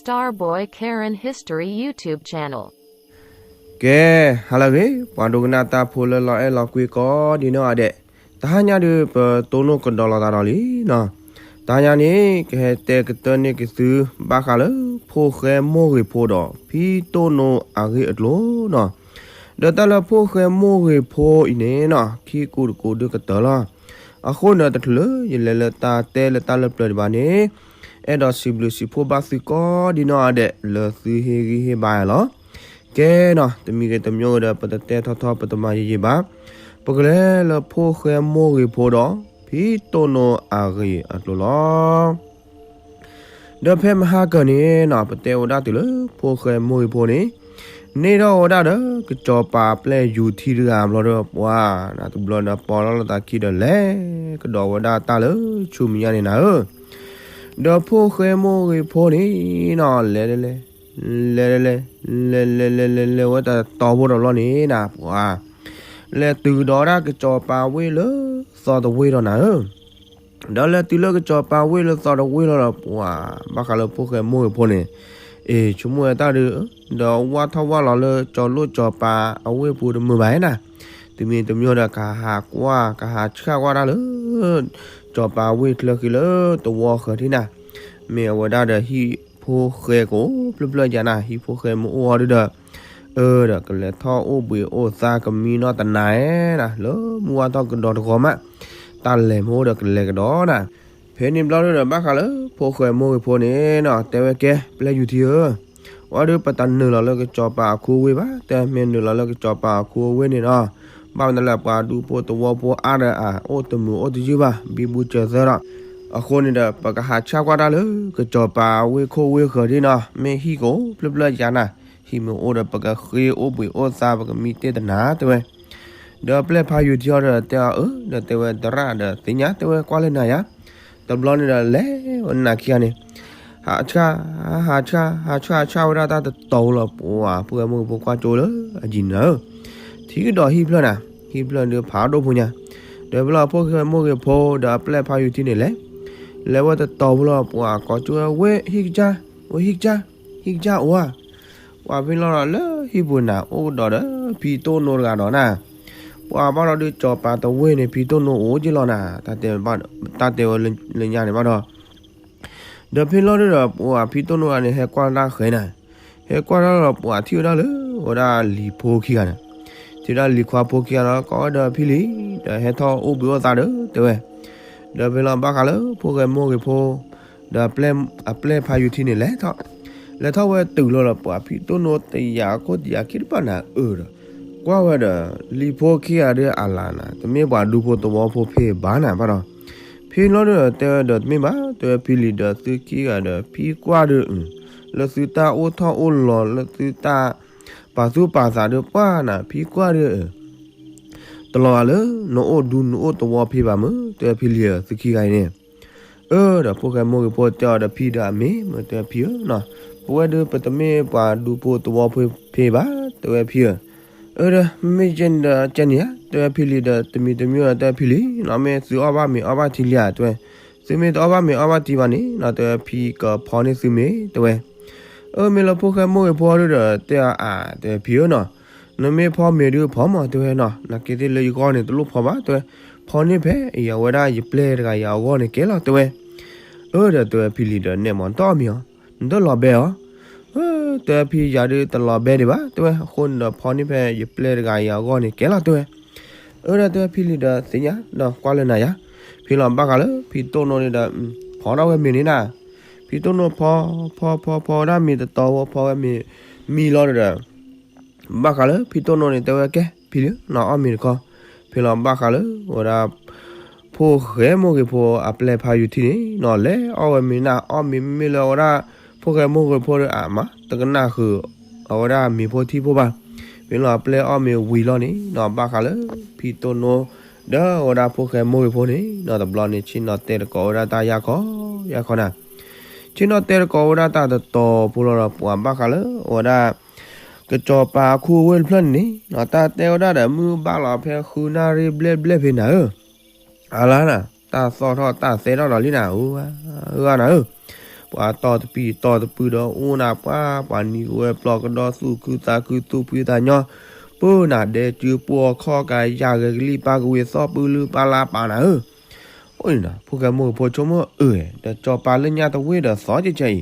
Starboy Karen History YouTube channel. ကဲ, ဟါလၢအဂ့ၤ, ပှၤဒိကနၣ်တၢ်ဖိလၢလီၤအဲၣ်လီၤကွံကိးဒံနီၢ်ဂၤဒဲး, တဟါညါဒုး ပတိၢ်နီၣ်ကဒီးလိာ်သးဒီးလံနီၤ. တဟါညါန့ၣ် ကဟဲတဲကတၢၢ်န့ၢ်က့ၤသု ဘၣ်ဃးလၢဖိၣ်ဃဲမိၢ်ဂ့ၤဖိဒီး ဖံတိၣ်နိအဂ့ၢ်အကျိၤနီၤ. ဒီးတၢ်လၢဖိၣ်ဃဲမိၢ်ဂ့ၤဖိအံၤန့ၣ်နီၤ ခံကူတကူဒုးကတၢၢ်လီၤ. အဃိန့ၣ် တချုးလၢယလဲၤလၢတၢ်တဲလၢတၢ်လၢပျၢၤဒံးဘၣ်န့ၣ်, အဲၣ်ဒိးစံးဘျုးစံးဖှိၣ်ဘၣ်သုကိးဒံနီၢ်ဂၤဒဲး လၢသုဟ့ၣ်ဂံၢ်ဟ့ၣ်ဘါယၤလီၤ. ကဲနီၤ, တမံၤဂ့ၤတမံၤဂ့ၤဒီး ပတတဲထီထီ ပတမၤယံာ်ယံာ်ဘၣ်. ပကလဲၤလၢဖိၣ်ဃဲမိၢ်ဂ့ၤဖိဒီး ဖံတိၣ်နိအဂ့ၢ်အကျိၤလီၤ. ဒီးဖဲမဟါကၢၤန့ၣ်နီၤ ပတဲဝဲဒၣ်တုၤလၢဖိၣ်ဃဲမိၢ်ဂ့ၤဖိန့ၣ် န့ၢ်ထီၣ်ဝဲဒၣ်ဒီး ကစီၤပၤပျဲၢ်ယူၤထံတဂၤဘျီဒီး ပှၤနၤတဘျီဒီး ပိာ်ထီၣ်လိာ်သးခံဒီး လဲၤကဒီးဝဲဒၣ်တၢ်လၢဆူမဲာ်ညါန့ၣ်နၤဧၢ. ဒီးဖိၣ်ဃဲမိၢ်ဂ့ၤဖိန့ၣ်နီၤ လဲၤလဲၤလဲၤ လဲၤလဲၤလဲၤလဲၤလဲၤဝဲတတီၤဖိတဘျီန့ၣ်နၤ ပှၤ လဲၤတုၤကဒီးဝဲဒၣ်ကစီၤပၤဝ့ၢ်လၢသီတဝ့ၢ်ဒီးနၤဧၢ. ဒီးလဲၤတုၤလၢကစီၤပၤဝ့ၢ်လၢသီတဝ့ၢ်လီၤဒီး ပှၤဘၣ်ဃးလၢဖိၣ်ဃဲမိၢ်ဂ့ၤဖိန့ၣ် အ့ၣ် ဆိကမိၣ်ဝဲတၢ်ဒုး ဒီးဝၢ်ထီၣ်ဝၢ်လီၤလၢကၠီၤလိၣ်ကၠီၤပၤအဝ့ၢ်ပူၤတမုာ်ဘၣ်နၤ. တမံၤတမံၤဒီး ကဟးကွၢ် ကဟးဆှၣ်ကွၢ်တၢ်လၢ ကစီၤပၤဝ့ၢ်ချၢဃံလၢသဝီဃၢၤထံနၤ. မ့ၢ်အဝဲဒၣ်ဒီးဟံၣ်ဖိၣ်ဃဲကအိၣ်ဖျၢၣ်ဖျၢၣ်ယါနၤ, ဟံၣ်ဖိၣ်ဃဲမ့ၢ်အိၣ်အီၤဒုဒီး အၢ ဒီးကလဲၤထီၣ်အိၣ်ဘှံးအိၣ်သါကမံနီၢ်တနၤဧါနၤ, လၢမုၢ်ဝါထီၣ်ကဒီးတဂီၤမး တၢ်လဲၤမ့ၢ်အိၣ်ဒီးကလဲၤကဒီးနၤ. ဖဲန့ၣ်ဘျီဒုဒီး ဘၣ်ဃးလၢဖိၣ်ဃဲမိၢ်ဂ့ၤဖိန့ၣ်နီၤ တဲဝဲကဲ ပျဲၢ်ယူၤထံဧၢ, ဝဲဒုးပတနုာ်လီၤလၢကစီၤပၤအခိဝ့ၢ်ဘၣ်, တမ့ၢ်နုာ်လီၤလၢကစီၤပၤအခိဝ့ၢ်န့ၣ်နီၤ, ဘၣ်မနုၤလဲၣ် ပှၤဒူဖိသဝီဖိအါဒီးအအိၣ်တမုာ်အိၣ်တယုၢ်ဘၣ် ဘံဘူစၢၤသၢဒီး, အဃိန့ၣ်ဒီး ပကဟးဆါကွၢ်တၢ်လၢကစီၤပၤဝ့ၢ်ခိၣ်ဝ့ၢ်ဃၢၤဒ်နီၤ, မ့ၢ်ဟံၣ်ကအိၣ်ဖျၢၣ်ဖျၢၣ်ယါနၤ, ဟံၣ်မ့ၢ်အိၣ်ဒီး ပကဃ့အိၣ်ဘှံးအိၣ်သါ ပကမံတ့ၢ်တနၤ တဲဝဲ. ဒီးပျဲၢ်ဖါယူၤထံအီၤဒီးတဲအီၤ အၢ ဒီးတဲဝဲ သရၣ်ဒီးသ့ၣ်ညါ တဲဝဲ ကွၢ်လၢနၤယါ, တဘျီန့ၣ်ဒီး လဲၤဝဲနၤခံဂၤန့ၣ် ဟးဆါ ဟးဆါ ဟးဆါ ဟးဆါဝဲဒၣ်တၢ်တတီၤလီၤ, ပှၤဖိၣ်ဃဲမိၢ်ဂ့ၤဖိကွၢ်ကၠိလၢအယံၤနၤဧၢ, ထံကဒီးဟံၣ်ဖျၢၣ်နၤ, ဟံၣ်ဖျၢၣ်ဒုးဖးဒိၣ်ဖိညါ, ဒီးဖဲလီၤဖိၣ်ဃဲမိၢ်ဂ့ၤဖိဒီးအပျဲၢ်ဖါယူၤထံန့ၣ်လဲၣ်, လဲၤဝဲတတီၤဖိလီၤ, ပှၤကိးကၠိဝဲ ဟံၣ်ကစၢ်, အိၣ်ဟံၣ်ကစၢ်, ဟံၣ်ကစၢ်အိၣ်ဧါ, ပှၤဖဲလီၤဒီးလၢဟံၣ်ပူၤနၤ အိၣ်ကဒီးဒီးဖံတိၣ်နိတဂၤဒီးနၤ, ပှၤဘၣ်ဒီးဒုးကစီၤပၤတဝ့ၢ်န့ၣ် ဖံတိၣ်နိအိၣ်က့ၤလီၤနၤ, တၢ်တဲဝဲလၢညါန့ၣ်ဘၣ်ဒီး ဒီးဖဲလီၤဒုဒီး ပှၤဖံတိၣ်နိဂၤန့ၣ် ဟဲကွၢ်တၢ်ဃဲၤနၤ, ဟဲကွၢ်တၢ်ဒီး ပှၤထံၣ်ဝဲဒၣ်လၢ ဝဲဒၣ်လံၤဖိခံဂၤန့ၣ်, ထံၣ်ဝဲဒၣ်လံၤခွါဖိခံဂၤဒီး ကိးဝဲဒီးဖံလံၤ, ဒီးဟဲထီၣ်အိၣ်ဘှံးအိၣ်သါဒီး တဲဝဲ, ဒီးဖဲလီၤဘၣ်ဃးလၢဖိၣ်ဃဲမိၢ်ဂ့ၤဖိ ဒီးအပျဲၢ်ဖါယူၤထံန့ၣ်လဲၤထီၣ်, လဲၤထီၣ်ဝဲတုၤလီၤဒီး ပှၤဖံတိၣ်နိတယၤခိၣ်တယၤခံတဖၣ်နၤအၢဒီး ကွၢ်ဝဲဒီး လံၤဖိခံဂၤဒီးအလၤနၤ တမ့ၢ်ပှၤဒူဖိသဝီဖိဖဲဘၣ်နၤဘၣ်ဒီး, ဖံလီၤဒုဒီးတဲဝဲဒီး တမ့ၢ်ဘၣ် တဲဝဲဖံလံၤဒီး သုခံဂၤဒီး ဖံကွၢ်ဒု, လၢသုတၢ်အိၣ်ထီၣ်အိၣ်လီၤ လၢသုတၢ်ပာ်သူၣ်ပာ်သးဒီးပှၢ်နၤ ဖံကွၢ်ဒု, တလီၤဂာ်လၢ နအိၣ်ဒူနအိၣ်သဝီဖဲဘၣ်မ့ၢ် တဲဝဲဖံလံၤဧၢ သုခံဂၤအံၤန့ၣ် အၢ ဒီးဖိၣ်ဃဲမိၢ်ဂ့ၤဖိတဲအီၤဒီး ဖံဒီးအမ့ၢ်မ့ၢ်တဲဖံဧၢ, ပဝဲဒုးပတမ့ၢ်ပှၤဒူဖိသဝီဖိဖဲဘၣ် တဲဝဲဖံဧၢ, အၢ ဒီးမ့ၢ်ကဲန့ၣ်ဒီးကဲန့ၣ်ဧါ တဲဝဲဖံလံၤဒီး တမံၤတမံၤဒီးတဲဖံလံၤနီၤ မ့ၢ်သုအီၣ်ဘၣ်မ့ၤအီဘၣ်ထံလံဧါ တဲဝဲ, သုမ့ၢ်တအီၣ်ဘၣ်မ့ၤအီဘၣ်ထံဘၣ်န့ၣ်နီၤ တဲဝဲဖံကဖီန့ၢ်သုမ့ၤ တဲဝဲ, အၢ မ့ၢ်လၢဖိၣ်ဃဲမိၢ်ဂ့ၤဖိဒုဒီး တဲအီၤအါ တဲဝဲဖံဧၢနီၤ နမ့ၢ်ဖီမ့ၤဒုးဖီမး တဲဝဲနီၤ နာ်က့သ့ၣ်လၢယဂီၢ်န့ၣ် တလိၣ်ဖီဘၣ် တဲဝဲ, ဖီန့ၢ်ဖဲအံၤအဝဲဒၣ်ယပျဲၢ်တဂၤအံၤအဂီၢ်န့ၣ်ကဲလီၤ တဲဝဲ, အၢ ဒီးတဲဝဲဖံလံၤဒီး နဲမး နတအီၣ်မ့ၤအီၤ, နတလီၤဘဲအီၤ, အၢ တဲဝဲဖံယၤဒုးတလီၤဘဲဒံးဘၣ် တဲဝဲ, အဃိန့ၣ်ဒီးဖီန့ၢ်ဖဲယပျဲၢ်တဂၤအံၤအဂီၢ်န့ၣ်ကဲလီၤ တဲဝဲ, အၢ ဒီးတဲဝဲဖံလံၤဒီးသ့ၣ်ညါ ဒီးကွၢ်လၢနၤယါ, ဖဲလီၤဘၣ်ဃးလၢဖံတိၣ်နိန့ၣ်ဒီး ဖီထီၣ်ဝဲမ့ၤန့ၣ်နၤ, ဖံတိၣ်နိဖီ ဖီ ဖီ ဖီဝဲဒၣ်မ့ၤတတီၤဖိ ဖီဝဲမ့ၤ မံလီၤဒီး ဘၣ်ဃးလၢဖံတိၣ်နိန့ၣ် တဲဝဲကဲ ဖံလံၤနီၤ အီၣ်မ့ၤတခီ, ဖဲလီၤဘၣ်ဃးလၢ ဝဲဒၣ် ဖိၣ်ဃဲမိၢ်ဂ့ၤဖိအပျဲၢ်ဖးယူၤထံန့ၣ်နီၤ လဲၤအီၣ်ဝဲမ့ၤနၤ အီၣ်မ့ၤမ့ၢ်လၢဝဲဒၣ် ဖိၣ်ဃဲမိၢ်ဂ့ၤဖိဒီးအါမး တကနၣ်ဃုာ် အဝဲဒၣ်မ့ၤဖိထံဖိဘၣ်, ဖဲလီၤအပျဲၢ်အီၣ်မ့ၤဝံၤလီၤန့ၣ်နီၤ ဘၣ်ဃးလၢ ဖံတိၣ်နိ ဒီးဝဲဒၣ်ဖိၣ်ဃဲမိၢ်ဂ့ၤဖိန့ၣ်နီၤ တဘျီန့ၣ် ဆ့ၣ်နီၤတဲတကိးဝဲဒၣ်တၢ်ယၢ်ခီ ယၢ်ခီနၤ ဆ့ၣ်နီၤတဲတကိးဝဲဒၣ်တၢ်တတီၤဖိလီၤဒီး ပှၤဘၣ်ဃးလၢ အဝဲဒၣ် ကစီၤပၤအခိၣ်ဝ့ၢ်တဖျၢၣ်န့ၣ်နီၤ တၢ်တဲဝဲဒၣ်ဒီး မုၢ်ဘၣ်လီၤဖဲဃုနၣ်ရံၣ်ဘျဲၣ်ဘျဲၣ်ဖဲနၤဧၢ, အလါနၤ တၢ်သီၣ်ထီၣ်တၢ်သဲထီၣ်ဒီးလံနၤ ဧၢ ဧၢဂၤနၤဧၢ, ပှၤတီၢ်တပံၢ်တီၢ်တပုၢ်ဒီးအိၣ်နၤပှၤ ပှၤနံၤကဝဲၤပျီကဒီသူၣ်ခုသးခုသူၣ်ဖှံသးညီ, ပၢနၤဒဲးစုပှီၢ်ခီၣ်ကၤယၢ်ဂဲၤကလံၣ် ပၢ်ကဝံၤသီပုၢ်လုၢ်ပၢ်လါပာ်နၤဧၢ, အဃိန့ၣ်ဒီး ဖိၣ်ဃဲမိၢ်ဂ့ၤဖိဆိကမိၣ်အၢ, ဒီးစီၤပၤလၢညါတဝ့ၢ်ဒီးသီကဲကဲအံ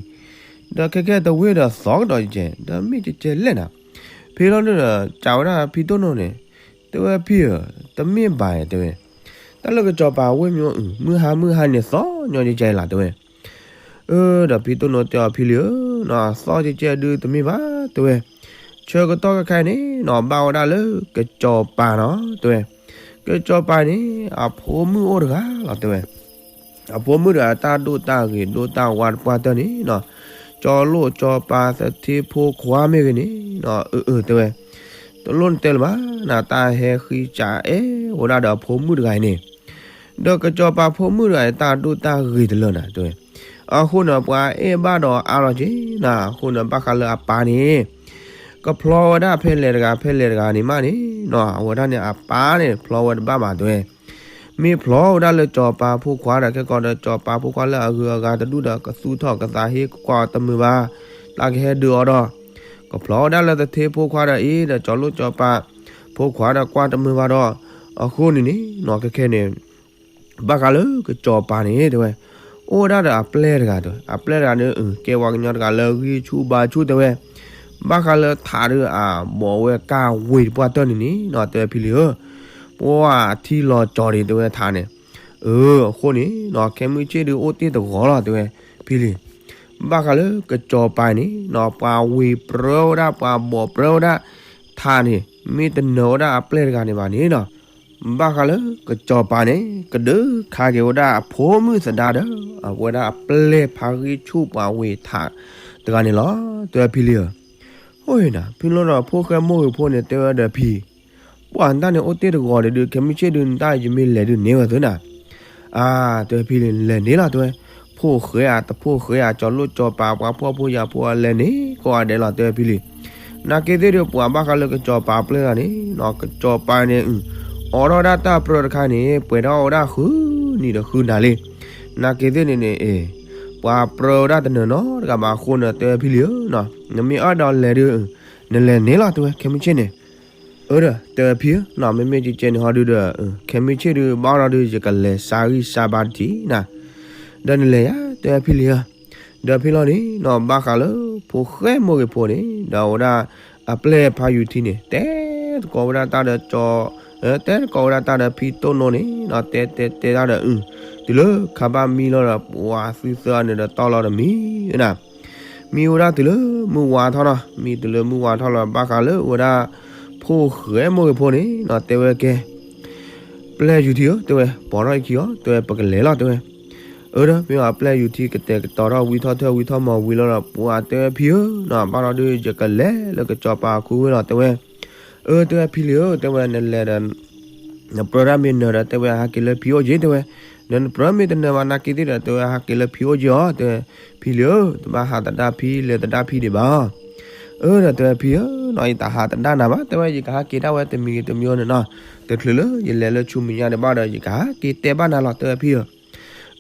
ၤ, ဒီးခဲကဲတဝ့ၢ်ဒီးသီကဒီးကဲကဲ ဒီးမ့ၢ်ကဲကဲလဲၣ်နၤ, ဖဲလီၤဒုဒီး ကးဝဲဒၣ်ဖံတိၢ်နိန့ၣ်, တဲဝဲဖံဧၢ, တမ့ၢ်ဘၣ်တဲဝဲ, တၢ်လၢကစီၤပၤဝ့ၢ်မံၤ မုၢ်ဟါမုၢ်ဟါန့ၣ်သီညီကဲကဲလီၤတဲဝဲ အၢ ဒီးဖံတိၢ်နိတဲအီၤဖံလံဧၢ, သီကဲကဲဒုတမ့ၢ်ဘၣ်တဲဝဲ, ဆၢကတီၢ်ခဲခါအံၤန့ၣ် ဘၣ်ဝဲဒၣ်လၢကစီၤပၤနီၤတဲဝဲ, ကစီၤပၤန့ၣ် အဖိမုၣ်အိၣ်တဂၤလီၤတဲဝဲ, အဖိမုၣ်ဒီးအတၢ်ဒိၣ်တၢ်ဂ့ၤဒိၣ်တၢ်ဝါတပှၢ်တၢၢ်န့ၣ်နီၤ, ကၠီလိၣ်ကၠီပၤသထ့ဖိခွါမ့ၢ်ဂ့ၤန့ၣ်, အၢ အၢ တဲဝဲ, တလိၣ်နတဲလၢၤဘၣ်, နတၢ်ဟဲဃံစးအဲၣ်ဝဲဒၣ်ဒီးအဖိမုၣ်တဂၤအံၤန့ၣ်, ဒီးကစီၤပၤဖိမုၣ်တဂၤအံၤတၢ်ဒိၣ်တၢ်ဂ့ၤတလၢနၤတဲဝဲ, အဃိန့ၣ် ပှၤအဲၣ်ဘၣ်ဒီးအါလီၤက့ၤနၤ, အဃိန့ၣ် ဘၣ်ဃးလၢအပၢ်န့ၣ် ကဖျီဝဲဒၣ်ဖဲလဲၣ်တဂၤဖဲလဲၣ်တဂၤန့ၣ်မးန့ၣ်နီၤ, အဝဲဒၣ်န့ၣ်အပၢ်န့ၣ် ဖျီဝဲတဘၣ်ဘၣ်တဲဝဲ, မ့ၢ်ဖျီဝဲဒၣ်လၢကၠီၤပၤဖိခွါဒီး ခဲကီးဒီးကၠီၤပၤဖိခွါလၢအဂုၤအဂၤတဒူၣ်ဒီး ကသူၣ်ထီၣ်ကသးဟ့ ကကွၢ်တမုာ်ဘၣ်, တၢ်ကဟဲဒုးအီၤဒီး, ကဖျီဝဲဒၣ်လၢသထ့ဖိခွါဒီးအံၤဒီး ကၠီၤလိၣ်ကၠီၤပၤဖိခွါဒီးကွၢ်တမုာ်ဘၣ်ဒီး, အဃိန့ၣ်န့ၣ်နီၤ ခဲခဲန့ၣ် ဘၣ်ဃးလၢကစီၤပၤန့ၣ်တဲဝဲ, အိၣ်ဝဲဒၣ်ဒီးအပျဲၢ်တဂၤတဲဝဲ, အပျဲၢ်တဂၤန့ၣ် ကဲပှၤကညီတဂၤလၢဂံၢ်ဆူၣ်ဘါဆူၣ်တဲဝဲ, ဘၣ်ဃးလၢထးဒုးအဘီၣ်ဝဲကၢ်ဝ့ၤတပှၢ်တၢၢ်န့ၣ်န့ၣ်နီၤ တဲဝဲဖံလံဧၢ, ပှၤထံလီၤကၠီၤဒံးတဲဝဲထးန့ၣ်, အၢ အဃိန့ၣ်နီၤ ခဲမုၢ်ဆ့ၣ်ဒုးအိၣ်တ့ၢ်တဂီၤလီၤတဲဝဲ, ဖံလံ, ဘၣ်ဃးလၢကစီၤပၤန့ၣ်နီၤ ပှၤဝ့ၤပြၢဝဲဒၣ် ပှၤဘီၣ်ပြၢဝဲဒၣ်ထးန့ၣ် မ့ၢ်တနၢၤဝဲဒၣ်အပျဲၢ်တဂၤန့ၣ်ဘၣ်န့ၣ်နီၤ, ဘၣ်ဃးလၢကစီၤပၤန့ၣ် ကဒုးခးက့ၤဝဲဒၣ်အဖိမုၣ်သဒါဒီး အဝဲဒၣ်အပျဲၢ်ဖးဂံၢ်ဆူၣ်ပှၤဝ့ၤထးတဂၤန့ၣ်လီၤ တဲဝဲဖံလံဧၢ, အဃိန့ၣ် ဖံလီၤဒီးဖိၣ်ဃဲမိၢ်ဂ့ၤဖိန့ၣ် တဲဝဲဒီးဖံ ပှၤတၢ်န့ၣ်အိၣ်တ့ၢ်တဂီၤဒီး ခဲမုၢ်ဆ့ၣ်ဒုး နတၢ်ယမ့ၢ်လဲၤဒုးန့ၢ်ဝဲသုနၤ, အါ တဲဝဲဖံလံ လဲၤန့ၢ်လီၤတဲဝဲ, ဖိၣ်ဃဲဧါ တဖိၣ်ဃဲဧါ ကၠီၤလိၣ်ကၠီၤပၤ ပှၤဖှီၣ်ဖိယာ်ဖိအလဲၤန့ၢ်ကိးဂၤဒဲးလီၤ တဲဝဲဖံလံ, နာ်က့သ့ၣ်ဒီး ပှၤဘၣ်ဃးလၢကစီၤပၤပျဲၢ်တဂၤန့ၣ်နီၤ ကစီၤပၤန့ၣ် အိးထီၣ်ဝဲဒၣ်တၢ်ပြၢတခါန့ၣ် ပှဲၤထီၣ်ဝဲဒၣ်ဃုနံၤဒီးဃုနၤလံ, နာ်က့သ့ၣ်န့ၣ်န့ၣ် ပှၤပြၢဝဲဒၣ်တနၢၤနီတဂၤဘၣ်အဃိန့ၣ် တဲဝဲဖံလံဧၢ, နမ့ၢ်အဲၣ်ဒိးလဲၤဒုး နလဲၤန့ၢ်လီၤ တဲဝဲ ခဲမုၢ်ဆ့ၣ်န့ၣ်, အၢဒီး တဲဝဲဖံဧၢ, မ့မ့ၢ်ကကဲန့ၣ်ဟီဒုဒီး ခဲမုၢ်ဆ့ၣ်ဒု ဘၣ်ဒီးဒု ယကလဲၤစါဂံၢ်စါဘါတထံၣ်နၤ, ဒီးနလဲၤယါ တဲဝဲဖံလံဧၢ, ဒီးဖံလီၤန့ၣ်နီၤ ဘၣ်ဃးလၢ ဖိၣ်ဃဲမိၢ်ဂ့ၤဖိန့ၣ် ဒီးအဝဲဒၣ် အပျဲၢ်ဖးယူၤထံန့ၣ် တဲသကိးဝဲဒၣ်တၢ်ဒီးကၠီ တဲသကိးဝဲဒၣ်တၢ်ဒီးဖံတိၢ်နိန့ၣ်နီၤ တဲတဲတဲတၢ်ဒီး တုၤလၢခါဘၣ်မံလီၤဒီး ပှၤသုသၢဂၤန့ၣ်ဒီးတီၢ်လီၤဒီးမံနၤ, မံဝဲဒၣ်တုၤလၢမုၢ်ဝါထီၣ်နီၤ မံတုၤလၢမုၢ်ဝါထီၣ်လီၤ ဘၣ်ဃးလၢဝဲဒၣ် ဖိၣ်ဃဲမိၢ်ဂ့ၤဖိန့ၣ်နီၤ တဲဝဲကဲ ပျဲၢ်ယူၤထံဧၢ တဲဝဲ ပိာ်ထီၣ်အခံအီၤ တဲဝဲ ပကလဲၤလီၤ တဲဝဲ, အၢဒီး မ့ၢ်အပျဲၢ်ယူၤထံကတဲာ်ကတီၤထီၣ်ဝံထီၣ်ထၢၣ်ဝံထီၣ်မီၤဝံၤလီၤဒီး ပှၤတဲဝဲဖံဧၢနီၤ ဘၣ်ဒီးဒု ယကလဲၤလၢကစီၤပၤအခူဝ့ၢ်လီၤ တဲဝဲ, အၢ တဲဝဲဖံလံဧၢ တဲဝဲ နလဲၤဒီး နပြၢတၢ်မ့ၢ်နၢၤဒီး တဲဝဲ ဟးက့ၤလၢဖံအိၣ်က့ၤ တဲဝဲ, ဒီးနပြၢမ့ၢ်တနၢၤဘၣ် နာ်က့သ့ၣ်ဒီး တဲဝဲ ဟးက့ၤလၢဖံအိၣ်က့ၤအီၤ တဲဝဲ, ဖံလံဧၢ တဘၣ်ဟးသဒၣ်ဖံ လဲၤသဒၣ်ဖံဒံးဘၣ် အၢ ဒီးတဲဝဲဖံဧၢနီၤ ယတဟးသဒၣ်နၤဘၣ် တဲဝဲ ယကဟးက့ၤဒၣ်ဝဲတမံၤဂ့ၤတမံၤဂ့ၤန့ၣ်နီၤ, တချုးလၢယလဲၤလၢဆူမဲာ်ညါဒံးဘၣ်ဒီး ယကဟးက့ၤတဲဘၣ်နၤလီၤ တဲဝဲဖံဧၢ,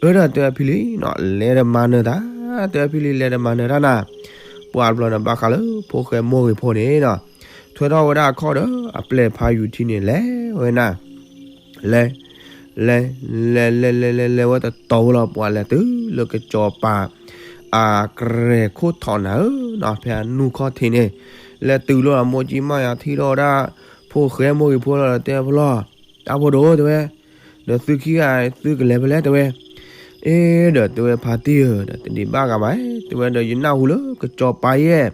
အၢ ဒီးတဲဝဲဖံလံနီၤ လဲၤဒီးမၤနၢၤတၢ်, တဲဝဲဖံလံ လဲၤဒီးမၤနၢၤတၢ်နၤ, ပှၤဘျီန့ၣ် ဘၣ်ဃးလၢဖိၣ်ဃဲမိၢ်ဂ့ၤဖိန့ၣ်နီၤ, ထွဲထီၣ်ဝဲဒၣ်အခီၣ်ဒီး အပျဲၢ်ဖးယူၤထံန့ၣ် လဲၤဝဲနၤ လဲၤ လဲၤ လဲၤ လဲၤ လဲၤ လဲၤဝဲတတီၤဝဲလီၤ ပှၤလဲၤတုၤလၢကစီၤပၤ အကြဲၤခိၣ်ထီၣ်နၤဧၢနီၤ ဖဲအနူၢ်ခီၣ်ထံးန့ၣ်, လဲၤတုၤလီၤဒီး မိၢ်ကံမးယၤထံၣ်ထီၣ်ဝဲဒၣ် ဖိၣ်ဃဲမိၢ်ဂ့ၤဖိလီၤဒီး တဲဖိလီၤ, တၢ်ဖိဒိၣ် တဲဝဲ, ဒီးသုခံဂၤ သုကလဲၤဖဲလဲၣ် တဲဝဲ, အ့ ဒီးတဲဝဲဖါတံၢ်ဧၢ ဒီးတဒံးဘၣ်ဂၤဘၣ် တဲဝဲ ဒီးယနၢ်ဟူလၢကစီၤပၤယဲၢ်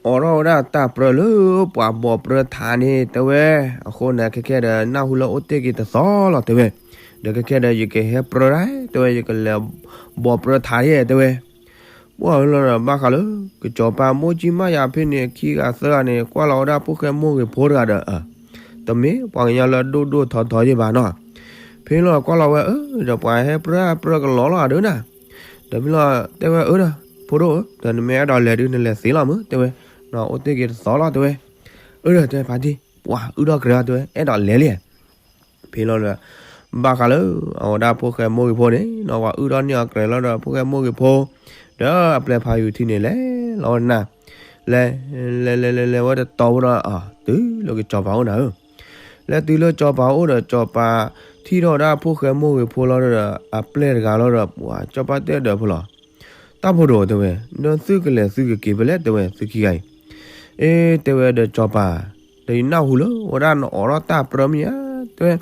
အိးထီၣ်ဝဲဒၣ်တၢ်ပြၢလၢပှၤဘီၣ်ပြၢထးန့ၣ် တဲဝဲ, အဃိန့ၣ် ခဲခဲဒီးနၢ်ဟူလၢအိၣ်တ့ၢ်က့ၤတသီလီၤ တဲဝဲ, ဒီးခဲခဲဒီးယကဟဲပြၢဒၣ် တဲဝဲ ယကလဲၤဘီၣ်ပြၢထးယဲၢ် တဲဝဲ, ပှၤလီၤဒီးဘၣ်ဃးလၢ ကစီၤပၤမိၢ်ကံမးယၤဖဲန့ၣ် ခံဂၤသၢဂၤန့ၣ် ကွၢ်လီၤဝဲဒၣ်ဖိၣ်ဃဲမိၢ်ဂ့ၤဖိတဂၤဒီး တမ့ၢ်ပှၤကညီလၢဒိၣ်ဒိၣ်ထီထီယဲၢ်ဘၣ်နီၤ, ဖဲလီၤကွၢ်လီၤဝဲ အၢ ဒီးပှၤဟဲပြၢပြၢကလီလီၤအဒၢနၤ, ဒီးဖဲလီၤတဲဝဲ အၢ ဒီး ဖိဒိၣ်ဧၢ ဒီးနမ့ၢ်အဲၣ်ဒိးလဲၤဒုး နလဲၤသ့လီၤမုၢ် တဲဝဲ, အိၣ်တ့ၢ်က့ၤတသီလီၤ တဲဝဲ, အၢ ဒီးတဲဖါတံၢ် ပှၤအုၣ်ထီၣ်ကြဲၤအီၤ တဲဝဲ အဲၣ်ဒိးလဲၤလံ ဖဲလီၤဒီး ဘၣ်ဃးလၢ အဝဲဒၣ်ဖိၣ်ဃဲမိၢ်ဂ့ၤဖိန့ၣ်နီၤ ပှၤအုၣ်ထီၣ်န့ၢ်အီၤကြဲၤလီၤဒီး ဖိၣ်ဃဲမိၢ်ဂ့ၤဖိ ဒီးအပျဲၢ်ဖးယူၤထံန့ၣ်လဲၤလီၤဝဲနၤ, လဲၤ လဲၤလဲၤလဲၤလဲၤဝဲတတီၤဝဲဒီး အတုၤလၢကစီၤပၤအိၣ်နၤဧၢ, လဲၤတုၤလၢစီၤပၤအိၣ်ဒီး စီၤပၤထံၣ်ထီၣ်ဝဲဒၣ်ဖိၣ်ဃဲမိၢ်ဂ့ၤဖိလီၤဒီး အပျဲၢ်တဂၤလီၤဒီး ပှၤစီၤပၤတဲဒီးဖိလီၤ, တၢ်ဖိဒိၣ်တဲဝဲ, ဒီးသုကလဲၤသုကက့ၤဖဲလဲၣ်တဲဝဲ သုခံဂၤအံၤ, အ့တဲဝဲဒီးစီၤပၤ, ဒီးယနၢ်ဟူလၢဝဲဒၣ်နအိးထီၣ်တၢ်ပြၢမ့ၢ်ဧါတဲဝဲ,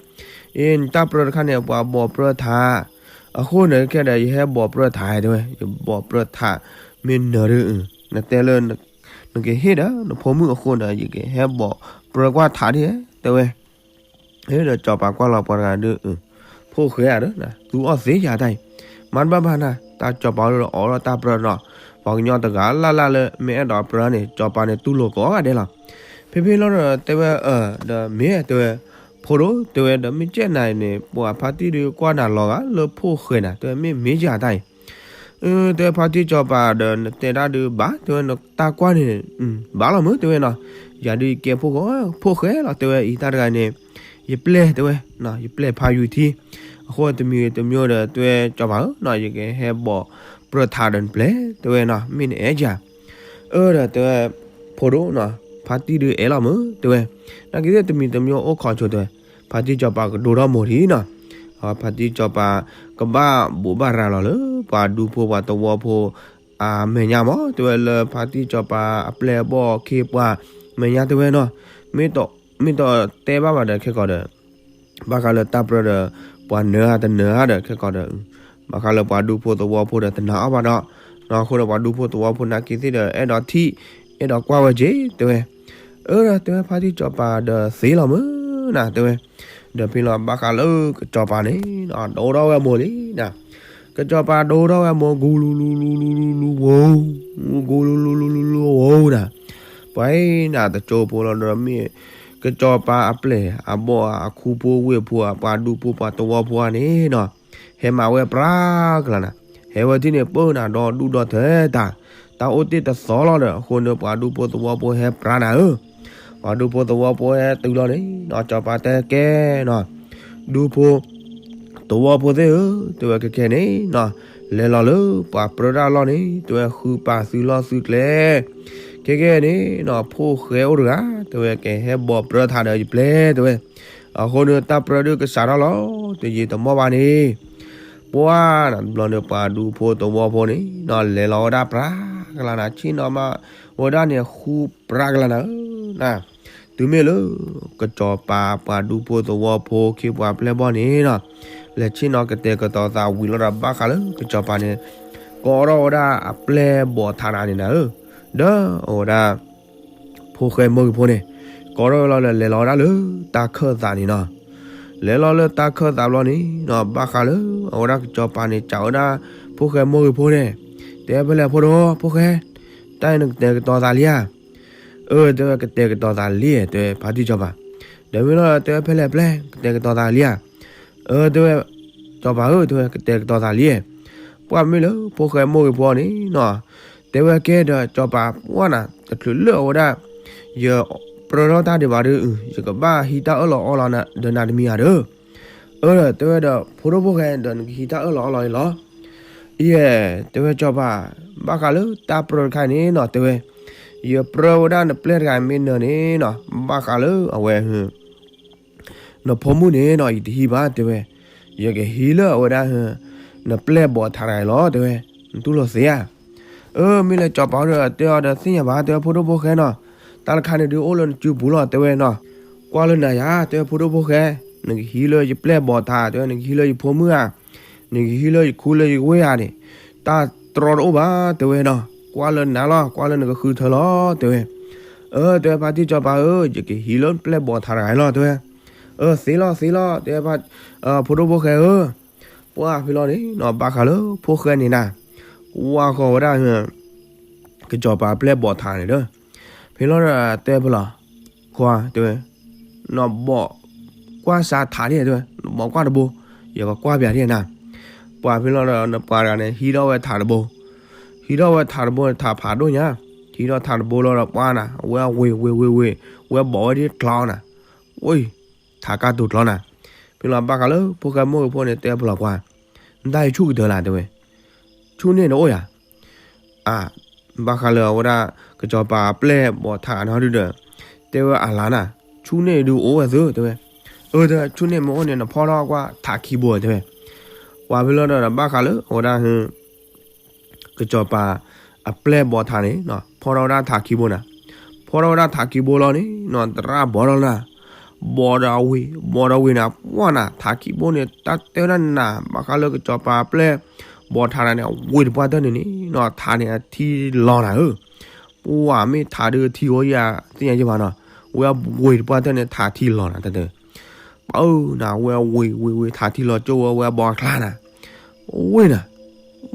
အ့နတၢ်ပြၢတခါန့ၣ် ပှၤဘိးပြၢထး, အဃိန့ၣ်ခဲဒီး ယဟဲဘိးပြၢထးတဲဝဲ, ယဘိးပြၢထးမ့ၢ်နၢၤဒီး နတဲလၢ နကဟ့ၣ်ဒီးနဖိမုၣ်အဃိဒီး ယကဟဲဘိးပြၢကွၢ်ထးဒ်တဲဝဲ, ဒီးစီၤပၤကွၢ်လီၤပှၤတဂၤဒီး ဖိၣ်ဃဲဧါဒီး သူအီၣ်သ့ယၤတၢ်အံၤ, မၤတဘၣ်ဘၣ်နၤ, တၢ်စီၤပၤအိၣ်ဒီးအိးထီၣ်တၢ်ပြၢနီၤ, ပှၤကညီတဂၤလၢ်လၢ်လၢမ့ၢ်အဲၣ်ဒိးပြၢန့ၣ် စီၤပၤန့ၣ်တူၢ်လိာ်ကိးဂၤဒဲးလီၤ, ဖဲဖဲလီၤဒီးတဲဝဲ အၢ ဒီးမ့ၢ်တဲဝဲ, ဖိဒိၣ်တဲဝဲဒီးမ့ၢ်ကဲနၤအံၤန့ၣ် ပှၤဖါတံၢ်ဒုးကွၢ်နၤလီၤဂာ်လၢဖိၣ်ဃဲနၤ တဲဝဲမ့ၢ်မ့ၢ်ယၤတၢ်အံၤ တဲဖါတံၢ်စီၤပၤဒီးနတဲတၢ်ဒုးဘၣ် တဲဝဲနတၢ်ကွၢ်န့ၣ် ဘၣ်လီၤမုၢ် တဲဝဲနီၤ, ယၤဒုးယကဲဖိၣ်ဃဲလီၤ တဲဝဲအံၤတၢ်တဂၤန့ၣ်, ယပျဲၢ်တဲဝဲ, ယပျဲၢ်ဖးယူၤထံ, အဃိတမံၤတမံၤဒီးတဲဝဲစီၤပၤဧၢနီၤ ယကဟဲဘိးပြၢထးဒီးနပျဲၢ် တဲဝဲနီၤ မ့ၢ်နအဲၣ်ယၤ အၢဒီးတဲဝဲ, ဖိဒိၣ်နီၤ ဖါတံၢ်ဒုးအဲၣ်လီၤမုၢ် တဲဝဲ, နာ်က့သ့ၣ်တမံၤတမံၤအိၣ်ခိးဆိတဲဝဲ, ဖါတံၢ်စီၤပၤကဒိထီၣ်မိၢ်ထံနီၤ, ဖါတံၢ်စီၤပၤ ကဘၣ်ဘိးဘၣ်ရၤလီၤလၢပှၤဒူဖိပှၤသဝီဖိ အမဲာ်ညါမး တဲဝဲလၢဖါတံၢ်စီၤပၤအပျဲၢ်အဘီၣ်အခ့အပှၤ မဲာ်ညါတဲဝဲနီၤ, မ့ၢ်တ မ့ၢ်တတဲဘၣ်ဘၣ်ဒီးခဲကီးဒီး ဘၣ်ဃးလၢတၢ်ပြၢဒီး ပှၤနၢၤဧါတနၢၤဧါဒီးခဲကီးဒီး ဘၣ်ဃးလၢပှၤဒူဖိသဝီဖိဒီးတနာ်အီၤဘၣ်ဒီး နီၢ်အဃိဒီးပှၤဒူဖိသဝီဖိနာ်က့သ့ၣ်ဒီး အဲၣ်ဒိးထံၣ် အဲၣ်ဒိးကွၢ်ဝဲက့ၤ တဲဝဲ, အၢ တဲဝဲဖါတံၢ်စီၤပၤဒီးသ့လီၤမုၢ်နၤ တဲဝဲ, ဒီးဖဲလီၤဘၣ်ဃးလၢကစီၤပၤန့ၣ် ဒိထီၣ်ဝဲမိၢ်လံနၤ, ကစီၤပၤဒိထီၣ်ဝဲမိၢ်ဂူလူလူလူလူလူလူဝိ ဂူလူလူလူလူလူဝိနၤ, ပှၤအံၤနၤတကၠိဖိလီၤဒီးမ့ၢ် ကစီၤပၤအပျဲၢ်အဘီၣ်အခူဖိဝ့ၢ်ဖိ ပှၤဒူဖိပှၤသဝီဖိန့ၣ်နီၤ, ဟဲမၤဝဲပြးကလၤနၤ, ဟဲဝဲထံၣ်န့ၣ်ပၢနၤဒီဒူၣ်ဒီထၢတၢ်, တၢ်အိၣ်တ့ၢ်တသီလီၤဒီး အဃိန့ၣ်ပှၤဒူဖိသဝီဖိဟဲပြးနၤဧၢ, ပှၤဒူဖိသဝီဖိဟဲတုၤလီၤန့ၣ်နီၤ စီၤပၤတဲကဲနီၤ, ဒူဖိ သဝီဖိသ့ၣ်ဧၢ, တဲဝဲခဲကဲန့ၣ်နီၤ, လဲၤလီၤလၢပှၤပြၢတၢ်လီၢ်န့ၣ် တဲဝဲဃုပာ်သုလီၢ်သုကျဲ, ခဲကဲန့ၣ်နီၤ ဖိၣ်ဃဲအိၣ်တဂၤ တဲဝဲကဟဲဘိးပြၢထးဒီးယပျဲၢ် တဲဝဲ, အဃိန့ၣ်တၢ်ပြၢဒုးကစးထီၣ်လီၤ တယံာ်တမီၢ်ဘၣ်န့ၣ် ပှၤနၤတဘျီန့ၣ် ပှၤဒူဖိသဝီဖိန့ၣ်နီၤ လဲၤလီၤဝဲဒၣ်ပြးကလၤနၤ ဆ့ၣ်နီၤမးဝဲဒၣ်န့ၣ် ဃုပြးကလၤနၤဧၢ, နၤ တုၤမ့ၢ်လၢ ကစီၤပၤပှၤဒူဖိသဝီဖိခ့ပှၤပျဲၢ်ဘီၣ်န့ၣ်နီၤ, လဲၤဆ့ၣ်နီၤကတဲာ်ကတီၤသးဝံၤလီၤဒီးဘၣ်ဃးလၢကစီၤပၤန့ၣ် ကိးထီၣ်ဝဲဒၣ်အပျဲၢ်ဘိးထးတဂၤန့ၣ်နၤဧၢ, ဒီးအဝဲဒၣ် ဖိၣ်ဃဲမိၢ်ဂ့ၤဖိန့ၣ် ကိးထီၣ်ဝဲလီၤဒီးလဲၤလီၤဝဲဒၣ်လၢတၢ်ခၢၣ်သးန့ၣ်နီၤ, လဲၤလီၤလၢတၢ်ခၢၣ်သးဘျီန့ၣ်နီၤ ဘၣ်ဃးလၢအဝဲဒၣ်ကစီၤပၤန့ၣ် စံးဝဲဒၣ်ဖိၣ်ဃဲမိၢ်ဂ့ၤဖိန့ၣ်, တဲဖဲလဲၣ်ဖိဒိၣ် ဖိၣ်ဃဲ, တၢ်အံၤနကတဲာ်ကတီၤသးလံဧါ အၢ တဲဝဲကတဲာ်ကတီၤသးလံ တဲဝဲဖါတံၢ်စီၤပၤ, ဒီးမ့ၢ်လီၤတဲဝဲဖဲလဲၣ်ဖဲလဲၣ် ကတဲာ်ကတီၤသးလံဧါ, အၢ တဲဝဲ, စီၤပၤဧၢ တဲဝဲကတဲာ်ကတီၤသးလံ, ပှၢ်မ့ၢ်လၢဖိၣ်ဃဲမိၢ်ဂ့ၤဖိန့ၣ်နီၤ, တဲဝဲကဲဒီးစီၤပၤပှၢ်နၤ တချုးလၢအဝဲဒၣ် ယပြၢထီၣ်တၢ်ဒံးဘၣ်ဒီး ယကဘၣ်ဟံးတၢ်အၢၣ်လီၤအီလီၤဒီးနၤတမံၤဧါဒီး အၢ တဲဝဲဒီးဖိဒိၣ်ဖိၣ်ဃဲ ဒီးနကဟံးတၢ်အၢၣ်လီၤအီလီၤအံၤလီၤ. ယဲ တဲဝဲစီၤပၤ, ဘၣ်ဃးလၢတၢ်ပြၢတခါအံၤန့ၣ်နီၤ တဲဝဲ, ယပြၢဝဲဒၣ်နပျဲၢ်တဂၤမ့ၢ်နၢၤန့ၣ်နီၤ ဘၣ်ဃးလၢအဝဲ နဖိမုၣ်န့ၣ်နီၤ ယတဟံးဘၣ် တဲဝဲ, ယကဟံးလၢအဝဲဒၣ် နပျဲၢ်ဘိးထးတဂၤအံၤလီၤ တဲဝဲ, နတူၢ်လိာ်သ့ဧါ. အၢ မ့ၢ်လၢစီၤပၤဒီးတဲအီၤဒီးသ့ၣ်ညါဘၣ် တဲဝဲဖိဒိၣ်ဖိၣ်ဃဲနီၤ, တၢ်တခါန့ၣ်ဒုးအိၣ်လၢနစုပူၤလီၤ တဲဝဲနီၤ, ကွၢ်လၢနၤယၤ တဲဝဲဖိဒိၣ်ဖိၣ်ဃဲ, နကဟံးလၢယပျဲၢ်ဘိးထး တဲဝဲ နကဟံးလၢယဖိမုၣ်ဧါ, နကဟံးလၢယခူလၢယဝ့ၢ်ဧါန့ၣ်, တၢ်တြီတအိၣ်ဘၣ် တဲဝဲနီၤ, ကွၢ်လၢနၤလီၤ ကွၢ်လၢနကဃုထၢလီၤ တဲဝဲ. အၢ တဲဝဲဖါတံၢ်စီၤပၤဧၢ, ယကဟံးလၢပျဲၢ်ဘိးထးတဂၤလီၤ တဲဝဲ. အၢ သ့လီၤသ့လီၤ တဲဝဲ, ဖိဒိၣ်ဖိၣ်ဃဲဧၢ, ပှၢ်ဖဲလီၤန့ၣ်နီၤ ဘၣ်ဃးလၢဖိၣ်ဃဲန့ၣ်နၤ, ကွၢ်ဃီၤဝဲဒၣ် ကစီၤပၤပျဲၢ်ဘိးထးန့ၣ်ဒီး, ဖဲလီၤဒီးတဲဖဲလီၤ, ခွါ တဲဝဲ, နဘိးကွၢ်စးထးဒ် တဲဝဲ, နဘိးကွၢ်တဘိ, ယကကွၢ်ပၠးဒ်နၤ. ပှၢ်ဖဲလီၤဒီးနပှၤတဂၤန့ၣ် ဟံးထီၣ်ဝဲထးတဘိ, ဟံးထီၣ်ဝဲထးတဘိန့ၣ် ထးဖးဒိၣ်ညါ, ဟံးထီၣ်ထးတဘိလီၤဒီးပှၢ်နၤ အဝဲအဝ့ၢ်ဝ့ၢ်ဝ့ၢ်ဝ့ၢ် ဝဲဘိးဝဲဒ်ကျီနၤ, ဝ့ၢ် ထးကါတိၤကျီနၤ. ဖဲလီၤဘၣ်ဃးလၢဖိၣ်ဃဲမိၢ်ဂ့ၤဖိန့ၣ် တဲဖဲလီၤကွၢ်, နတၢ်အံၤဆူၣ်ကတၢၢ်လၢ တဲဝဲ, ဆူၣ်န့ၢ်နအိၣ်ယၤ. အ ဘၣ်ဃးလၢအဝဲဒၣ် ကစီၤပၤအပျဲၢ်ဘီၣ်ထးနီၤဒုဒီး တဲဝဲအလါနၤ, ဆူၣ်န့ၢ်ဒုအိၣ်ဝဲသု တဲဝဲ, အၢ တဲဝဲ ဆူၣ်န့ၢ်မ့ၢ်အိၣ်န့ၣ် နဖီထီၣ်ကွၢ်ထးခံဘိ တဲဝဲ, ပှၤဖဲလီၤဒီး ဘၣ်ဃးလၢအဝဲဒၣ် ကစီၤပၤအပျဲၢ်ဘီၣ်ထးန့ၣ် ဖီထီၣ်ဝဲဒၣ်ထးခံဘိနၤ, ဖီထီၣ်ဝဲဒၣ်ထးခံဘိလီၤန့ၣ် သရၣ်ဘီၣ်ထီၣ်လၢ ဘီၣ်ဒီးဝ့ၤ ဘီၣ်ဒီးဝ့ၤနၤ ပှၢ်နၤ ထးခံဘိန့ၣ် တၢ်တဲဝဲဒၣ်နၤ ဘၣ်ဃးလၢကစီၤပၤအပျဲၢ်ဘီၣ်ထးနၤန့ၣ် ဝ့ၤတပှၢ်တၢၢ်န့ၣ်န့ၣ် ထးန့ၣ်အထံလီၤနၤဧၢ, ပှၢ်မ့ၢ်ထးဒုးထံအိၣ်ယၤ သ့ၣ်ညါယဘၣ်နီၤ, ဝဲဝ့ၤတပှၢ်တၢၢ်န့ၣ် ထးထံလီၤနၤ တၢ်တဲ ပၢ်နၤ ဝဲဝ့ၤဝ့ၤဝ့ၤ ထးထံလီၤကၠိဝဲ ဝဲဘီၣ်ချါနၤ, ဝ့ၤနၤ,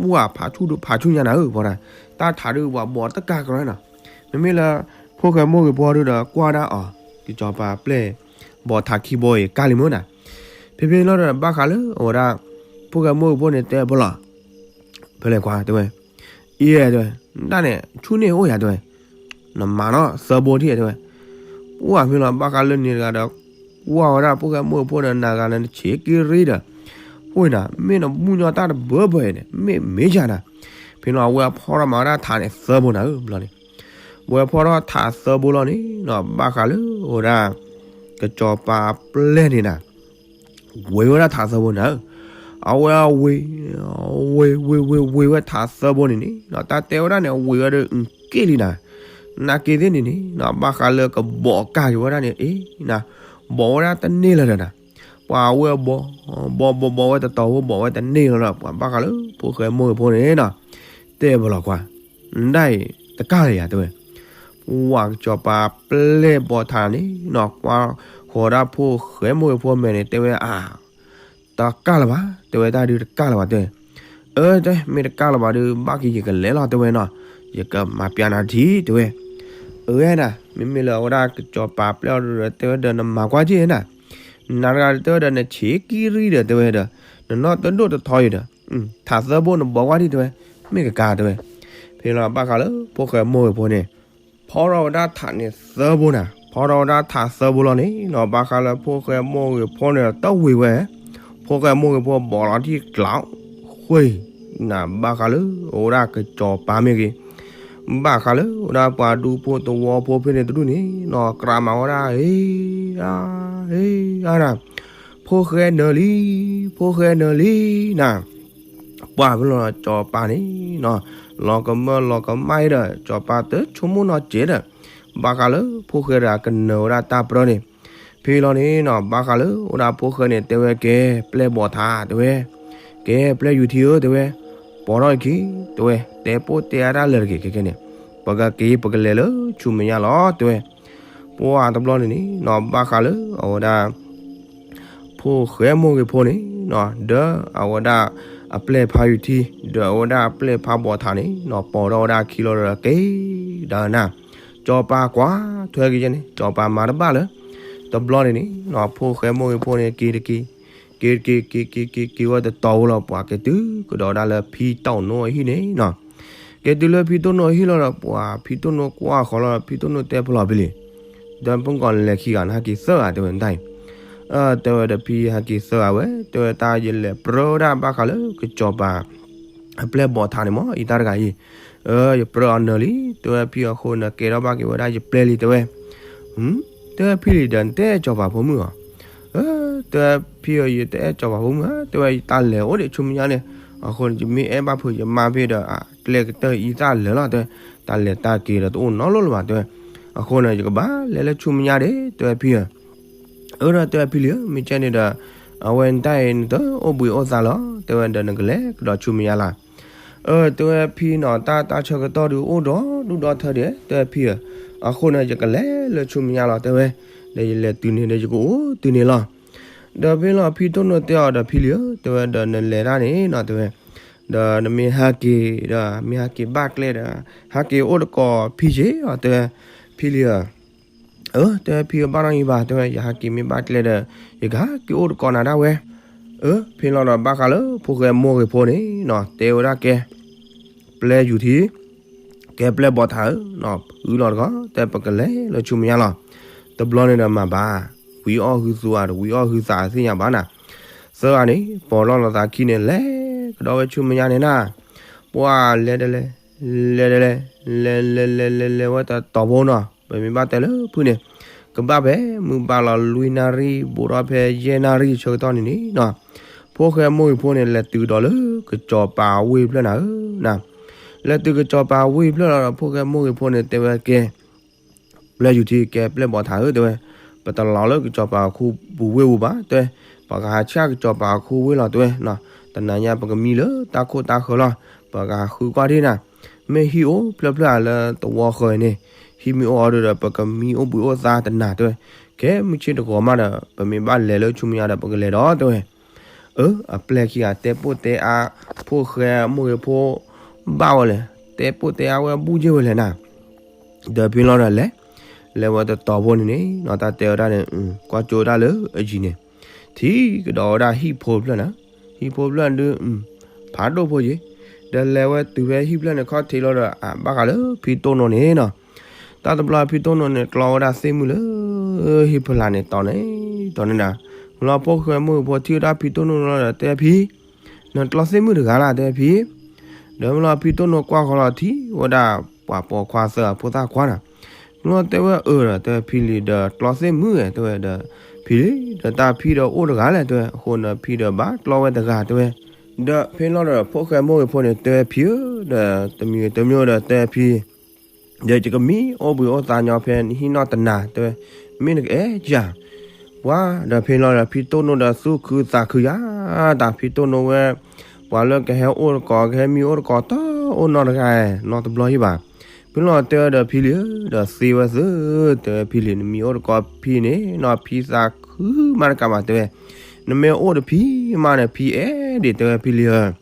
ဝ့ၤဖးဆူၣ်ဒုးဖးဆူၣ်ညါနၤဧၢ ပှၤတၢ်, တၢ်ထးဒုးပှၤဘီၣ်တကးကရၢနၤ, မ့မ့ၢ်လၢ ဖိၣ်ဃဲမိၢ်ဂ့ၤဖိဒုဒီး ကွၢ်ဒၣ်အီၤ ကစီၤပၤပျဲၢ်ဘီၣ်ထးခံဘိအံၤ ကၢ်လံမ့ၢ်နၤ, ဖဲဖဲလီၤဒီး ဘၣ်ဃးလၢအဝဲဒၣ် ဖိၣ်ဃဲမိၢ်ဂ့ၤဖိန့ၣ် တဲဖဲလီၤ ဖဲလဲၣ်ကွၢ် တဲဝဲ, အံၤ တဲဝဲ, ဒၣ်န့ၣ် ဆူၣ်န့ၢ်အိၣ်ယၤ တဲဝဲ, နမၤနီၣ်သၢဘိထံၣ် တဲဝဲ, ပှၢ်ဖဲလီၤ ဘၣ်ဃးလၢန့ၣ်တဂၤဒီး ကွၢ်ဝဲဒၣ်ဖိၣ်ဃဲမိၢ်ဂ့ၤဖိဒီး နၤဂၤလၢနဆံးက့ၤရံဒီး, အဃိနၤ မ့ၢ်နမူညီတၢ်တဘၢဘၢအံၤန့ၣ် မ့ၢ်မ့ၢ်ယၤနၤ, ဖဲလီၤ အဝဲဖီထီၣ်မၤဝဲဒၣ်ထးန့ၣ်သၢဘိနၤဧၢ ဘျီန့ၣ်, ဝဲဖီထီၣ်ထးသၢဘိလီၤန့ၣ်နီၤ ဘၣ်ဃးလၢအဝဲဒၣ် ကစီၤပၤပျဲၢ်န့ၣ်နၤ ဝ့ၤဝဲဒၣ်ထးသၢဘိနၤဧၢ, အဝဲဝ့ၤ ဝ့ၤဝ့ၤဝ့ၤဝ့ၤဝဲထးသၢဘိန့ၣ်န့ၣ် တၢ်တဲဝဲဒၣ်န့ၣ် အဝ့ၤဝဲဒီးအုၣ်က့ၣ်လံနၤ, နာ်က့ၤသ့ၣ်န့ၣ်န့ၣ် ဘၣ်ဃးလၢကဘီၣ်ကၢ်က့ၤဝဲဒၣ်န့ၣ် အ့နၤ, ဘီၣ်ဝဲဒၣ်တန့ၢ်လၢၤဒီးနၤ, ပှၤအဝဲဘီၣ် ဘီၣ်ဘီၣ်ဘီၣ်ဝဲတတီၤဖိ ဘီၣ်ဝဲတန့ၢ်လၢၤဒီး ပှၤဘၣ်ဃးလၢဖိၣ်ဃဲမိၢ်ဂ့ၤဖိန့ၣ်နီၤ, တဲဘၣ်လီၤကွၢ် နဒၣ်အံၤ တကၢ်လၢၤယၤ တဲဝဲ, ပှၤကစီၤပၤပျဲၢ်ဘီၣ်ထးန့ၣ်နီၤ ကွၢ်ဃီၤဒၣ်ဖိၣ်ဃဲမိၢ်ဂ့ၤဖိမဲာ်န့ၣ် တဲဝဲအါ တကၢ်လၢၤဘၣ် တဲဝဲ တၢ်ဒုးတကၢ်လၢၤဘၣ် တဲဝဲ, အၢ တဲ မ့ၢ်တကၢ်လၢၤဘၣ်ဒီး ဘၣ်က့ၤယကလဲၤလီၤ တဲဝဲနီၤ, ယကမၤပျးနၤထံ တဲဝဲ, အၢ နၤ မ့မ့ၢ်လၢအဝဲဒၣ်ကစီၤပၤပျဲၢ်အီၤဒီး တဲဝဲဒီး နမၤကွၢ်က့ၤနၤ, နၤတဂၤတဲဝဲဒီး နဆံးက့ၤရံဒီး တဲဝဲဒီး နနီၢ်တဒိၣ်တထီအံၤဒီး ထးသၢဘိနဘီၣ်ကွၢ်ထံ တဲဝဲ, မ့ၢ်ကကါ တဲဝဲ, ဖဲလီၤဘၣ်ဃးလၢဖိၣ်ဃဲမိၢ်ဂ့ၤဖိန့ၣ် ဖီထီၣ်ဝဲဒၣ်ထးန့ၣ်သၢဘိနၤ, ဖီထီၣ်ဝဲဒၣ်ထးသၢဘိလီၤန့ၣ်နီၤ ဘၣ်ဃးလၢဖိၣ်ဃဲမိၢ်ဂ့ၤဖိန့ၣ် တဝ့ၤဝဲ, ဖိၣ်ဃဲမိၢ်ဂ့ၤဖိဘီၣ်လီၤထံကျး ဃ့ နၤ ဘၣ်ဃးလၢအဝဲဒၣ်ကစီၤပၤမ့ၢ်ဂ့ၤ, ဘၣ်ဃးလၢအဝဲဒၣ်ပှၤဒူဖိသဝီဖိဖဲန့ၣ်တဒူၣ်န့ၣ်နီၤ ကြၢးမၤဝဲဒၣ် ဟ့ အါ ဟ့ အါ နၤ, ဖိၣ်ဃဲနၢၤလံ, ဖိၣ်ဃဲနၢၤလံ နၤ ပှၢ်ဖဲလီၤစီၤပၤန့ၣ်နီၤ လီၤကမၢလီၤကမၣ်ဒီး စီၤပၤတဆိကမိၣ်နီၢ်စဲးဒီး ဘၣ်ဃးလၢဖိၣ်ဃဲတဂၤကနၢၤဝဲဒၣ်တၢ်ပြၢန့ၣ်, ဖဲလီၤန့ၣ်နီၤ ဘၣ်ဃးလၢအိၣ်ဒၣ်ဖိၣ်ဃဲန့ၣ် တဲဝဲ ကဲပျဲၢ်ဘီၣ်ထး တဲဝဲ, ကဲပျဲၢ်ယူၤထံဧၢ တဲဝဲ, ပိာ်ထီၣ်အခံ တဲဝဲ, တဲပိာ်တဲအါတၢ်လၢာ်တဂ့ၤ ခဲကဲန့ၣ်, ပကက့ၤ ပကလဲၤလၢဆူမဲာ်ညါလီၤ တဲဝဲ, ပှၢ်တဘျီန့ၣ်န့ၣ်နီၤ ဘၣ်ဃးလၢအဝဲဒၣ် ဖိၣ်ဃဲမိၢ်ဂ့ၤဖိန့ၣ်နီၤ ဒီးအဝဲဒၣ်အပျဲၢ်ဖးယူၤထံ ဒီးအဝဲဒၣ်အပျဲၢ်ဖးဘီၣ်ထးန့ၣ်နီၤ ပိာ်ထီၣ်ဝဲဒၣ်အခံလီၤဒီးက့ၤဒီးနၤ, စီၤပၤကွၢ်ထွဲက့ၤန့ၣ် စီၤပၤမၤတဘၣ်လၢၤ, တဘျီန့ၣ်န့ၣ်နီၤ ဖိၣ်ဃဲမိၢ်ဂ့ၤဖိန့ၣ် က့ၤတက့ၤ, က့ၤတက့ၤ က့ၤက့ၤက့ၤက့ၤဝဲတတီၤဝဲလီၤ ပှၤက့ၤတုၤကဒီးဒၣ်လၢဖံတီၣ်နိအဟံၣ်န့ၣ်နီၤ က့ၤတုၤလၢဖံတိၢ်နိအဟံၣ်လီၤဒီး ပှၤဖံတိၢ်နိကွၢ်ဃီၤလီၤဒီး ဖံတိၢ်နိတဲဖဲလီၤဖဲလံ, ဒီးဖုၣ်ကီၢ်လဲၤခံဂၤန့ၣ် ဟဲက့ၤသၢဂၤ တဲဝဲ နတၢ်အံၤ, တဲဝဲဒီးဖံဟဲက့ၤသၢဂၤဝဲ တဲဝဲတၢ်ယလဲၤပြၢဒၣ်ဘၣ်ဃးလၢကစီၤပၤ အပျဲၢ်ဘီၣ်ထးန့ၣ်မ့ၢ် အံၤတၢ်တဂၤအံၤ, ယပြၢအီၤနၢၤလံ တဲဝဲ ဖံအဃိန့ၣ် ကဲထီၣ်ဘၣ်က့ၤဝဲဒၣ်ယပျဲၢ်လံ တဲဝဲ, တဲဝဲဖံလံဒီး နတအဲၣ်စီၤပၤဖိမုၣ်ဧါ တဲဝဲဖံဧၢ ယတအဲၣ်စီၤပၤဖိမုၣ်ဧါ တဲဝဲ ယတၢ်လဲၤအိၣ်ဒံးဆူမဲာ်ညါန့ၣ်, အဃိန့ၣ် ယမ့ၢ်အဲၣ်ဘၣ်ဖုးယမါဖဲဒီး အကျဲကတၢၢ်အံသၣ်လဲၤလီၤ တဲဝဲ, တၢ်လဲၤတၢ်က့ၤဒီးတအိၣ်နီတလီၢ်လၢၤဘၣ် တဲဝဲ, အဃိန့ၣ် ယကဘၣ်လဲၤလၢဆူမဲာ်ညါဒၣ် တဲဝဲဖံဧၢ, အၢ ဒီးတဲဝဲဖံလံဧၢ မ့ၢ်ကဲန့ၣ်ဒီး အဝဲနတၢ်အံၤ နတအိၣ်ဘှံးအိၣ်သါလီၤ တဲဝဲဒီး နကလဲၤကဒီးဆူမဲာ်ညါလီၤ အၢ တဲဝဲဖံနီၤ တၢ်တၢ်ဆၢကတီၢ်ဒုးအိၣ်ဒီးဒူၣ်ဒီထၢဒံး တဲဝဲဖံဧၢ, အဃိန့ၣ် ယကလဲၤလၢဆူမဲာ်ညါလီၤ တဲဝဲ, ဒီးယလဲၤတုၤန့ၣ်ဒီးယကအိၣ်တုၤန့ၣ်လီၤ, ဒီးဖဲလီၤဖံတိၢ်နိတဲအီၤဒီးဖံလံဧၢ တဲဝဲဒီးနလဲၤတၢ်န့ၣ်နီၤ တဲဝဲ, ဒီးနမ့ၢ်ဟဲက့ၤဒီး မ့ၢ်ဟဲက့ၤဘၣ်ကျဲဒီး ဟဲက့ၤအိၣ်တကိးဖံက့ၤအီၤ တဲဝဲ, ဖံလံဧၢ အၢ တဲဝဲဖံဧၢ ဘၣ်နီၢ်အံၤဘၣ် တဲဝဲ ယဟဲက့ၤမ့ၢ်ဘၣ်ကျဲဒီး ယကဟဲက့ၤအိၣ်တကိးနၤဒၣ်ဝဲ, အၢ ဖဲလီၤဒီးဘၣ်ဃးလၢဖိၣ်ဃဲမိၢ်ဂ့ၤဖိန့ၣ်နီၤ တဲဝဲဒၣ်ကဲ ပျဲၢ်ယူၤထံ ကဲပျဲၢ်ဘီၣ်ထးဧၢ, ဖုလီၤတဂီၤ တဲပကလဲၤလၢဆူမဲာ်ညါလီၤ, တဘျီန့ၣ်ဒီးမၤဘၣ်, ဝံအီၣ်ဟုသူဧါ တဝံအီၣ်ဟုသးသ့ၣ်ညါဘၣ်နၤ, သၢဂၤန့ၣ် ပိာ်လီၤလိာ်သးခံန့ၣ် လဲၤကဒီးဝဲဆူမဲာ်ညါန့ၣ်နၤ, ပှၤလဲၤဒီးလဲၤ လဲၤလဲၤလဲၤ လဲၤလဲၤလဲၤလဲၤလဲၤဝဲတတီၤဖိနီၤ, ပမ့ၢ်ဘၣ်တဲလၢဖုၣ်န့ၣ် ကဘၣ်ဖဲမုၢ်ဘၣ်လီၤလွံၢ်နၣ်ရံၣ် ဘူးထီၣ်ဖဲယဲၢ်နၣ်ရံၣ်ဆၢကတီၢ်န့ၣ်န့ၣ်နီၤ, ဖိၣ်ဃဲမိၢ်ဂ့ၤဖိန့ၣ် လဲၤတုၤကဒီးလၢကစီၤပၤဝ့ၢ်ဖျၢၣ်နၤဧၢ, လဲၤတုၤကစီၤပၤဝ့ၢ်ဖျၢၣ်လီၤဒီး ဖိၣ်ဃဲမိၢ်ဂ့ၤဖိန့ၣ် တဲဝဲကဲ ပျဲယူၤထံ ကဲပျဲၢ်ဘီထးဧၢ တဲဝဲ, ပတလီၤလၢကစီၤပၤခူပူၤဝ့ၢ်ပူၤဘၣ် တဲဝဲ, ပကဟးဆှၣ်ကစီၤပၤခူဝ့ၢ်လီၤ တဲဝဲ, တနၤညါပကမံလၢတၢ်ခိၣ်တၢ်ဃၢၤလီၤ, ပကဟးဃုကွၢ်ထံၣ်နၤ, မ့ၢ်ဟံၣ်အိၣ်ဖျၢၣ်ဖျၢၣ်လၢသဝီဃၢၤန့ၣ်, ဟံၣ်မ့ၢ်အိၣ်အီၤဒီး ပကမံအိၣ်ဘှံးအိၣ်သါတနၤ တဲဝဲ, ကဲမုၢ်ဆ့ၣ်တဂီၤမးဒီး ပမ့ၢ်ဘၣ်လဲၤလၢဆူမဲာ်ညါဒီး ပကလဲၤဒီး တဲဝဲ အၢ အပျဲၢ်ခံဂၤတဲပိၢ်တဲအါ ဖိၣ်ဃဲမိၢ်ဂ့ၤဖိ ဘၣ်ဝဲလဲၣ်, တဲပိၢ်တဲအါဝဲဘူၣ်က့ၤဝဲလဲၣ်နၤ, ဒီးဖဲလီၤဒီးလဲၤ, လဲၤဝဲတတီၤဖိန့ၣ်န့ၣ်နီၤ တၢ်တဲဝဲဒၣ်န့ၣ် ကွၢ်ကၠိဝဲဒၣ်လၢအယံၤန့ၣ်, ထံၣ်ကဒီးဝဲဒၣ်ဟံၣ်ဖိတဖျၢၣ်နၤ, ဟံၣ်ဖိတဖျၢၣ်ဒုး ဖးဒိၣ်ဖိယ့ၤ, ဒီးလဲၤဝဲတုၤဖဲဟံၣ်ဖျၢၣ်န့ၣ်ခီၣ်ထံးလီၤဒီး အဘၣ်ဃးလၢဖံတိၢ်နိန့ၣ်နီၤ တၢ်တဘျီဖံတိၢ်နိန့ၣ် ကျီဝဲဒၣ်သ့ၣ်မုၣ်လၢ ဟံၣ်ဖီလာ်န့ၣ်တီၤန့ၣ်, တီၤန့ၣ်နၤ, မ့ၢ်လီၤဖိၣ်ဃဲမိၢ်ဂ့ၤဖိထံၣ်ဝဲဒၣ်ဖံတိၢ်နိလီၤဒီး တဲဖံ နကျီသ့ၣ်မုၣ်တဂၤလၢ တဲဖံ, ဒီးမ့ၢ်လီၤဖံတိၢ်နိကွၢ်ဃီလီၤထံၣ်ဝဲဒၣ် ပှၤပိာ်ခွါသၢဂၤဖိသၣ်ခွါနၤ, မ့ၢ်လီၤတဲဝဲအၢဒီး တဲဖံလံၤဒီးကျီသ့ၣ်မုၣ်ဧဲ တဲဝဲဒီး, ဖံလံၤဒီးတၢ်ဖံဒီးအိၣ်တဂၤလဲၣ် တဲဝဲ, အဃိန့ၣ်ဖံဒီးဘၣ်ကျီဝဲတဂၤ တဲဝဲ, ဒီးဖဲလီၤဒီးဖိၣ်ဃဲမိၢ်ဂ့ၤဖိန့ၣ် တဲဖံဧၢ, ဒီးတမံၤတမံၤဒီးတဲဖံ ဒီးယကမံအိၣ်ဘှံးအိၣ်သါညီဖဲနဟံၣ်နီၢ်တနၤ တဲဝဲ, မ့ၢ်နကအဲၣ်ယၤ, ပှၤဒီးဖဲလီၤဒီး ဖံတိၢ်နိဒီးသူၣ်ခုသးခုယၤ, တၢ်ဖံတိၢ်နိဝဲ, ပှၤလၢကဟဲအိၣ်တကိး ကဟဲမံအိၣ်တကိး တအိၣ်နီတဂၤ, နီတဘျီဟံၣ်ဘၣ်, ဖဲလီၤတဲဝဲဒီးဖံလံၤဧၢ, ဒီးသ့ဝဲသၢ, တဲဝဲဖံလံၤ နမံအိၣ်တကိးဖံန့ၣ်နီၤ ဖံသးခုမးတကးဘၣ် တဲဝဲ, နမ့ၢ်အိၣ်တဖံမးန့ၣ် ဖံအဲၣ်ဒိး တဲဝဲဖံလံၤဧၢ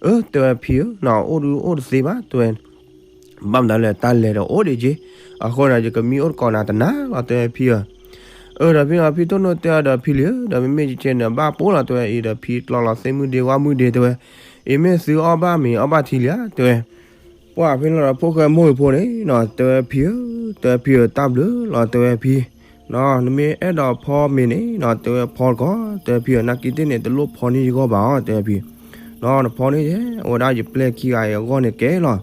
အၢ တဲဝဲဖံဧၢ, နအိၣ်ဒုးအိၣ်တသ့ဘၣ် တဲဝဲ, ဘၣ်မတၤလဲၣ် တၢ်လဲၤဒီးအိၣ်ဒံးက့, အဃိန့ၣ် ယကမံအိၣ်တကိးနၤတနၤလီၤ တဲဝဲဖံဧၢ, အၢ ဒီးဖဲလီၤဖံတိၢ်နိတဲအီၤဒီးဖံလံၤဧၢ, ဒီးမ့မ့ၢ်ယကဲန့ၣ် ဘၣ်ပိာ်လီၤ တဲဝဲအံၤဒီးဖံကျီလီၤသ့ၣ်မုၣ်ဒ့ဝၣ်မုၣ်ဒ့ တဲဝဲ, အံၤမ့ၢ်သုအီၣ်ဘၣ်မ့ၤအီၣ်ဘၣ်ထံလံဧါ တဲဝဲ ပှၢ်ဖဲလီၤဒီးဖိၣ်ဃဲမိၢ်ဂ့ၤဖိန့ၣ်နီၤ တဲဝဲဖံဧၢ, တဲဝဲဖံဧၢ တၢ်ဘျုးလီၤ တဲဝဲဖံ, နမ့ၢ်အဲၣ်ဒိးဖီမ့ၤန့ၣ်နီၤ တဲဝဲဖီတကိး တဲဝဲဖံဧၢ, နာ်က့သ့ၣ်န့ၣ် တလိၣ်ဖီန့ၢ်ယဂီၢ်ဘၣ်အီၤ တဲဝဲဖံ, နဖီန့ၢ်ယဲ အဝဲဒၣ်ယပျဲၢ်ခံဂၤအံၤအဂီၢ်န့ၣ်ကဲလီၤ,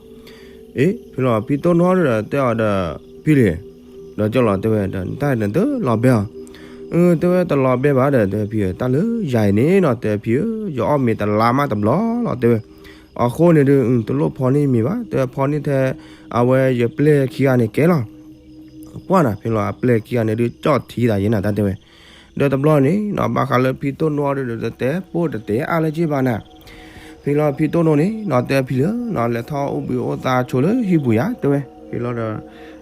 အ့ ဖဲလီၤဖံတိၢ်နိဒီးတဲအီၤဒီး ဖံလံၤ, ဒီးကၠီလီၤတဲဝဲဒီး နတၢ်န့ၣ်တလီၤဘဲအီၤ, အၢ တဲဝဲတလီၤဘဲဘၣ်ဒီး တဲဝဲဖံဧၢ တၢ်လၢယၤအံၤန့ၣ်နီၤ တဲဝဲဖံဧၢ ယအီၣ်မ့ၤတလါမးတဘျီလီၤ တဲဝဲ, အဃိန့ၣ်ဒုး တလိၣ်ဖီန့ၢ်မ့ၤဘၣ် တဲဝဲ ဖီန့ၢ်ထဲ အဝဲယပျဲၢ်ခံဂၤန့ၣ်ကဲလီၤ ပှၢ်နၤ ဖဲလီၤအပျဲၢ်ခံဂၤန့ၣ်ဒုး ကၠီၣ်ထံသးယဲနၤ တၢ်တဲဝဲ, ဒီးတဘျီန့ၣ်နီၤ ဘၣ်ဃးလၢဖံတိၢ်နိအီၤဒုး တတဲပိၢ်တတဲအါလၢၤက့ဘၣ်နၤ, ဖဲလီၤဖံတိၢ်နိန့ၣ်နီၤ တဲဖံလံၤဧၢ နလဲၤထီၣ်အိၣ်ဘှံးအိၣ်သါဆိလၢဟံၣ်ပူၤယၤ တဲဝဲ, ဖဲလီၤဒီး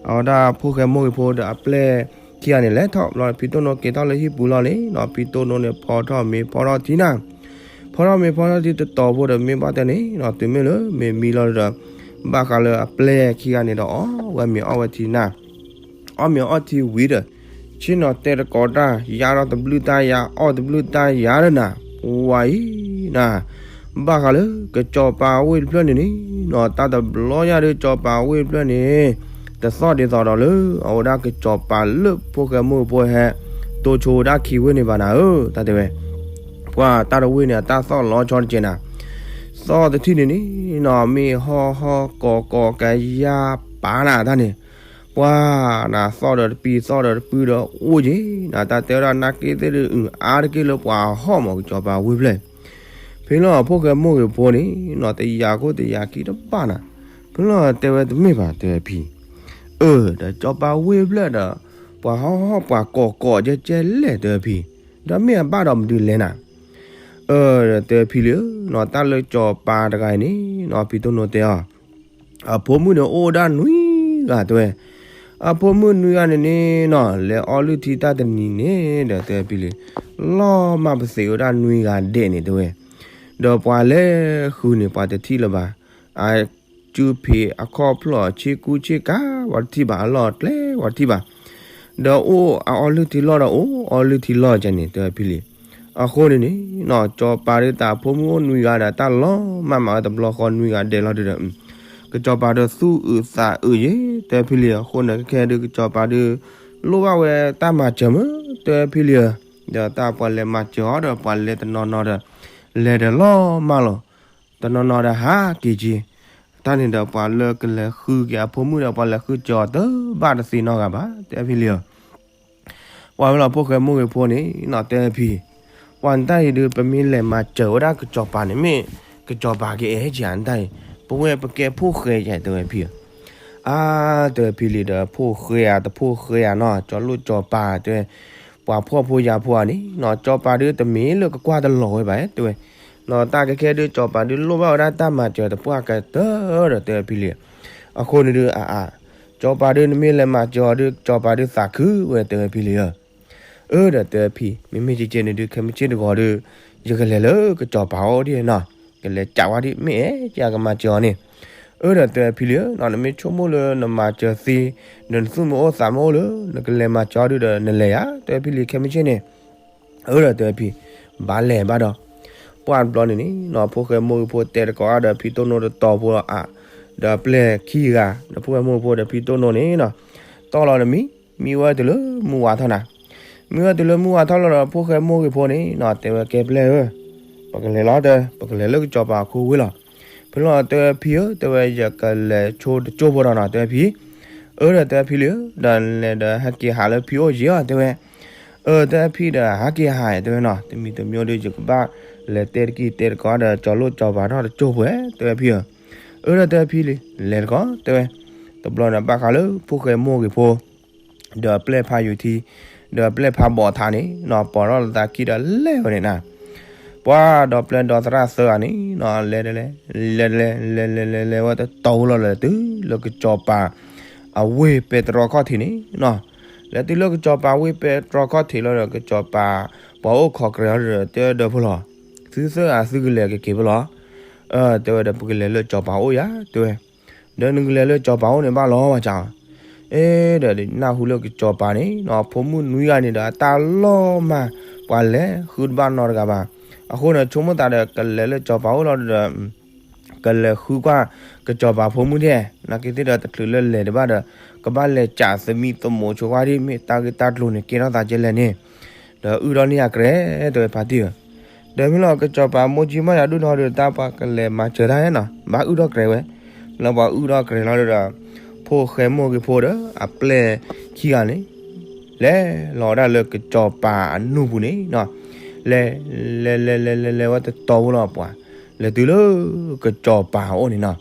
အဝဲဒၣ်ဖိၣ်ဃဲမိၢ်ဂ့ၤဖိဒီးအပျဲၢ်ခံဂၤန့ၣ် လဲၤထီၣ်ဘျီ ဖံတိၢ်နိက့ၤထီၣ်လၢဟံၣ်ပူၤလီၤန့ၣ်နီၤ ဖံတိၢ်နိန့ၣ်ဖီထီၣ်မ့ၤဖီထီၣ်ထံနၤ ဖီထီၣ်မ့ၤဖီထီၣ်ထံတတီၤဖိဒီး မ့ၢ်ဘၣ်တဲန့ၣ်နီၤ တုၤမ့ၢ်လၢမ့ၤမံလီၤဒီး ဘၣ်ဃးလၢအပျဲၢ်ခံဂၤန့ၣ်ဒီး အီၣ်ဝဲမ့ၤအီၣ်ဝဲထံနၤ, အီၣ်မ့ၤအီၣ်ထံဝံၤဒီး ဆ့ၣ်နီၤတဲတကိးတၢ် ယါထီၣ်တဘျုးတၢ်ယါ အီၣ်တဘျုးတၢ်ယါဒီးနၤ, ဝံၤအံၤနၤ ဘၣ်ဃးလၢကစီၤပၤဝ့ၢ်တဖျၢၣ်န့ၣ်န့ၣ်နီၤ တၢ်တဘျီညါဒီး ကစီၤပၤဝ့ၢ်တဖျၢၣ်န့ၣ် တသီၣ်ဒ်သိးဒီးလၢ အဝဲဒၣ်ကစီၤပၤလၢဖိၣ်ဃဲမိၢ်ဂ့ၤဖိဟဲ တိၢ်ဆိဝဲဒၣ်ခံဝ့ၢ်န့ၣ်ဘၣ်နၤဧၢ တၢ်တဲဝဲ, ပှၢ်တၢ်တဝ့ၢ်န့ၣ် အတၢ်သီၣ်လီၤဆီတကဲးနၤ, သီၣ်တထံၣ်န့ၣ်န့ၣ်နီၤ မ့ၢ်ဟီၣ်ဟီၣ်ကီၤကီၤကယါပာ်နၤတၢ်န့ၣ်, ပှၢ်နၤ သီၣ်ဒီးတပံၤသီၣ်ဒီးတပုၢ်ဒီးအိၣ်က့ၤနၤ တၢ်တဲဝဲဒၣ်နာ်က့သ့ၣ်ဒုး အါတက့ၢ်လၢပှၤဟီၣ်မး ကစီၤပၤဝ့ၢ်ဖျၢၣ်, ဖဲလီၤဖိၣ်ဃဲမိၢ်ဂ့ၤဖိန့ၣ်နီၤ တယာ်ခိၣ်တယာ်ခံတဘၣ်နၤ, ဖဲလီၤတဲဝဲတမ့ၢ်ဘၣ် တဲဝဲဖံ, အၢ ဒီးကစီၤပၤဝ့ၢ်ဖျၢၣ်ဒီး ပှၤဟီၣ်ဟီၣ်ပှၤကီၤကီၤကဲကဲလဲၣ် တဲဝဲဖံ, ဒီးမ့ၢ်အဘၣ်ဒီးမနုၤလဲၣ်နၤ, အၢ ဒီးတဲဝဲဖံလံဧၢနီၤ တၢ်လၢကစီၤပၤတဂၤအံၤန့ၣ်နီၤ ဖံတိၢ်နိတဲအီၤ, အဖိမုၣ်န့ၣ်အိၣ်ဒၣ်နွံဂၤတဲဝဲ, အဖိမုၣ်နွံဂၤန့ၣ်န့ၣ်နီၤ လဲၤအီလုၢ်ထံတၢ်တနံၤန့ၣ် ဒီးတဲဝဲဖံလံ, လီၤမၢ်ပသံးဝဲဒၣ်နွံဂၤဒဲးန့ၣ်တဲဝဲ, ဒီးပှၤလဲၤဃုန့ၣ် ပှၤတထံၣ်လၢၤဘၣ်, အ စုဖံးအခီၣ်ဖျီၣ်ဆ့ကူဆ့ကၤ ပှၤတထံၣ်ဘၣ် အလီၢ်အကျဲပှၤတထံၣ်ဘၣ်, ဒီးအိၣ်အအီလုၢ်ထံလီၢ်ဒီးအိၣ်အီလုၢ်ထံလီၢ်ကန့ၣ် တဲဝဲဖံလံ, အဃိန့ၣ်န့ၣ်နီၤ ကစီၤပၤဒုးတၢ်ဖိမုၣ်အိၣ်နွံဂၤဒီးတၢ်လီၤမၢ်မးဝဲတဘျီဃီနွံဂၤဒဲးလီၤဒုးဒီး, ကစီၤပၤဒုးသူၣ်အုးသးအုးယဲ တဲဝဲဖံလံ, အဃိန့ၣ်ခဲခဲဒုးကစီၤပၤဒုး လိၣ်ဘၣ်ဝဲတၢ်မၤစၢၤမး တဲဝဲဖံလံဧၢ, ဒီးတၢ်ပှၤလဲၤမၤစၢၤအီၤဒီးပှၤလဲၤတနီၤနီၤဒီး လဲၤဒီးလီၤမၢ်လီၤ, တနီၤနီၤဒီးဟးက့ၤက့ၤ, တၢ်န့ၣ်ဒီးပှၤလၢကလဲၤဃုက့ၤအဖိမုၣ်ဒီး ပှၤလဲၤဃုကၠီၤတဘၣ်တသ့နီတဂၤဘၣ် တဲဖံလံဧၢ. ပှၤဝဲလီၤဖိၣ်ဃဲမိၢ်ဂ့ၤဖိန့ၣ်နီၤ တဲဖံ, ပှၤနတၢ်အံၤဒုး ပမ့ၢ်လဲၤမၤစၢၤဝဲဒၣ်ကစီၤပၤန့ၣ် မ့ၢ်ကစီၤပၤကအဲၣ်ကဧါနတၢ်အံၤ, ပဝဲပကဲဖိၣ်ဃဲယါ တဲဝဲဖံဧၢ. အါ တဲဝဲဖံလံဒီး ဖိၣ်ဃဲဧါ တဖိၣ်ဃဲဧါနီၤ ကၠီၤလိၣ်ကၠီၤပၤ တဲဝဲ, ပှၤဖှီၣ်ဖိယာ်ဖိဧါန့ၣ်နီၤ ကၠီၤပၤဒုးတမ့ၢ်လၢကကွၢ်တလီၤဝဲဘၣ် တဲဝဲ, နီၤတၢ်ကဲခဲဒုး ကၠီၤပၤဒုးလိၣ်ဘၣ်ဝဲဒၣ်တၢ်မၤစၢၤတပှၢ်ကတၢၢ်ဒီး တဲဝဲဖံလံ, အဃိန့ၣ်ဒုး အါအါ ကၠီၤပၤဒုး နမ့ၢ်လဲၤမၤစၢၤအီၤဒုး ကၠီၤပၤဒုးသးခုဝဲ တဲဝဲဖံလံဧၢ. အၢ ဒီးတဲဖံ, မ့မ့ၢ်ကကဲန့ၣ်ဒုး ခဲမုၢ်ဆ့ၣ်တဂီၤဒီး ယကလဲၤလၢကစီၤပၤအိၣ်ဒံးနီၤ, ကလဲၤကးဝဲဒံး မ့ၢ်အဲၣ်ကမၤစၢၤအီၤန့ၣ်. အၢ ဒီးတဲဖံလံဧၢ, နမ့ၢ်ဆိကမိၣ်လၢနမၤစၢၤသ့, ဒီးနသူၣ်မ့ၢ်အိၣ်သးမ့ၢ်အိၣ်လၢ နကလဲၤမၤစၢၤအီၤဒုးဒီး နလဲၤယါ တဲဖံလံ ခဲမုၢ်ဆ့ၣ်န့ၣ်. အၢ ဒီးတဲဖံ, ဘၣ်လဲၤဘၣ်ဒီး ပှၢ်တဘျီန့ၣ်န့ၣ်နီၤ ဖိၣ်ဃဲမိၢ်ဂ့ၤဖိတဲတကိးဒီး ဖံတိၢ်နိတတီၤဖိလီၤအါ, ဒီးပျဲၢ်ခံဂၤ ဒီးဖိၣ်ဃဲမိၢ်ဂ့ၤဖိဒီးဖံတိၢ်နိန့ၣ်နီၤ, တီၢ်လီၤတမံၤ မံဝဲတုၤလၢမုၢ်ဝါထီၣ်နၤ, မံဝဲတုၤလၢမုၢ်ဝါထီၣ်လီၤဒီး ဖိၣ်ဃဲမိၢ်ဂ့ၤဖိန့ၣ်နီၤ တဲဝဲကဲပျဲၢ်ဧၢ, ပကလဲၤလီၤတဲ, ပကလဲၤလၢကစီၤပၤအခိဝ့ၢ်လီၤ. ဖဲလီၤတဲဝဲဖံဧၢ, တဲဝဲယကလဲၤဆိတကၠိၢ်ဖိဒီးနီၤ တဲဝဲဖံ. အၢ ဒီးတဲဖံလံဧၢ, ဒီးလဲၤဒီးဟဲက့ၤဟးလၢဖံအိၣ်ယံၤအီၤ တဲဝဲ. အၢ တဲဖံဒီးဟးက့ၤဟး တဲဝဲနီၤ, တမံၤတမံၤဒီး ယကဘၣ်လဲၤတဲတက့ၢ်တဲတကိးဒီး ကၠီၤလိၣ်ကၠီၤပၤထီၣ်တကၠိၢ်ဖိ တဲဝဲဖံဧၢ. အၢ ဒီးတဲဖံလံ, လဲၤတကိး တဲဝဲ. တဘျီန့ၣ် ဘၣ်ဃးလၢဖိၣ်ဃဲမိၢ်ဂ့ၤဖိ ဒီးပျဲၢ်ဖးယူၤထံ, ဒီးပျဲၢ်ဖးဘီၣ်ထးန့ၣ်နီၤ ပိာ်ထီၣ်လီၤသးခံဒီးလဲၤဝဲန့ၣ်နၤ. ပှၤဒီးပျဲၢ်ဒီသရၣ်သၢဂၤန့ၣ်နီၤ လဲၤလဲၤလဲၤ လဲၤလဲၤလဲၤလဲၤလဲၤဝဲတတီၤဖိလီၤလၢတုၤလၢကစီၤပၤ အဝ့ၢ်ပဲတြီခီၣ်ထံးန့ၣ်နီၤ. လဲၤတုၤလၢကစီၤပၤဝ့ၢ်ပဲတြီခီၣ်ထံးလီၤဒီး ကစီၤပၤ ပှၤအိၣ်ခိးကြၢးအီၤဒီး တဲဒီးဖိလီၤ, သုသၢဂၤသုကလဲၤကက့ၤဖိလီၤ. အၢ တဲဝဲဒီး ပကလဲၤလၢကစီၤပၤအိၣ်ယါ တဲဝဲ. ဒီးနကလဲၤလၢကစီၤပၤအိၣ်န့ၣ်ဘၣ်လီၤဝဲကၢ်. အ့ ဒီးနၢ်ဟူလၢကစီၤပၤန့ၣ်နီၤ ဖိမုၣ်နွံဂၤန့ၣ်ဒီး အတၢ်လီၤမၢ် ပှၤလဲၤဃုတဘၣ်နီတဂၤဘၣ်. အဃိန့ၣ် ဆိကမိၣ်သးဒီး ကလဲၤလၢကစီၤပၤအိၣ်လီၤဒီး ကလဲၤဃုကွၢ်ကစီၤပၤဖိမုၣ်ဒဲး, နာ်က့သ့ၣ်ဒီးတချုးလၢလဲၤတဘၣ်ဒီး ကဘၣ်လဲၤကးသမံသမိးဆိကွၢ်ဒ်မ့ၢ်တၢ်ဂ့ၢ်တၢ်ကျိၤန့ၣ် ကဲထီၣ်သးကဲလဲၣ်န့ၣ်, ဒီးအုၣ်ထီၣ်န့ၢ်ယၤကြဲး တဲဝဲဖါတံၢ်ဧၢ. ဒီးမ့ၢ်လီၤ ကစီၤပၤမိၢ်ကၠံမီၢ်ယၤဒုၣ်နီၤဒီး တၢ်ပှၤကလဲၤမၤစၢၤတၢ်နီၤ ဘၣ်အုၣ်ထီၣ်ကြဲးဝဲ, လၢပှၤအုၣ်ထီၣ်ကြဲးလီၤဒီး ဖိၣ်ဃဲမိၢ်ဂ့ၤဖိဒီး အပျဲၢ်ခံဂၤန့ၣ် လဲၤလီၤဝဲဒၣ်လၢကစီၤပၤအနူၢ်ပူၤန့ၣ်နီၤ, လဲၤ လဲၤလဲၤလဲၤလဲၤလဲၤဝဲတတီၤဖိလီၤပှၤ, လဲၤတုၤလၢကစီၤပၤအအိၣ်န့ၣ်နီၤ.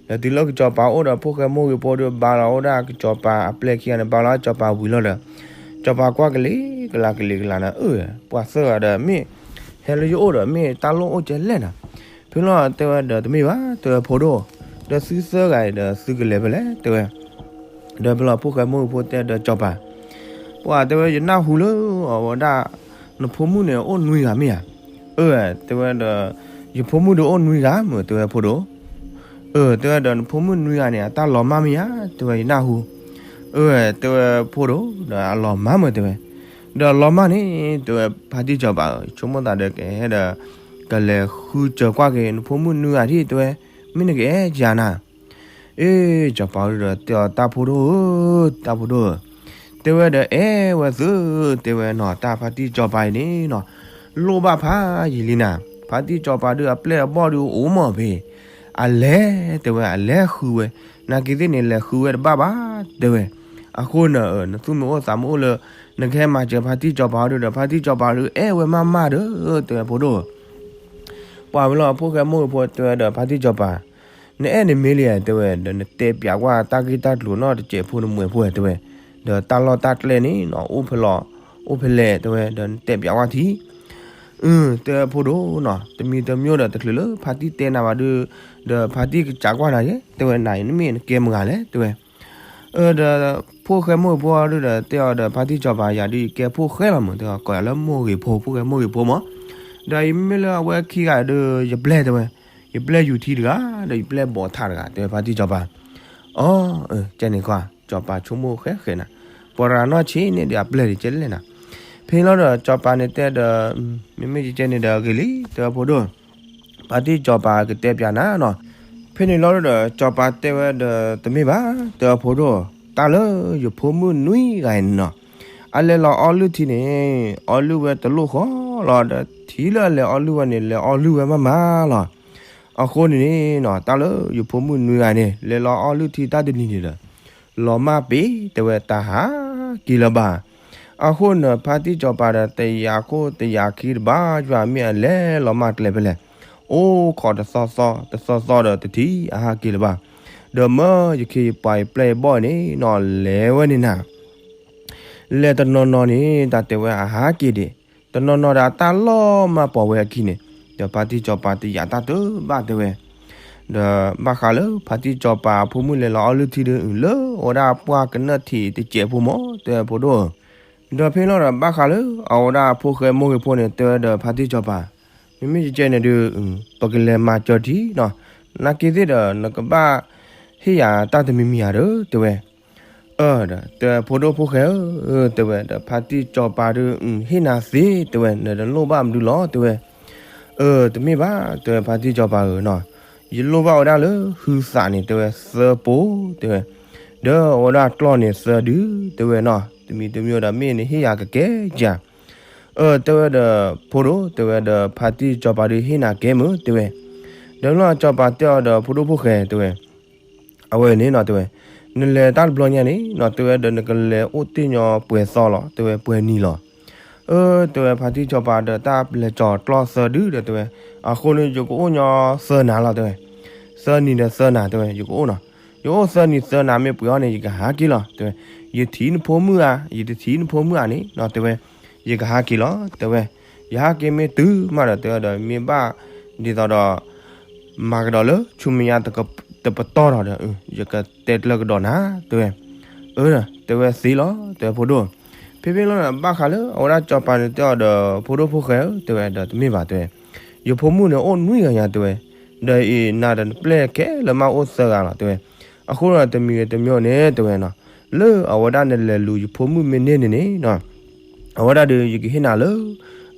လဲၤတုၤလၢကစီၤပၤအအိၣ်ဒီး ဖိၣ်ဃဲမိၢ်ဂ့ၤဖိဒီး ဘါလီၤဝဲဒၣ်ကစီၤပၤအပျဲၢ်ခံဂၤန့ၣ် ဘါလီၤကစီၤပၤဝံၤလီၤဒီး ကစီၤပၤကွၢ်ကလံၤကလၤကလံၤကလၤန့ၣ် အၢ ပှၤသၢဂၤဒီး မ့ၢ်ဟဲလၢယအိၣ်ဒီး မ့ၢ်တၢ်လိၣ်အိၣ်ကဲလဲၣ်နီၤ. ဖဲလီၤတဲဝဲဒီး တမ့ၢ်ဘၣ် တဲဝဲဖိဒိၣ်, ဒီးသုသၢဂၤအံၤဒီး သုကလဲၤဖဲလဲၣ် တဲဝဲ. ဒီးဖဲလီၤဖိၣ်ဃဲမိၢ်ဂ့ၤဖိတဲဒီးကစီၤပၤ, ပှၤတဲဝဲ ယနၢ်ဟူလၢအဝဲဒၣ် နဖိမုၣ်န့ၣ်အိၣ်နွံဂၤမ့ၢ်ဧါ. အၢ တဲဝဲဒီး ယဖိမုၣ်ဒုးအိၣ်နွံဂၤမ့ၢ် တဲဝဲဖိဒိၣ်. အၢ တဲဝဲဒီး နဖိမုၣ်နွံဂၤန့ၣ် အတၢ်လီၤမၢ်မ့ၢ်ဧါ တဲဝဲ ယနၢ်ဟူ. အၢ တဲဝဲဖိဒိၣ် ဒီးအလီၤမၢ်မ့ၢ် တဲဝဲ. ဒီးအလီၤမၢ်န့ၣ် တဲဝဲဖါတံၢ်ကစီၤပၤဧၢ, ဆိကမိၣ်သးဒီးကဟဲဒီး ကလဲၤဃုစၢၤကွၢ်က့ၤ နဖိမုၣ်နွံဂၤဒ် တဲဝဲ, မ့ၢ်နကအဲၣ်ယၤနၤ. အ့ ကစီၤပၤဒီးတဲအီၤ တၢ်ဖိဒိၣ်ဧၢ, တၢ်ဖိဒိၣ်ဧၢ, တဲဝဲဒီးအဲၣ်ဝဲသု, တဲဝဲနီၤ တၢ်ဖါတံၢ်ကစီၤပၤအံၤန့ၣ်နီၤ လိၣ်ဘၣ်ဖးယံာ်လံနၤ. ဖါတံၢ်ကစီၤပၤဒုး အပျဲၢ်အဘီၣ်ဒုးအိၣ်မ့ၢ်ဖဲ အလဲၤ တဲဝဲ အလဲၤဃုဝဲ, နာ်က့သ့ၣ်န့ၣ် လဲၤဃုဝဲတဘၣ်ဘၣ် တဲဝဲ. အဃိန့ၣ် နသူၣ်မ့ၢ်အိၣ်သးမ့ၢ်အိၣ်လၢ နကဟဲမၤစၢၤဖါတံၢ်ကစီၤပၤဒုးဒီး ဖါတံၢ်ကစီၤပၤဒုးအဲၣ်ဝဲမးမးဒီး တဲဝဲဖိဒိၣ်ဧၢ. ပှၤဝဲလီၤ ဖိၣ်ဃဲမိၢ်ဂ့ၤဖိတဲဝဲဒီး ဖါတံၢ်ကစီၤပၤ, နအဲၣ်န့ၣ်မ့ၢ်လံဧါ တဲဝဲ, ဒီးနတဲပျးကွၢ်တၢ်ဂ့ၢ်တၢ်ကျိၤနီတစဲးဖိနမှဲၤဖိဧါ တဲဝဲ, ဒီးတၢ်လီၢ်တၢ်ကျဲန့ၣ်နီၤ အိၣ်ဖဲလဲၣ် အိၣ်ဖဲလဲၣ် တဲဝဲ, ဒီးနတဲပျးကွၢ်ထံ တဲဖိဒိၣ်နီၤ တမံၤတမံၤဒီး တချုးလၢဖါတံၢ်တဲနၤဘၣ်ဒုး ဒီးဖါတံၢ်ကစးကွၢ်နၤယဲ တဲဝဲ နၤအံၤနမ့ၢ်နကဲမတၤလဲၣ် တဲဝဲ. အၢ ဒီးဖိၣ်ဃဲမိၢ်ဂ့ၤဖိဒုးဒီး တဲအီၤဒီး ဖါတံၢ်ကစီၤပၤ ယၤဒုးယကဲဖိၣ်ဃဲလီၤမး တဲအီၤ ကိးယၤလၢမိၢ်ဂ့ၤဖိ ဖိၣ်ဃဲမိၢ်ဂ့ၤဖိမး, ဒီးယမ့မ့ၢ်လၢအဝဲခံဂၤဒီး ယပျဲၢ် တဲဝဲ, ယပျဲၢ်ယူၤထံတဂၤ ဒီးယပျဲၢ်ဘီၣ်ထးတဂၤ တဲဝဲဖါတံၢ်ကစီၤပၤ. အီ ကဲန့ၣ်ကွၢ် ကစီၤပၤဆိကမိၣ်ဃဲဃဲနၤ, ပှၤတဂၤနီၢ်ဆံးန့ၣ်ဒီးအပျဲၢ်ဒ်ကဲလဲၣ်နၤ. ဖဲလီၤဒီးကစီၤပၤန့ၣ်တဲဒီး မ့မ့ၢ်ကဲန့ၣ်ဒီးဂ့ၤလံ တဲဝဲဖိဒိၣ် ဖါတံၢ်ကစီၤပၤကတဲပျးနၤနီၤ. ဖဲန့ၣ်လီၤဒီး ကစီၤပၤတဲဝဲဒီး တမ့ၢ်ဘၣ် တဲအီၤဖိဒိၣ်, တၢ်လၢယဖိမုၣ်နွံဂၤအံၤန့ၣ်နီၤ, အလဲၤလီၤအီလုၢ်ထံန့ၣ် အီလုၢ်ဝဲတလိၣ်ဃီလီၤဒီး ထံလၢအလဲၤအီလုၢ်ဝဲန့ၣ် လဲၤအီလုၢ်ဝဲမးမးလီၤ. အဃိန့ၣ်န့ၣ်နီၤ တၢ်လၢယဖိမုၣ်နွံဂၤန့ၣ် လဲၤလီၤအီၣ်လုၢ်ထံတၢ်တနံၤန့ၣ်ဒီး လီၤမၢ်ပ့ၤ တဲဝဲ တဟးက့ၤလၢၤဘၣ်. အဃိန့ၣ် ဖါတံၢ်စီၤပၤဒီး တယာ်ခိၣ်တယာ်ခံတဘၣ်ယွၤ မ့ၢ်အလဲၤလီၤမၢ်ကျဲဖဲလဲၣ်, အိၣ်ခိးတသီသီ တသီသီဒီး တထံၣ်အဟးက့ၤလၢၤဘၣ်. ဒီးမၢယခ့ယပှၤယပျဲၢ်ယဘီၣ်န့ၣ်နီၤ လဲၤဝဲန့ၣ်နၤ လဲၤတနီၤနီၤန့ၣ် တၢ်တဲဝဲအဟးက့ၤဒံး, တနီၤနီၤဒီးတၢ်လီၤမၢ်ပိာ်ဝဲအခံန့ၣ်, ဒီးဖါတံၢ်စီၤပၤတယာ်တၢ်တဘၣ်တဲဝဲ. ဒီးဘၣ်ဃးလၢဖါတံၢ်စီၤပၤအဖိမုၣ်လဲၤလီၤအီၣ်လုၢ်ထံဒီး လၢအဝဲဒၣ်ပှၢ်ကနၢၣ်ထံးတစဲးဖိမး တဲဖိဒိၣ်ဧၢ. ဒီးဖဲလီၤဒီးဘၣ်ဃးလၢအဝဲဒၣ်ဖိၣ်ဃဲမိၢ်ဂ့ၤဖိန့ၣ် တဲဝဲဒီးဖါတံၢ်စီၤပၤ, မ့မ့ၢ်ယကဲန့ၣ်ဒီး ပကလဲၤမၤစၢၤထံနီၤ, နာ်က့သ့ၣ်ဒီး နကဘၣ်ဟ့ၣ်ယၤတၢ်တမံၤမံၤဧါဒီး တဲဝဲ. အၢ ဒီးတဲဖိဒိၣ်ဖိၣ်ဃဲဧၢ, တဲဝဲ ဒီးဖါတံၢ်စီၤပၤဒီး ဟ့ၣ်နၤသ့ တဲဝဲ, နတလိၣ်ဘၣ်မနုၤလီၤ တဲဝဲ. အၢ တမ့ၢ်ဘၣ် တဲဝဲ ဖါတံၢ်စီၤပၤဧၢနီၤ, ယလိၣ်ဘၣ်ဝဲဒၣ်လၢဟုသးန့ၣ် တဲဝဲ သၢပိ, တဲဝဲ, ဒီးအဝဲဒၣ်ကျီၢ်န့ၣ်သၢဒု တဲဝဲနီၤ, တမံၤတမံၤဒီးမ့ၢ်နဟ့ၣ်ယၤကကဲကၢ် အၢ တဲဝဲဒီး ဖိဒိၣ် တဲဝဲဒီး ဖါတံၢ်စီၤပၤဒီးဟ့ၣ်နၤကဲမုၢ် တဲဝဲ. ဒီးလီၤစီၤပၤတဲအီၤဒီး ဖိဒိၣ်ဖိၣ်ဃဲ တဲဝဲ, အဝဲန့ၣ်နီၤ တဲဝဲ, နလဲၤတၢ်တဘျီညါန့ၣ်နီၤ တဲဝဲဒီး နကလဲၤအိၣ်တ့ၢ်ညီပှဲၤသီလီၤ တဲဝဲ ပှဲၤနံၤလီၤ. အၢ တဲဝဲ ဖါတံၢ်စီၤပၤဒီး တၢ်ပလဲၤကၠီၤကျီၢ်သၢဒုဒီး တဲဝဲ, အဃိန့ၣ် ယကအိၣ်ညီသၢနၤလီၤ တဲဝဲ, သၢနံၤဒီးသၢနၤ တဲဝဲ ယကအိၣ်နီၤ, ယအိၣ်သၢနံၤသၢနၤ မ့ၢ်ပှဲၤအီၤန့ၣ် ယကဟးက့ၤလီၤ တဲဝဲ, ယထံၣ်နဖိမုၣ်ဧါ ယတထံၣ်နဖိမုၣ်ဧါန့ၣ်နီၤ တဲဝဲ, ယကဟးက့ၤလီၤ တဲဝဲ, ယဟးက့ၤမ့ၢ်တုၤမးဒီး တဲဝဲဒီး မ့ၢ်ဘၣ်ဒ်သိးဒီး မၤကဒီးလၢဆူမဲာ်ညါတပတီၢ်ဒီး ယကတဲကျၢၤကဒီးနၤ တဲဝဲ. အၢ တဲဝဲသ့လီၤ တဲဝဲဖိဒိၣ်. ဖဲဖဲလီၤဒီး ဘၣ်ဃးလၢအဝဲဒၣ်စီၤပၤန့ၣ်တဲအီၤဒီး ဖိဒိၣ်ဖိၣ်ဃဲဧၢ တဲဝဲဒီး တမ့ၢ်ဘၣ် တဲဝဲ, ယဖိမုၣ်န့ၣ်အိၣ်နွံဂၤညါ တဲဝဲ, ဒီးအံၤနၤဒီးနပျဲၢ်ခဲလၢာ်မးအိၣ်သၢဂၤလီၤ တဲဝဲ. အဃိဒီးတမံၤဂ့ၤတမံၤန့ၣ် တဲဝဲနီၤ, လၢအဝဲဒၣ်နလဲၤလူၤယဖိမုၣ်မ့ၢ်န့ၢ်န့ၣ်န့ၣ်နီၤ အဝဲဒၣ်ဒီး ယကဟ့ၣ်နၤလၢ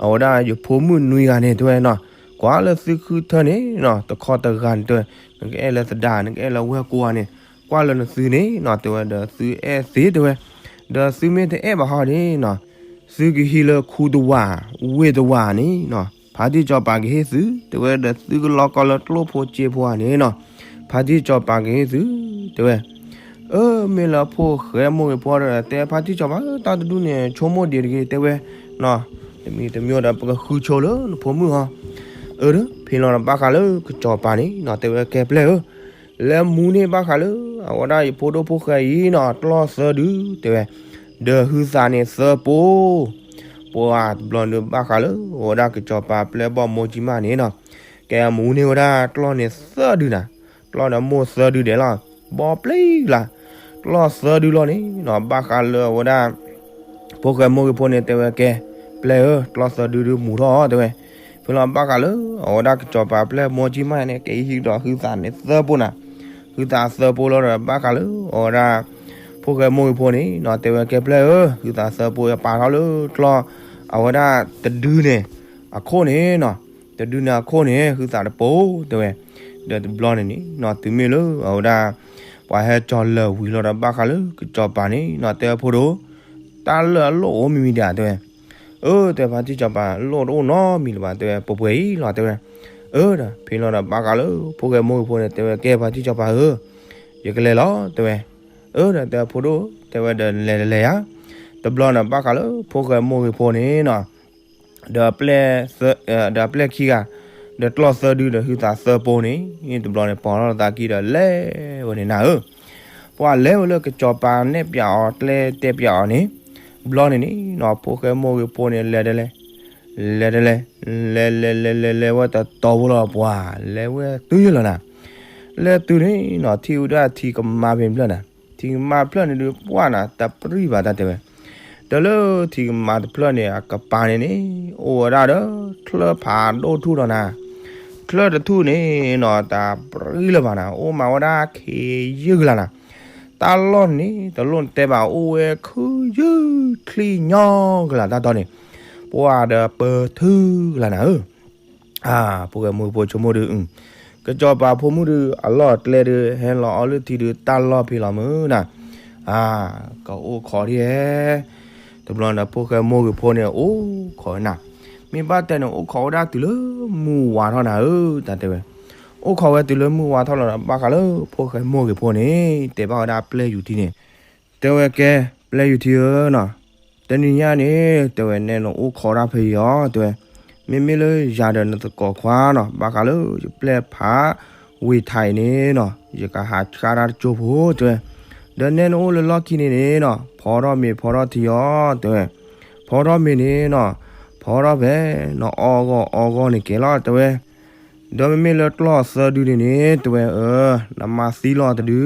အဝဲဒၣ်ယဖိမုၣ်နွံဂၤန့ၣ် တဲဝဲနီၤ, ကွၢ်လၢသုဃုထၢန့ၣ်နီၤ တခီတဂၤန့ၣ် တဲဝဲ, နကအဲၣ်လၢသဒါ နကအဲၣ်လၢဝဲၢ်ကိးဂၤန့ၣ်, ကွၢ်လၢနသုန့ၣ်နီၤ တဲဝဲဒီး သုအဲၣ်သ့ တဲဝဲ, ဒီးသုမ့ၢ်တအဲၣ်ဘၣ်ဟီန့ၣ်နီၤ သုကဟံးလၢခူတဝာ် ဝ့ၢ်တဝာ်န့ၣ်နီၤ ဖါတံၢ်စီၤပၤကဟ့ၣ်သု တဲဝဲဒီး သုကလီၤကီလၢကျိၣ်ဖိစ့ဖိဧါန့ၣ်နီၤ ဖါတံၢ်စီၤပၤကဟ့ၣ်သု တဲဝဲ. အၢ မ့ၢ်လၢဖိၣ်ဃဲမိၢ်ဂ့ၤဖိဒီး တဲဖါတံၢ်စီၤပၤ တၢ်တဒုန့ၣ် ဆိကမိၣ်ဒံးတဂ့ၤ တဲဝဲ, တမံၤတမံၤဒီး ပကဃုဆိလၢနဖိမုၣ်ဟီ. အၢ ဖဲလီၤဒီးဘၣ်ဃးလၢကစီၤပၤန့ၣ်နီၤ တဲဝဲ ကဲပျဲၢ်ဧၢ, လဲၤမူန့ၢ်ဘၣ်ဃးလၢ အဝဲဒၣ်ယဖိဒိၣ်ဖိၣ်ဃဲအံၤနီၤ ကျီၢ်သၢဒု တဲဝဲ, ဒီးဟုသးန့ၣ်သၢပိ ပှၤတဘျီန့ၣ်ဘၣ်ဃးလၢ အဝဲဒၣ်ကစီၤပၤပျဲၢ်ဘီၣ်မိၢ်ကံမးန့ၣ်နီၤ ကဲမူန့ၢ်ဝဲဒၣ်ကျီၢ်န့ၣ်သၢဒုနၤ, ကျီၢ်ဒီးမိၢ်သၢဒုဒဲးလီၤ, ဘီပျံၤလၢ်, ကျီၢ်သၢဒုလီၤန့ၣ်နီၤ ဘၣ်ဃးလၢအဝဲဒၣ် ဖိၣ်ဃဲမိၢ်ဂ့ၤဖိန့ၣ် တဲဝဲကဲ ပျဲၢ်ဧၢ ကျီၢ်သၢဒုဒုမူထီၣ် တဲဝဲ. ဖဲလီၤဘၣ်ဃးလၢ အဝဲဒၣ်ကစီၤပၤပျဲၢ်မိၢ်ကံမးန့ၣ် ကဟံးဒီးဟုသးန့ၣ်သၢပိနၤ, ဟုသးသၢပိလီၤဒီး ဘၣ်ဃးလၢ အဝဲဒၣ် ဖိၣ်ဃဲမိၢ်ဂ့ၤဖိန့ၣ်နီၤ တဲဝဲကဲပျဲၢ်ဧၢ, ဟုသးသၢပိယပာ်ထီၣ်လၢကျီၢ် အဝဲဒၣ်တဒုန့ၣ် အခိၣ်န့ၣ်နီၤ, တဒုန့ၣ်အခိၣ်န့ၣ် ဟုသးတပိ တဲဝဲ. ဒီးတဘျီန့ၣ်န့ၣ်နီၤ တုၤမ့ၢ်လၢအဝဲဒၣ် ပှၤဟဲကၠီၤလၢာ်ဝံၤလီၤဒီး ဘၣ်ဃးလၢကစီၤပၤန့ၣ်နီၤ တဲဝဲဖိဒိၣ်, တၢ်လၢအလိၣ်အိၣ်မံၤမံၤဒၣ် တဲဝဲ. အၢ တဲဖါတံၢ်စီၤပၤ လိၣ်တအိၣ်နီတမံၤလၢၤဘၣ် တဲဝဲ ပှဲၤပှဲၤအံၤလီၤ တဲဝဲ. အၢ ဒီးဖဲလီၤဒီးဘၣ်ဃးလၢ ဖိၣ်ဃဲမိၢ်ဂ့ၤဖိန့ၣ် တဲဝဲကဲဖါတံၢ်စီၤပၤဧၢ, ယကလဲၤလီၤ တဲဝဲ. အၢ ဒီးတဲဖိဒိၣ် တဲဝဲဒီးလဲၤတလဲၤယါ, တဘျီန့ၣ် ဘၣ်ဃးလၢဖိၣ်ဃဲမိၢ်ဂ့ၤဖိန့ၣ်နီၤ ဒီးအပျဲၢ်ခံဂၤ ဒီးကျီၢ်သၢဒုဒီးဟုသးသၢပိန့ၣ် တဘျီန့ၣ် ပိာ်ထီၣ်သးကံဒီးလဲၤဝဲန့ၣ်နၤဧၢ, ပှၤလဲၤဝဲလၢကစီၤပၤနဲၣ်ပၠးအီၤကျဲတဲပၠးအီၤန့ၣ်, တဘျီန့ၣ်န့ၣ်နီၤ ဖိၣ်ဃဲမိၢ်ဂ့ၤဖိန့ၣ် လဲၤတလဲၤ, လဲၤတလဲၤ, လဲၤလဲၤလဲၤလဲၤဝဲတတီၤဖိလီၤ ပှၤလဲၤဝဲတုၤလီၤနၤ, လဲၤတုၤန့ၣ်နီၤ ထံၣ်ဝဲဒၣ်ထံကမါဖဲဖျၢၣ်နၤ, ထံကမါဖျၢၣ်န့ၣ်ဒုးပှၢ်နၤ တပြံၢ်ဘၣ်တၢ်တဲဝဲ ဒီးလၢထံကမါတဖျၢၣ်န့ၣ် အကပၤန့ၣ်န့ၣ် အိၣ်ဝဲဒၣ်ဒီး ချၢၣ်ဖးဒိၣ်ထူၣ်ဒီးနၤ, ချၢၣ်တထူၣ်န့ၣ်နီၤ တၢ်ပြံလၢၤဘၣ်နၤ အိၣ်မးဝဲဒၣ်ခ့ယုၢ်ကလးနၤ, တၢ်လီၢ်န့ၣ် တလိၣ်နတဲဘၣ် အိၣ်ဝဲခုယုၢ်ချံညီကလးတၢ်တီန့ၣ်, ပှၤဒီးပၢၤထုကလးနၤဧၢ အၢ ဖိၣ်ဃဲမိၢ်ဖိဆိကမိၣ်ဒုး, ကစီၤပၤဖိမုၣ်ဒုး အလီၢ်အကျဲဒုး ဟဲလီၤအီလုၢ်ထံဒုး တၢ်လီၢ်ဖဲလီၤမုၢ်နၤ, အၢ ကအိၣ်ခိးဒ်ဧဲ, တဘျီန့ၣ် ဖိၣ်ဃဲမိၢ်ဂ့ၤဖိန့ၣ် အိၣ်ခိးနၤ, မ့ၢ်ဘၣ်တဲန့ၣ် အိၣ်ခိးဝဲဒၣ်တုၤလၢမုၢ်ဝါထီၣ်နၤဧၢ တၢ်တဲဝဲ, အိၣ်ခိးဝဲတုၤလၢမုၢ်ဝါထီၣ်လီၤဒီး ဘၣ်ဃးလၢဖိၣ်ဃဲမိၢ်ဂ့ၤဖိန့ၣ် တဲဘၣ်ဝဲဒၣ်ပျဲၢ်ယူၤထံန့ၣ်, တဲဝဲကဲ ပျဲၢ်ယူၤထံဧၢနီၤ, တနံၤညါန့ၣ် တဲဝဲနဲနအိၣ်ခိးတၢ်ဖဲအံၤအီၤ တဲဝဲ, မ့မ့ၢ်လၢယၤဒီးနသကိးခွါနီၤ ဘၣ်ဃးလၢယပျဲၢ်ဖးဝ့ၤထးအံၤန့ၣ်နီၤ ယကဟးဆှၣ်တၢ်တကၠိဖိ တဲဝဲ, ဒီးနဲနအိၣ်လၢလီၢ်ခံန့ၣ်န့ၣ်နီၤ ဖီထီၣ်မ့ၤဖီထီၣ်ထံအီၤ တဲဝဲ, ဖီထီၣ်မ့ၤန့ၣ်နီၤ ဖီထီၣ်ဖဲ နအီဂီၢ်အီဂီၢ်န့ၣ်ကဲလီၤ တဲဝဲ, ဒီးမ့မ့ၢ်လၢကျီၢ်သၢဒုန့ၣ်န့ၣ် တဲဝဲ, နမၤသံလီၤတဒု,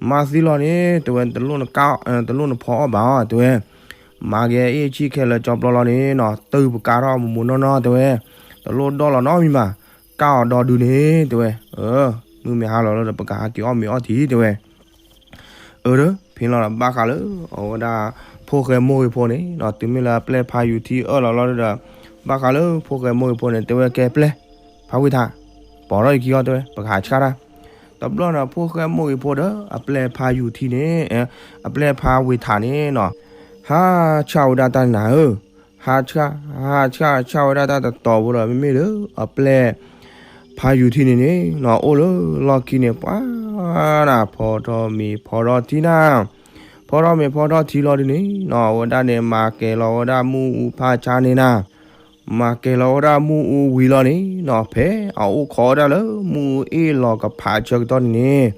မၤသံလီၤန့ၣ် တဲဝဲ တလိၣ်နကၣ် တလိၣ်နဖီအီၣ်ဘၣ်အီၤ တဲဝဲ, မၤက့ၤအ့ၣ်ဆံၣ်ခဲလၢာ်ကၠီပျီလီၤန့ၣ်နီၤ တုၤပကါထီၣ်မိၢ်မိၢ်နီၢ်နီၢ် တဲဝဲ, တလိၣ်ဒီၣ်လီၤနီတမံၤဘၣ်, ကၣ်အီၤဒီဒုန့ၣ် တဲဝဲ, မုၢ်မ့ၢ်ဟါလီၤလီၤဒီး ပကဟးက့ၤအီၣ်မ့ၤအီထံ တဲဝဲ အၢ ဖဲလီၤဒီး ဘၣ်ဃးလၢအဝဲဒၣ် ဖိၣ်ဃဲမိၢ်ဂ့ၤဖိန့ၣ်နီၤ တုၤမ့ၢ်လၢအပျဲၢ်ဖးယူၤထံအၢၣ်လီၤလီၤဒီး ဘၣ်ဃးလၢဖိၣ်ဃဲမိၢ်ဂ့ၤဖိန့ၣ် တဲဝဲကဲပျဲၢ် ဖးဝ့ၤထး ပိာ်ထီၣ်ယခံအီၤ တဲဝဲ ပကဟးဆှၣ်တၢ်, တဘျီန့ၣ် ဖိၣ်ဃဲမိၢ်ဂ့ၤဖိဒီး အပျဲၢ်ဖးယူၤထံန့ၣ် အပျဲၢ်ဖးဝ့ၤထးန့ၣ်နီၤ ဟးဆှၣ်ဝဲဒၣ်တၢ်နၤဧၢ, ဟးဆှၣ် ဟးဆှၣ် ဆှၣ်ဝဲဒၣ်တၢ်တတီၤဖိဒီး မ့မ့ၢ်လၢအပျဲၢ် ဖးယူၤထံန့ၣ်န့ၣ်နီၤ အိၣ်လၢလီၢ်ခံန့ၣ် ပှၤနၤ ဖီထီၣ်မ့ၤဖီထီၣ်ထံနၤ, ဖီထီၣ်မ့ၤဖီထီၣ်ထံလီၤဒုန့ၣ်နီၤ အဝဲဒၣ်န့ၣ် မၤကဲၤလီၤဝဲဒၣ်မုၢ်အူဖးဆါန့ၣ်နၤ, မၤကဲၤလီၤဝဲဒၣ်မုၢ်အူဝံၤလီၤန့ၣ်နီၤ ဖဲအအိၣ်ခိးဝဲဒၣ်လၢမုၢ်အူအ့ၣ်လီၤကဖးဆၢကတီၢ်န့ၣ်န့ၣ်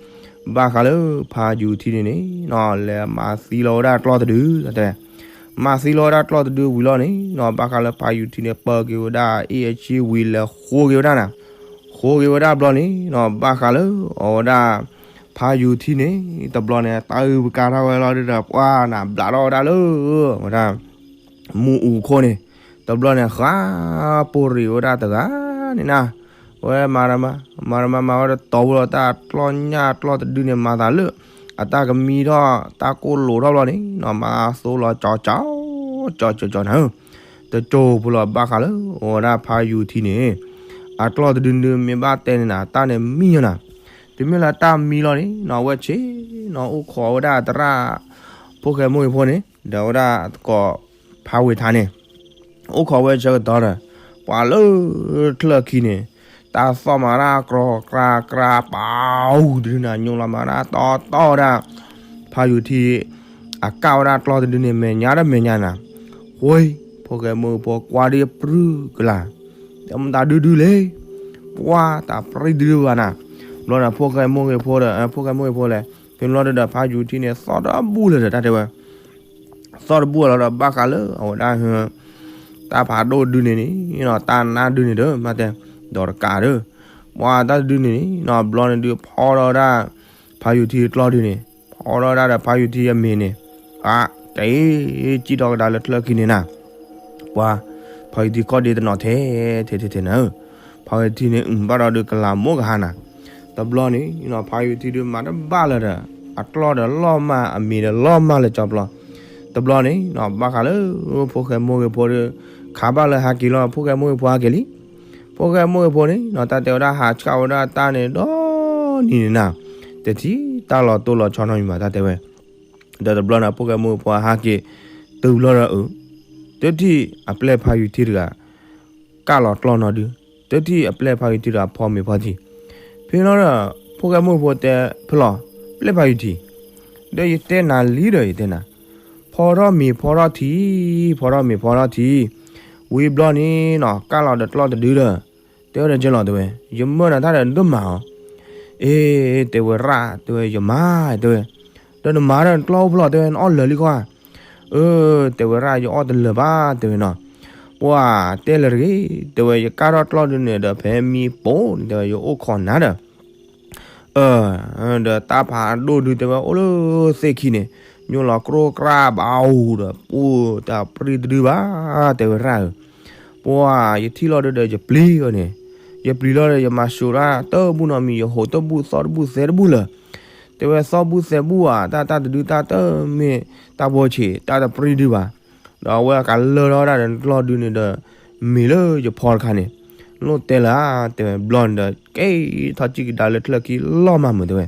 ဘၣ်ဃးလၢဖးယူၤထံန့ၣ်န့ၣ်နီၤ လဲၤမၤသံလီၤဝဲဒၣ်ကျီၢ်တဒု တဲ မၤသံလီၤဝဲဒၣ်ကျီၢ်တဒုဝံၤလီၤန့ၣ်နီၤ ဘၣ်ဃးလၢဖးယူၤထံန့ၣ် ပၢက့ၤဝဲဒၣ်အ့ၣ်အဆံဝံၤ လဲၤဃိက့ၤဝဲဒၣ်နၤ, ဃိက့ၤဝဲဒၣ်ဘျီန့ၣ်နီၤ ဘၣ်ဃးလၢအဝဲဒၣ် ဖးယူၤထံန့ၣ် တဘျီန့ၣ် တၢ်အုၣ်ပကါထီၣ်ဝဲလီၤဒီး ပှၤနၤ ဘျးထီၣ်ဝဲဒၣ်လၢ ဝဲဒၣ် မုၢ်အူခိၣ်န့ၣ် တဘျီန့ၣ် ဃးပိၢ်ရံးဝဲဒၣ်တဂၤန့ၣ်နၤ, ဝဲမၤရမၤ မၤရမၤမၤဝဲတတီၤဖိလီၤ တၢ်ကျီၢ်ညၣ်ကျီၢ်တဒုန့ၣ် မၤသးလၢ အတၢ်ကမံထီၣ် တၢ်ကိၢ်လိာ်ထီၣ်ဘျီန့ၣ်နီၤ မၤသိလီၤကၠီကၠီ ကၠီကၠီကၠီနၤဧၢ, တကၠိဖိလီၤ ဘၣ်ဃးလၢအဝဲဒၣ်ဖးယူၤထံန့ၣ် အကျီၢ်တဒုဒုမ့ၢ်ဘၣ်တဲန့ၣ်နၤ တၢ်န့ၣ်မံညီနၤ, တုၤမ့ၢ်လၢတၢ်မံလီၤန့ၣ်နီၤ အဝဲဆ့ၣ်နီၤ အိၣ်ခိးဝဲဒၣ်သရၣ် ဖိၣ်ဃဲမိၢ်ဂ့ၤဖိန့ၣ် ဒီးဝဲဒၣ်သကိးဖးဝ့ၤထးန့ၣ် အိၣ်ခိးဝဲဆၢကတီၢ်ဒီး ပှၤလၢချၢၣ်ခံန့ၣ် တၢ်သီၣ်မၤတၢ်ကြီကြီကြီ ပာ်အူတဒုန့ၣ် ညိလီၤမၤတၢ်တီတီဝဲဒၣ် ဖးယူၤထံ အကၣ်ဝဲဒၣ်ကျီၢ်တဒုန့ၣ် မဲာ်ညါဒီးမဲာ်ညါနၤ, ဃိ ဖိၣ်ဃဲမိၢ်ဂ့ၤဖိကွၢ်ဒ်ပြူၢ်ကလာ် တမတၤဒုဒုလဲၣ်, ပှၤတၢ်ပြံတဒုဘၣ်နၤ, ဘျီန့ၣ် ဖိၣ်ဃဲမိၢ်ဂ့ၤဖိဒီး ဖိၣ်ဃဲမိၢ်ဂ့ၤဖိလဲၣ် ဖဲန့ၣ်လီၤဒီး ဖးယူၤထံန့ၣ် သီၣ်တဘူၣ်လၢၤဒီး တၢ်တဲဝဲ သီၣ်တဘူၣ်လီၤဒီး ဘၣ်ဃးလၢအဝဲဒၣ် တၢ်ဖးဒိၣ်ဒုန့ၣ်န့ၣ်နီၤ တၢ်နါဒုန့ၣ်ဒီး မၤတဲ ဒီးတကးဒီး ပှၤတၢ်တဒုန့ၣ်န့ၣ်နီၤ ဘျီန့ၣ်ဒုးဖီထီၣ်ဝဲဒၣ် ဖးယူၤထံကျီၢ်ဒုန့ၣ် ဖီထီၣ်ဝဲဒၣ်ဒီးဖးယူၤထံအမ့ၤန့ၣ် အက့ၤ ကံၣ်ထီၣ်ကဒါလၢချၢၣ်ခံန့ၣ်နၤ ပှၤ ဖးယူၤထံခီၣ်ဒ့တနီၤထဲ ထဲထဲထဲနၤဧၢ, ဖးယူၤထံန့ၣ် အုၣ်ဘၣ်ဒီးဒုးကလၤမိၢ်ကဟါနၤ, တဘျီန့ၣ်နီၤ ဖးယူၤထံဒုးမၤတဘၣ်လၢၤဒီး အကျီၢ်ဒီးလီၢ်မၢ် အမ့ၤဒီးလီၢ်မၢ်လၢကၠီပျီ, တဘျီန့ၣ်နီၤ ဘၣ်ဃးလၢ ဖိၣ်ဃဲမိၢ်ဂ့ၤဖိဒီး ခးဘၣ်လၢဟးက့ၤလီၤ ဖိၣ်ဃဲမိၢ်ဂ့ၤဖိဟးက့ၤလံ, ဖိၣ်ဃဲမိၢ်ဂ့ၤဖိန့ၣ်နီၤ တၢ်တဲဝဲဒၣ်ဟးဆှၣ်ဝဲဒၣ်တၢ်န့ၣ်ဒီနံၤန့ၣ်နၤ, တထံၣ်တၢ်လီၤတိၢ်လီၤဆီနီတမံၤဘၣ် တၢ်တဲဝဲ ဒီးတဘျီန့ၣ် ဖိၣ်ဃဲမိၢ်ဂ့ၤဖိဟးက့ၤ တုၤဘျီဒီးအုး တထံၣ်အပျဲၢ်ဖးယူၤထံတဂၤ ကၣ်လီၤကျီၢ်နီၣ်ဒု, တထံၣ်အပျဲၢ်ဖးယူၤထံတဂၤဖီမ့ၤဖီထံ, ဖဲလီၤဒီး ဖိၣ်ဃဲမိၢ်ဂ့ၤဖိတဲဖဲလီၤ ပျဲၢ်ဖးယူၤထံ, ဒီးယတဲနၤလံဒီးယတဲနၤ, ဖီထီၣ်မ့ၤဖီထီၣ်ထံ, ဖီထီၣ်မ့ၤဖီထီၣ်ထံ, ဝံၤဘျီန့ၣ်နီၤ ကၣ်လီၤဒီးကျီၢ်တဒုဒီး တဲဝဲဒၣ်ကဲလီၤတဲဝဲ, ယမၢနၤတၢ်ဒီးဒိၣ်မးအီၤ, အ့ တဲဝဲရၣ် တဲဝဲယမါ တဲဝဲ, ဒီးနမၤဒီးနကျီၢ်အိၣ်ဖဲလဲၣ် တဲဝဲ နအီၣ်လၢာ်လံကွၢ်, အၢ တဲဝဲရၣ် ယအီၣ်တလၢာ်ဘၣ် တဲဝဲနီၤ, ပှၤတဲလၢတဂ့ၤ တဲဝဲ ယကၣ်ထီၣ်ကျီၢ်ဒုန့ၣ်ဒီး ဖဲမံပိန့ၣ် တဲဝဲ ယအိၣ်ခိးနၤဒီး အၢ ဒီးတၢ်ဖးဒိၣ်ဒုတဲဝဲအိၣ်လၢသ့ၣ်ခံန့ၣ် ညိလီၤကြီကြီဘၣ်အူဒီး ပူတၢ်ပြံတဒုဘၣ် တဲဝဲရၣ်ဧၢ, ပှၤယထံၣ်လီၤဒုဒီးယပျံၤအီၤန့ၣ်, ယပျံၤလီၤဒီး ယမၤၡိးတၢ်တဘူၣ်နီတမံၤ ယဟိးတဘူၣ်သီတဘူၣ်သဲတဘူၣ်လၢာ်, တဲဝဲသီဘူၣ်သဲဘူၣ်ဧါ တၢ်တၢ်တဒုတၢ်တမ့ၢ်တၢ်ဘိဆံး တၢ်တပြံတဒုဘၣ်, ဒီးအဝဲအကလၢထီၣ်ဝဲဒၣ်ဒီးကျီၢ်ဒုန့ၣ်ဒီး မ့ၤလၢယဖီတခါန့ၣ်, လိၣ်တဲလၢ တဲဝဲဘျီန့ၣ်ဒီး ကဲထီၣ်ကံၣ်ကဒါလၢချၢၣ်ခံလီၤမၢ်မုာ်တဲဝဲ,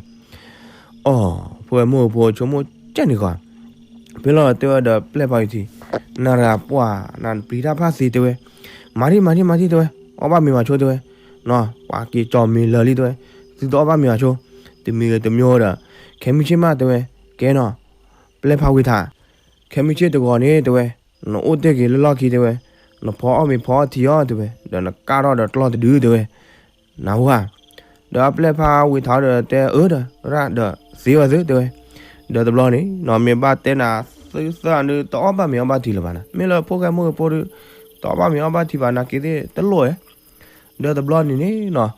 အိ ဖိၣ်ဃဲမိၢ်ဖိဆိကမိၣ်ကဲန့ၣ်ကွၢ်, ဖဲလီၤတဲဝဲဒီးပျဲၢ်ဖးယူၤထံ, နၤရၤပှၤ နပျံၤတၢ်ဖၣ်သ့တဲဝဲ, မၤထံၣ်မၤထံၣ်မၤထံၣ်တဲဝဲ, အီၣ်ဘၣ်မ့ၤမၤဆိတဲဝဲ, ပှၤက့ၤကၠီမ့ၤလၢာ်လံတဲဝဲ, သုတအီၣ်ဘၣ်မ့ၤဘၣ်ဆိ, တမံၤဂ့ၤတမံၤဂ့ၤဒီး, ခဲမုၢ်ဆ့ၣ်မးတဲဝဲ, ကဲနီၤ, ပျဲၢ်ဖးဝ့ၤထး, ခဲမုၢ်ဆ့ၣ်တဂီၤန့ၣ်တဲဝဲ, နအိၣ်တ့ၢ်က့ၤလၢလီၢ်ခံတဲဝဲ, နဖီအီၣ်မ့ၤဖီအီၣ်ထံအီၤတဲဝဲ, ဒီးနကၢ်ထီၣ်ဒီးကျီၢ်တဒုတဲဝဲ, နၢ်ဟူဧါ. ဒီးအပျဲၢ်ဖးဝ့ၤထးဒီးတဲအၢဒီး ရၣ်ဒီးသ့ဝဲသုတဲဝဲ, ဒီးတဘျီန့ၣ်နီၤ မ့ၢ်ဘၣ်တဲနၤ သုသၢဂၤဒုး တအီၣ်ဘၣ်မ့ၤအီၣ်ဘၣ်ထံလၢၤဘၣ်နၤ, မ့ၢ်လၢဖိၣ်ဃဲမိၢ်ဂ့ၤဖိဒုး တအီၣ်ဘၣ်မ့ၤအီၣ်ဘၣ်ထံဘၣ် နာ်က့သ့ၣ်တလိၣ်ဧါ. ဒီးတဘျီန့ၣ်န့ၣ်နီၤ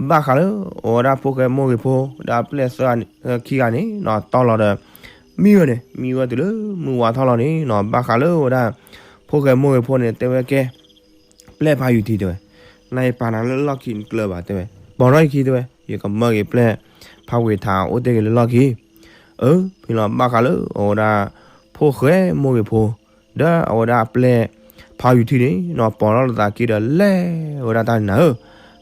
ဘၣ်ဃးလၢအဝဲဒၣ်ဖိၣ်ဃဲမိၢ်ဂ့ၤဖိ ဒီးအပျဲၢ်သၢဂၤခံဂၤန့ၣ်နီၤ တီလီၤဒီး မံဝဲန့ၣ် မံဝဲတုၤလၢမုၢ်ဝါထီၣ်လီၤန့ၣ်နီၤ ဘၣ်ဃးလၢအဝဲဒၣ် ဖိၣ်ဃဲမိၢ်ဂ့ၤဖိန့ၣ် တဲဝဲကဲ ပျဲၢ်ဖးယူၤထံတဲဝဲ, နအံၤပာ်နၤလၢလီၢ်ခံနကျၢၤဘၣ်တဲဝဲ, ပိာ်ထီၣ်အခံတဲဝဲ, ယကမၢက့ၤပျဲၢ်ဖးဝ့ၤထးအိၣ်တ့ၢ်က့ၤလၢလီၢ်ခံ. အၢ ဖဲလီၤဘၣ်ဃးလၢအဝဲဒၣ် ဖိၣ်ဃဲမိၢ်ဂ့ၤဖိ ဒီးအဝဲဒၣ်အပျဲၢ်ဖးယူၤထံန့ၣ်နီၤ ပိာ်ထီၣ်လီၤသးခံဒီးလဲၤဝဲဒၣ်တၢ်န့ၣ်နၤဧၢ,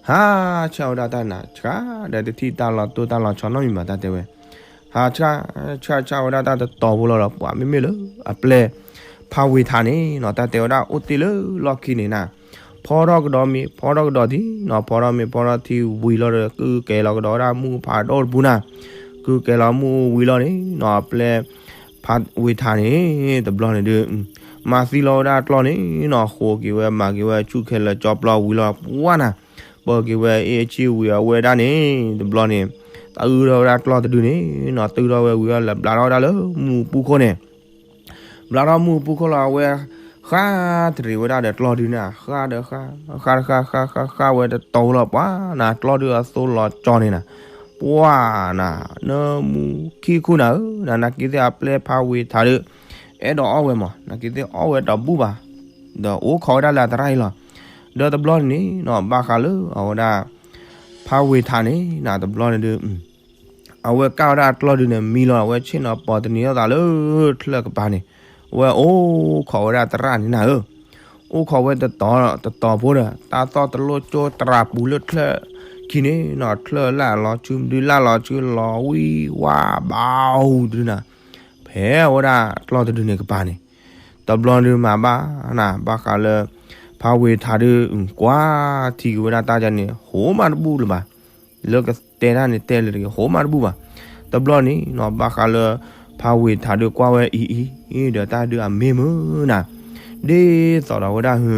ဟးဆၢဝဲဒၣ်တၢ်နၤဆှါ ဒီးတထံၣ်တၢ်လီၤတိၢ်တၢ်လီၤဆီနီတမံၤဘၣ်တၢ်တဲဝဲ ဟးဆၢ ဆၢ ဆၢဝဲဒၣ်တၢ်တတီၤဖိလီၤဒီး ပှၤမ့မ့ၢ်လၢအပျဲၢ်ဖးဝ့ၤထးန့ၣ်နီၤ တၢ်တဲဝဲဒၣ်အိၣ်တ့ၢ်လၢလီၢ်ခံန့ၣ်နၤ, ဖီထီၣ်ကဒီးမ့ၤ ဖီထီၣ်ကဒီးထံနီၤ ဖီထီၣ်မ့ၤဖီထီၣ်ထံဝံၤလီၤဒီး ကုၢ်ကဲၤလီၤကဒီးဝဲဒၣ်မူကဖးဒိၣ်တပူၤနၤ, ကုၢ်ကဲၤလီၤမူဝံၤလီၤန့ၣ်နီၤ အပျဲၢ်ဖးဝ့ၤထးန့ၣ် တဘျီန့ၣ်ဒုး မၤသံလီၤဝဲဒၣ်ကျီၢ်န့ၣ်နီၤ ဃိးက့ၤဝဲမၤက့ၤဝဲဆူၣ်ခဲလၢာ်ကၠီပျီဝံၤလီၤပှၢ်နၤ, ပၢက့ၤဝဲအ့ၣ်အဆံၣ်ဝံၤအဝဲဒၣ်န့ၣ် တဘျီန့ၣ် တၢ်အုထီၣ်ဝဲဒၣ်ကျီၢ်တဒုန့ၣ်နီၤ တုထီၣ်ဝဲဝံၤအီၤလဲၤဘျါထီၣ်ဝဲဒၣ်လၢမူပူၤခိၣ်န့ၣ် ဘျါထီၣ်မူပူၤခိၣ်လီၤ အဝဲ ဃၣ်တရံးဝဲဒၣ်ဒီးကျီၢ်ဒုန့ၣ် ဃၣ်ဒီးဃၣ် ဃၣ်တဃၣ်ဃၣ်ဃၣ်ဃၣ်ဝဲတတီၤလီၤပှၢ်နၤ ကျီၢ်ဒုအသိလီၤကၠီန့ၣ်နၤ, ပှၢ်နၤ နမူခံခူၣ်နၤဧၢ နနာ်က့သ့ၣ်အပျဲၢ်ဖးဝ့ၤထးဒု အဲၣ်ဒိးအီၣ်ဝဲမး နာ်က့သ့ၣ်အီၣ်ဝဲတဘူၣ်ဘၣ်, ဒီးအိၣ်ခိးဝဲဒၣ်လၢအသရၣ်အံၤလီၤ, ဒီးတဘျီန့ၣ်နီၤ ဘၣ်ဃးလၢအဝဲဒၣ် ဖးဝ့ၤထးန့ၣ်နၤ တဘျီန့ၣ်ဒုး အဝဲကၢ်ဝဲဒၣ်အကျီၢ်ဒုန့ၣ် မံလီၤ အဝဲဆ့ၣ်နီၤပိာ်တနံၤအသးလၢချၢၣ်ကပၤန့ၣ်, အဝဲအိၣ်ခိးဝဲဒၣ်သရၣ်န့ၣ်နၤဧၢ, အိၣ်ခိးဝဲတတီၤတတီၤဖိဒီး တၢ်သီၣ်တလိၣ်ကၠိတရးပူၤလၢချၢၣ်ခံန့ၣ်နီၤ ချၢၣ်လၢ်လီၤဆူ မဒုလၢ်လီၤဆူ လီၤဝံၣ်ဝါဘၣ်အူဒုနၤ, ဖဲအဝဲဒၣ်ကျီၢ်တဒုန့ၣ်ကပၤန့ၣ် တဘျီဒုမၤဘၣ်နၤ ဘၣ်ဃးလၢ ဖးဝ့ၤထးဒု ကွၢ်ထံက့ၤဝဲဒၣ်တၢ်ဒ်န့ၣ် ဟိမးတဘူၣ်လၢၤဘၣ်, လၢကတဲတၢ်န့ၣ်တဲလၢတဂ့ၤ ဟိမးတဘူၣ်ဘၣ်, တဘျီန့ၣ်နီၤ ဘၣ်ဃးလၢ ဖးဝ့ၤထးဒုကွၢ်ဝဲအံၤအံၤ ဒီးတၢ်ဒုအမ့ၢ်မုၢ်နၤ ဒ်သိးဒီးဝဲဒၣ်ဟု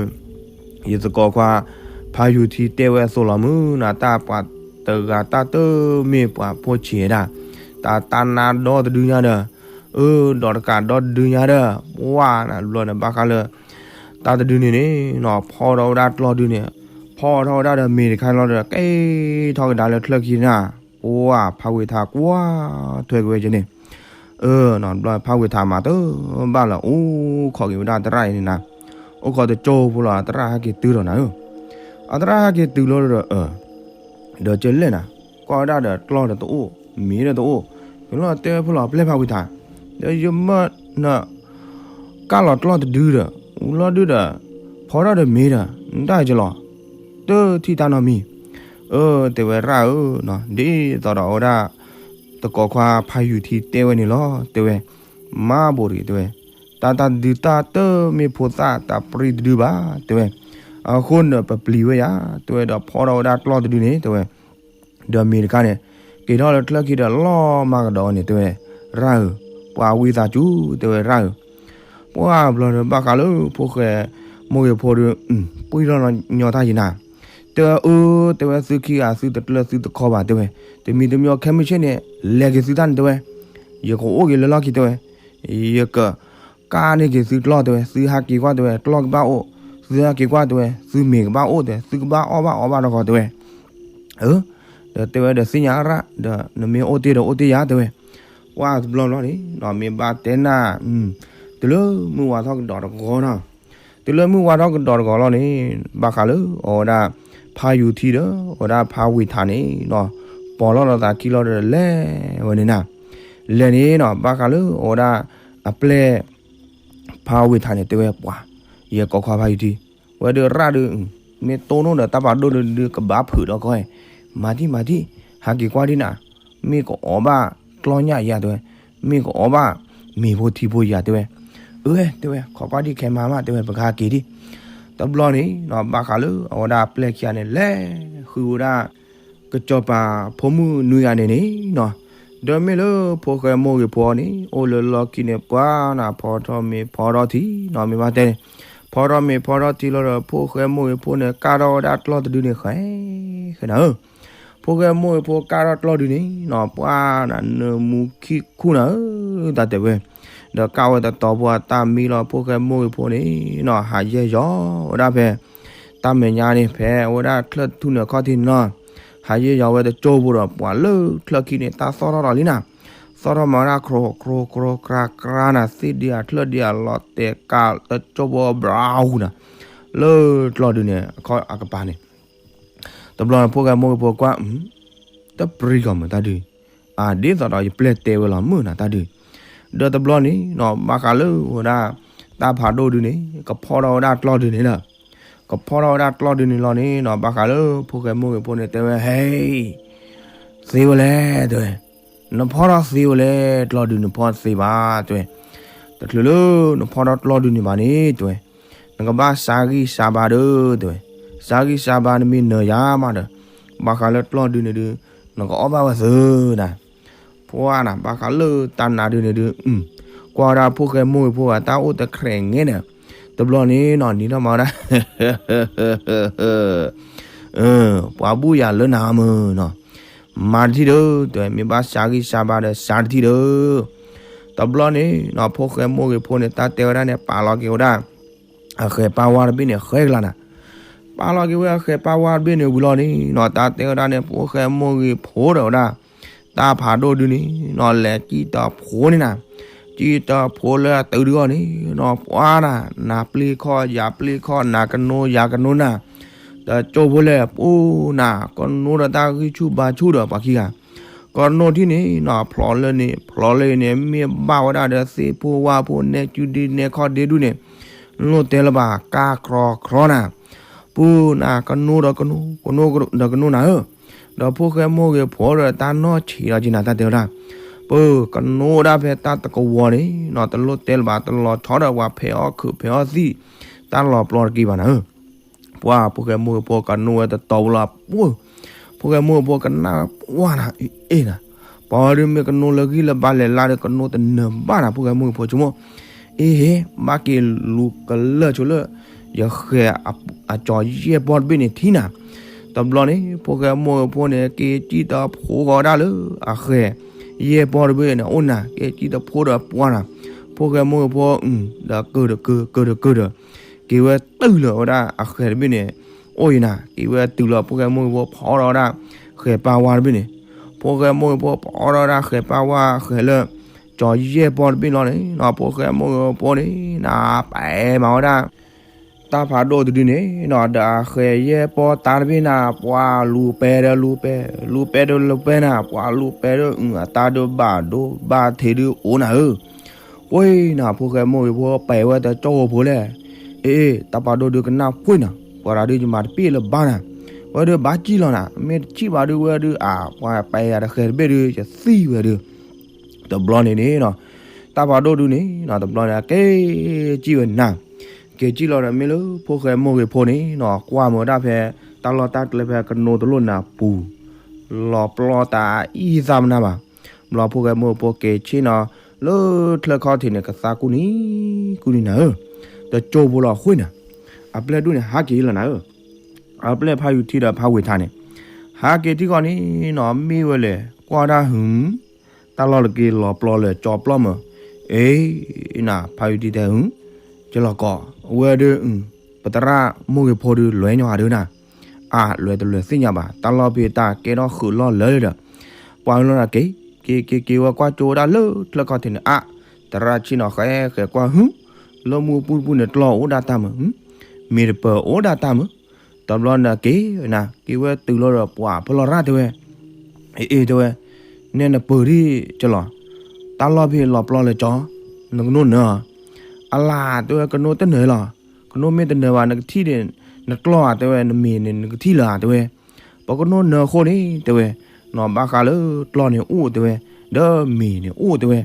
ယသကိးခွါ ဖးယူၤထံတဲဝဲအသိးလီၤမုၢ်နၤ တၢ်ပှၤတဂၤတၢ်တမ့ၢ်ပှၤဖိဆံးဝဲဒၣ်, တၢ်တၢ်နါဒီတဒုညါဒီး, အၢ ဒီးတကးဒီတဒုညါဒီး, ပှၢ်နၤတဘျီန့ၣ် ဘၣ်ဃးလၢ တၢ်တဒုန့ၣ်န့ၣ်နီၤ ဖီထီၣ်ဝဲဒၣ်ကျီၢ်ဒုန့ၣ်, ဖီထီၣ်ဝဲဒၣ်ဒီးမ့ၤတခါလီၤဒီး က့ၤထီၣ်ကဒါလၢချၢၣ်ခံနၤ, ပှၢ်ဖးဝ့ၤထးကွၢ်ထွဲက့ၤဝဲက့ၤန့ၣ် အၢ နီၤတဘျီ ဖးဝ့ၤထးမးတဘၣ်လၢ အိၣ်ခိးက့ၤဝဲဒၣ်သရၣ်အံၤန့ၣ်နၤ, အိၣ်ခိးတကၠိဖိလီၤ အသရၣ်ဟဲက့ၤတုၤဒီးနၤဧၢ, အသရၣ်ဟဲက့ၤတုၤလီၤဒီး အၢ ဒီးကလဲၣ်နၤ, ကွၢ်ဝဲဒၣ်ဒီးကျီၢ်ဒီးတအိၣ်, မ့ၤဒီးတအိၣ်, မ့ၢ်လီၤတဲဝဲဖိလီၤပျဲၢ်ဖးဝ့ၤထး, ဒီးယမၢန ကၢ်လီၤကျီၢ်တဒုဒီး ဝံၤလီၤဒုဒီး ဖီထီၣ်ဒီးမ့ၤဒီး နတၢ်ကလီၤ တထံၣ်တၢ်နီတမံၤ, အၢ တဲဝဲရၣ်ဧၢ, ဒ်သိးဒီးအဝဲဒၣ် သကိးခွါဖးယူၤထံတဲဝဲန့ၣ်လီၤ တဲဝဲ, မၤဘိးတဂ့ၤတဲဝဲ, တၢ်တၢ်တဒုတၢ်တမ့ၢ်ဖိသၣ်တၢ်ပြံတဒုဘၣ် တဲဝဲ, အဃိန့ၣ်ပပျံၤဝဲယၤ တဲဝဲဒီးဖီထီၣ်ဝဲဒၣ်ကျီၢ်တဒုန့ၣ် တဲဝဲ ဒီးမ့ၤတခါန့ၣ် က့ၤထီၣ်လၢချၢၣ်ခံဒီးလီၤမၤကဒီးန့ၣ် တဲဝဲ, ရၣ်ဧၢ, ပှၤဝံသးစူၤ တဲဝဲရၣ်ဧၢ, ပှၢ်ဘျီဒီးဘၣ်ဃးလၢဖိၣ်ဃဲမိၢ်ဂ့ၤဖိဒီး ပှံၢ်ထီၣ်ညီတၢ်ယံၤနၤ, တဲဝဲအၢ တဲဝဲသုခံဂၤသုတကျၢၤသုတခီဘၣ် တဲဝဲ, တမံၤတမံၤခဲမုၢ်ဆ့ၣ်န့ၣ် လဲၤက့ၤသုတၢ်န့ၣ် တဲဝဲ, ယကအိၣ်က့ၤလၢလီၢ်ခံ တဲဝဲ, ယက ကၢ်န့ၢ်က့ၤသုကျီၢ် တဲဝဲ, သုဟးက့ၤကွၢ် တဲဝဲ, ကျီၢ်ကဘၣ်အိၣ်, သုဟးက့ၤကွၢ် တဲဝဲ, သုမ့ၤကဘၣ်အိၣ် တဲ, သုကဘၣ်အီၣ်ဘၣ်အီဘၣ်တခီ တဲဝဲ, အၢ, ဒီးတဲဝဲဒီးသ့ၣ်ညါရၣ် ဒီးနမ့ၢ်အိၣ်တ့ၢ်ဒီးအိၣ်တ့ၢ်ယၤ တဲဝဲ, ပှၢ်တဘျီဘျီန့ၣ် မ့ၢ်ဘၣ်တဲနၤ, တုၤလၢမုၢ်ဝါထီၣ်ကဒီးတဂီၤနီၤ, တုၤလၢမုၢ်ဝါထီၣ်ကဒီးတဂီၤလီၤန့ၣ်, ဘၣ်ဃးလၢအဝဲဒၣ် ဖးယူၤထံဒီး အဝဲဒၣ်ဖးဝ့ၤထးန့ၣ်နီၤ, ပိာ်လီၤလီၤသးခံလီၤဒီးလဲၤဝဲန့ၣ်နၤ, လဲၤန့ၣ်နီၤ ဘၣ်ဃးလၢအဝဲဒၣ် အပျဲၢ် ဖးဝ့ၤထးန့ၣ် တဲဝဲပှၤ, ယကိးခွါဖးယူၤထံ, ဝဲဒုးရၣ်ဒုး, မ့ၢ်တိၢ်နီၣ်ဒီးတၢ်ပာ်ဒိၣ်ဒုးဒုးကဘၣ်ဖုးဒီးကီၢ်, မၤတံၢ်မၤတံၢ်, ဟးက့ၤကွၢ်ဒံးနၤ, မ့ၢ်ကအီၣ်ဘၣ်ကျီၢ်ညၣ်ယၤ တဲဝဲ, မ့ၢ်ကအီၣ်ဘၣ်မ့ၤဖိထံဖိယၤ တဲဝဲ, အၢ တဲဝဲ ခိးကွၢ်ဒံးခဲမၤမး တဲဝဲ ပကဟးက့ၤဒံး, တဘျီန့ၣ်နီၤ ဘၣ်ဃးလၢအဝဲဒၣ်ပျဲၢ်ခံဂၤန့ၣ် လဲၤ အဝဲဒၣ်အုၣ်ဝဲဒၣ် ကစီၤပၤဖိမုၣ်နွံဂၤန့ၣ်န့ၣ်နီၤ, ဒီးမ့ၢ်လၢဖိၣ်ဃဲမိၢ်ဂ့ၤဖိန့ၣ် အိၣ်လၢလီၢ်ခံန့ၣ် ပှၤနၤဖီထီၣ်မ့ၤဖီထီၣ်ထံနီၤ မ့ၢ်ဘၣ်တဲန့ၣ်, ဖီထီၣ်မ့ၤဖီထီၣ်ထံလီၤဒီး ဖိၣ်ဃဲမိၢ်ဂ့ၤဖိန့ၣ် ကၢ်ထီၣ်ဝဲဒၣ်ကျီၢ်တဒုန့ၣ် ဃဲ ဃဲနၤဧၢ, ဖိၣ်ဃဲမိၢ်ဂ့ၤဖိကၢ်ထီၣ်ကျီၢ်ဒုန့ၣ်နီၤ ပှၤနၤနၢမူခံခူၣ်နၤဧၢ, တၢ်တဲဝဲ, ဒီးကၢ်ဝဲတတီၤဖိအတၢ်မံလီၤ ဖိၣ်ဃဲမိၢ်ဂ့ၤဖိန့ၣ်နီၤ ဟးယဲၢ်ယီၤဝဲဒၣ်ဖဲ တၢ်မဲာ်ညါန့ၣ် ဖဲအဝဲဒၣ်ချၢၣ်ထူၣ်န့ၣ်အခီၣ်ထံးန့ၣ်နီၤ, ဟးယဲၢ်ယီၤဝဲတကၠိဖိဒီး ပှၤလၢချၢၣ်ခံန့ၣ် တၢ်သီၣ်ထီၣ်ဒီးလံနၤ, သီၣ်ထီၣ်မၤဝဲဒၣ် ခြိခြိခြိခြြါခြြါနၤ သ့ၣ်ဒံးအချၢၣ်ဒံးအလီၤတဲာ်ကး တကၠိဖိဘြၤဟူနၤ, လၢကျီၢ်ဒုန့ၣ် အခီၣ်အကပၤန့ၣ် တဘျီန့ၣ် ဖိၣ်ဃဲမိၢ်ဂ့ၤဖိကွၢ် တပြံကီၢ်မုၢ်တၢ်ဒုး, အဒ်သိးဒီးယပျဲၢ်တဲဝဲလီၤမုၢ်နၤတၢ်ဒုး, ဒီးတဘျီန့ၣ်နီၤ ဘၣ်ဃးလၢဝဲဒၣ် တၢ်ဖးဒိၣ်ဒုန့ၣ် ကဖီထီၣ်ဝဲဒၣ်ကျီၢ်ဒုန့ၣ်လီၤ, ကဖီထီၣ်ဝဲဒၣ်ကျီၢ်ဒုန့ၣ်လီၤန့ၣ်နီၤ ဘၣ်ဃးလၢဖိၣ်ဃဲမိၢ်ဂ့ၤဖိန့ၣ် တဲဝဲ ဟဲ သ့ဝဲလဲၣ် တဲဝဲ, နဖီထီၣ်သ့ဝဲလဲၣ် ကျီၢ်ဒုန့ၣ် နဖီထီၣ်သ့ဘၣ် တဲဝဲ, တချုးလၢနဖီထီၣ်ကျီၢ်ဒုန့ၣ်ဘၣ်န့ၣ် တဲဝဲ, နကဘၣ်စၢ်ဂံၢ်စၢ်ဘါဒီး တဲဝဲ, စၢ်ဂံၢ်စၢ်ဘါနမ့ၢ်နၢၤယၤမးဒီး ဘၣ်ဃးလၢကျီၢ်ဒုန့ၣ်ဒုး နကအီၣ်ဘၣ်ဝဲသၢနၤ, ပှၤနၤ ဘၣ်ဃးလၢတၢ်နါဒုန့ၣ်ဒုး ကွၢ်ဝဲဒၣ်ဖိၣ်ဃဲမိၢ်ဂ့ၤဖိဂၤ တၢ်အိၣ်တခြဲးငဲန့ၣ်, တဘျီန့ၣ်နီၤ နံၤထီၣ်မၤဝဲဒၣ် ပှၤဘူၣ်ယၤလၢနၤမုၢ်နီၤ, မၤတထံၣ်ဒီး တဲဝဲ မ့ၢ်ဘၣ်စၢ်ဂံၢ်စၢ်ဘါဒီး စၢ်တထံၣ်ဒီး, တဘျီန့ၣ်နီၤ ဖိၣ်ဃဲမိၢ်ဂ့ၤဖိန့ၣ် တၢ်တဲဝဲဒၣ်န့ၣ် ပာ်လီၤက့ၤဝဲဒၣ် အဃဲၤပၢ်ဝါတဘ့ၣ်န့ၣ် ဃဲကလါနၤ, ပာ်လီၤက့ၤဝဲအဃဲၤပၢ်ဝါတဘ့ၣ်န့ၣ်ဝံၤလီၤန့ၣ်နီၤ တၢ်တဲဝဲဒၣ်န့ၣ် ဖိၣ်ဃဲမိၢ်ဂ့ၤဖိဒီးဝဲဒၣ် တၢ်ဖးဒိၣ်ဒုန့ၣ်နီၤ လဲၤကံၣ်တဖိန့ၣ်နၤ, ကံၣ်တဖိလၢအတုၤဒုအီၤန့ၣ်နီၤ ပှၤနၤ နၤပျ့ၤခီၣ်ယၤပျ့ၤခီၣ် နၤကနိယၤကနိနၤ, တကၠိဖိလဲၣ် ပူၤနၤ ကနိဒီးတၢ်ဂံၢ်ဆူၣ်ဘါဆူၣ်ဒီးပှၤခံဂၤ ကနိထံၣ်န့ၣ်နီၤ ဖျိးလၢန့ၣ် ဖျိးလၢအံၤန့ၣ် မ့ၢ်ဘၣ်ဝဲဒၣ်ဒီးသ့ၣ်ဖိဝၣ်ဖိ နဲကုဒုနဲခီၣ်ဒ့ဒုန့ၣ် လိၣ်တဲလၢၤဘၣ် ကၢ်ခြီခြီနၤ, ပူၤနၤ ကနိဒီးကနိ ကနိဒီးကနိနၤဧၢ, ဒီးဖိၣ်ဃဲမိၢ်ဂ့ၤဖိဒီးတၢ်နီၢ်ဆံးဒီးက့ၤနၤ တၢ်တဲဝဲဒၣ်, ပကနိဝဲဒၣ်ဖဲတၢ်တကဝီၤန့ၣ်နီၤ တလိၣ်တဲလၢၤဘၣ် တလီၤဆီဒီးပှၤဖဲးအီၣ်ခုးဖဲးအီၣ်သံၣ် တၢ်လီၤပျီတက့ၢ်ဘၣ်နၤဧၢ ပှၤဖိၣ်ဃဲမိၢ်ဂ့ၤဖိကနိဝဲတတီၤဖိလီၤ ဖိၣ်ဃဲမိၢ်ဂ့ၤဖိကနၣ်ပှၢ်နၤ အ့ၣ်နၤ, ပှၤဝဲဒုးမ့ၢ်ကနိလၢဂံၢ်လၢဘါလဲၤလၢ်ဒီးကနိတနၢၤဘၣ်နၤ ဖိၣ်ဃဲမိၢ်ဂ့ၤဖိဆိကမိၣ်, အ့ၣ်ဟ့ၣ် ဘၣ်က့ၤလူၤကလၢာ်ဆိလၢ ယဃဲၤအကၠီၤယဲၢ်ပီၢ်တဘ့ၣ်န့ၣ်ထံၣ်နၤ, တဘျီန့ၣ် ဖိၣ်ဃဲမိၢ်ဂ့ၤဖိန့ၣ် က့ၤကံၣ်တဖိဃီဒၣ်လၢအဃဲၤယဲၢ်ပီၢ်တဘ့ၣ်န့ၣ် အိၣ်နၤ က့ၤကံၣ်တဖိဒီးပှၢ်နၤ, ဖိၣ်ဃဲမိၢ်ဂ့ၤဖိ ဒီးကၢၢ်ဒီးကၢၢ် ကၢၢ်ဒီးကၢၢ်ဒီး က့ၤဝဲတုၤလၢၤဝဲဒၣ်အဃဲၤတဘ့ၣ်န့ၣ် အိၣ်အံၤနၤ က့ၤဝဲတုၤလၢၤဖိၣ်ဃဲမိၢ်ဂ့ၤဖိဖီထီၣ်ဝဲဒၣ် ဃဲၤပၢ်ဝါတဘ့ၣ်န့ၣ်, ဖိၣ်ဃဲမိၢ်ဂ့ၤဖိဖီထီၣ်ဝဲဒၣ်ဃဲၤပၢ်ဝါဃဲၤလၢ ကၠီၤယဲၢ်ပီၢ်တဘ့ၣ်လီၤန့ၣ်နီၤ ဖိၣ်ဃဲမိၢ်ဂ့ၤဖိန့ၣ် နပာ်မၤဝဲဒၣ် တၢ်ဖးဒိၣ်တဒုန့ၣ်နီၤ ဒီးအဃဲၤယဲၢ်ပီၢ်တၢ်တဘ့ၣ်နၤ ပှၤလူၤပဲဒီးလူၤပဲ, လူၤပဲဒီးလူၤပဲနၤ ပှၤလူၤပဲဒီးအတၢ်ဒုးဘၣ်ဒိဘၣ်ထံးဒုးအိၣ်နၤဧၢ, ပှ့ၤနၤ ဖိၣ်ဃဲမိၢ်ဂ့ၤဖိပဲဝဲတကၠီၣ်ဖိလဲၣ်, အ့ၣ် တၢ်ဖးဒိၣ်ဒုးကနၣ်ပှ့ၤနၤ ပှၤတၢ်ဒုးယမၤတပ့ၢ်လၢၤဘၣ်နၤ, ဝဲဒုးဘၣ်ကံၣ်လီၤနၤ မ့ၢ်တကံၣ်ဘၣ်ဒုးဝဲဒုး အ ပှၤပဲယၤတဃဲၤတဘ့ၣ်ဒုး ယသံဝဲဒုး တဘျီန့ၣ်န့ၣ်နီၤ တၢ်ဖးဒိၣ်ဒုန့ၣ်နီၤ တဘျီန့ၣ် က့ၤကံၣ်ဝဲနၤ, က့ၤကံၣ်လီၤဒီးမ့ၢ်လၢဖိၣ်ဃဲမိၢ်ဂ့ၤဖိန့ၣ်နီၤ ကွၢ်မၤဝဲဒၣ်ဖဲ တၢ်လီၢ်တၢ်ကျဲဖဲကနိတလိၣ်နၤပူၤ လီၤပျီတၢ်အံၤသးမနၤဘၣ်, ဘျီဖိၣ်ဃဲမိၢ်ဂ့ၤဖိက့ၤဆ့ၣ်နီၤ လၢချၢၣ်ခီၣ်ထံးန့ၣ် ကသါကူၣ်နံၤ ကူၣ်နံၤနၤဧၢ, တကၠိဖိလီၤဃ့နၤ, အပျဲၢ်ဒိၣ်န့ၣ် ဟးက့ၤလီၤနၤဧၢ အပျဲၢ်ဖးယူၤထံဒီးဖးဝ့ၤထးန့ၣ်, ဟးက့ၤထံကီၢ်န့ၣ်နီၤ မ့ၢ်ဝဲလဲၣ် ကွၢ်ဒၣ်ဟုၣ်, တၢ်လီၢ်တက့ၢ်လီၤပျီလၢာ်ကၠီပျီမး, အ့ၣ် နၤ ဖးယူၤထံတဲဟုၣ်, ကလီၤကီး, ဝဲဒုး ပသရၣ်မိၢ်ဂ့ၤဖိဒုး လွဲညီအဒုးနၤ, အလွဲတလွဲသ့ၣ်ညါဘၣ် တၢ်လီၢ်ဖံးတၢ်ကဲထီၣ်ဃုာ်လီၢ်လၢလၢဒီး, ပှၤလီၤနၤက့ၤ, က့ၤက့ၤက့ၤ ဝဲကွၢ်ကၠိဝဲဒၣ်လၢချၢၣ်ခီၣ်ထံးန့ၣ် အါ, သရၣ်ဆ့ၣ်နီၤဃဲဃဲကွၢ်ဟုၣ်, လၢမူပူၤတပူၤန့ၣ် ကျီၢ်အိၣ်ဒၣ်တၢ်မး, မ့ၢ်တပၢၤအိၣ်ဒၣ်တၢ်မး, တဘျီနၤက့ၤနၤ က့ၤဝဲတုၤလီၤဒီးပှၤဖဲလီၤရၣ်တဲဝဲ, အ့ၣ်အ့ၣ်တဲဝဲ, နဲနပၢၤဒ်ကလီၤ, တၢ်လီၢ်ဖံးလီၤပျီလၢာ်ကၠီ, နကနိနၢၤ, အလါတဲဝဲ ကနိတနၢၤလီၤ, ကနိမ့ၢ်တနၢၤဘၣ် နကထံၣ်ဒီး နကျီၢ်ဧါတဲဝဲ နမ့ၢ်န့ၣ် နကထံၣ်လၢၤဧါတဲဝဲ, ပကနိနၢၤအဃိန့ၣ်တဲဝဲ, နီၢ်ဘၣ်ဃးလၢကျီၢ်န့ၣ်အိၣ်တဲဝဲ, ဒီးမ့ၢ်န့ၣ်အိၣ်တဲဝဲ,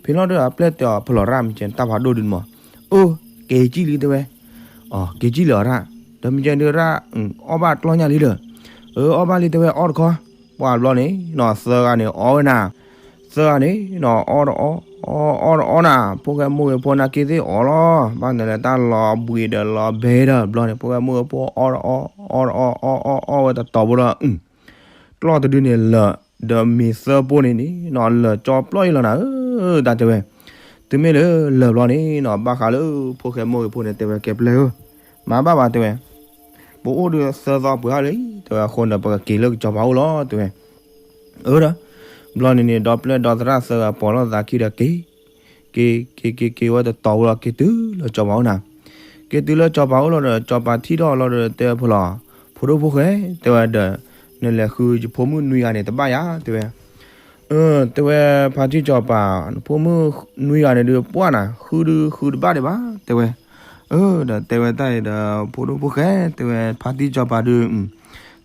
ဖဲလီၤဒီးအပျဲၢ်တဲအီၤဖဲလီၤရၣ်မ့ၢ်ကဲတၢ်ဖးဒိၣ်ဒုန့ၣ်မး, အိၣ် က့ၤကံၣ်လံတဲဝဲ, အက့ၤကံၣ်လၢၤအီၤရၣ်, ဒီးမ့ၢ်ကဲဒုးရၣ်, အီၣ်ဘၣ်ကျီၢ်ညၣ်လံဒီး, အၢ အီၣ်ဘၣ်လံ တဲဝဲ အီၣ်တခီ. ပှၢ်ဘျီန့ၣ်နီၤ သၢဂၤန့ၣ် အီၣ်ဝဲနၤ, သၢဂၤန့ၣ်နီၤ အီၣ်တအီၣ်, အီၣ်တအီၣ်နၤ, ဖိၣ်ဃဲမိၢ်ဂ့ၤဖိနာ်က့သ့ၣ်အီၣ်လီၤ. ဘၣ်နလဲၤတၢ်လီၤဘှံးဒီးလီၤဘဲဒီး ဘျီန့ၣ် ဖိၣ်ဃဲမိၢ်ဂ့ၤဖိအီၣ်တအီၣ်, အီၣ်တအီၣ်, အီၣ်အီၣ်အီၣ်ဝဲတတီၤဖိဒီး ကျီၢ်တဒုန့ၣ်လၢာ်, ဒီးမ့ၤသၢပိၢ်န့ၣ်န့ၣ်နီၤ လၢာ်ကၠီပျီၢ်အံၤလီၤနၤဧၢ, တၢ်တဲဝဲ. တုၤမ့ၢ်လၢလၢာ်ဘျီန့ၣ်နီၤ ဘၣ်ဃးလၢဖိၣ်ဃဲမိၢ်ဂ့ၤဖိန့ၣ် တဲဝဲ ကဲပျဲၢ်ဧၢ, မၤဘၣ်ဘၣ် တဲဝဲ, ပအိၣ်ဒီးသၢသီပှဲၤအါလံ, တဲဝဲ, အဃိန့ၣ် ပကက့ၤလၢကစီၤပၤအိၣ်လီၤ တဲဝဲ. အၢဒီး ဘျီန့ၣ်န့ၣ် ဒီပျဲၢ်ဒီသရၣ်သၢဂၤပိာ်လိာ်သးခံဒီးက့ၤ က့ၤ က့ၤ က့ၤ က့ၤဝဲတတီၤဖိလီၤ က့ၤတုၤလၢစီၤပၤအိၣ်နၤ, က့ၤတုၤလၢစီၤပၤအိၣ်လီၤဒီး စီၤပၤထံၣ်ထီၣ်လီၤဒီး တဲဝဲ ဖိလီၤ, ဖိဒိၣ်ဖိၣ်ဃဲ, တဲဝဲဒီး နလဲၤဃုယဖိမုၣ်နွံဂၤန့ၣ် တဘၣ်ယၤ တဲဝဲ. အၢ တဲဝဲ ဖါတံၢ်စီၤပၤ, နဖိမုၣ်နွံဂၤန့ၣ်ဒုး ပှၢ်နၤ ဃုဒုးဃုတဘၣ်ဒံးဘၣ် တဲဝဲ. အၢ ဒီးတဲဝဲတၢ်အံၤဒီး ဖိဒိၣ်ဖိၣ်ဃဲ, တဲဝဲ ဖါတံၢ်စီၤပၤဒုး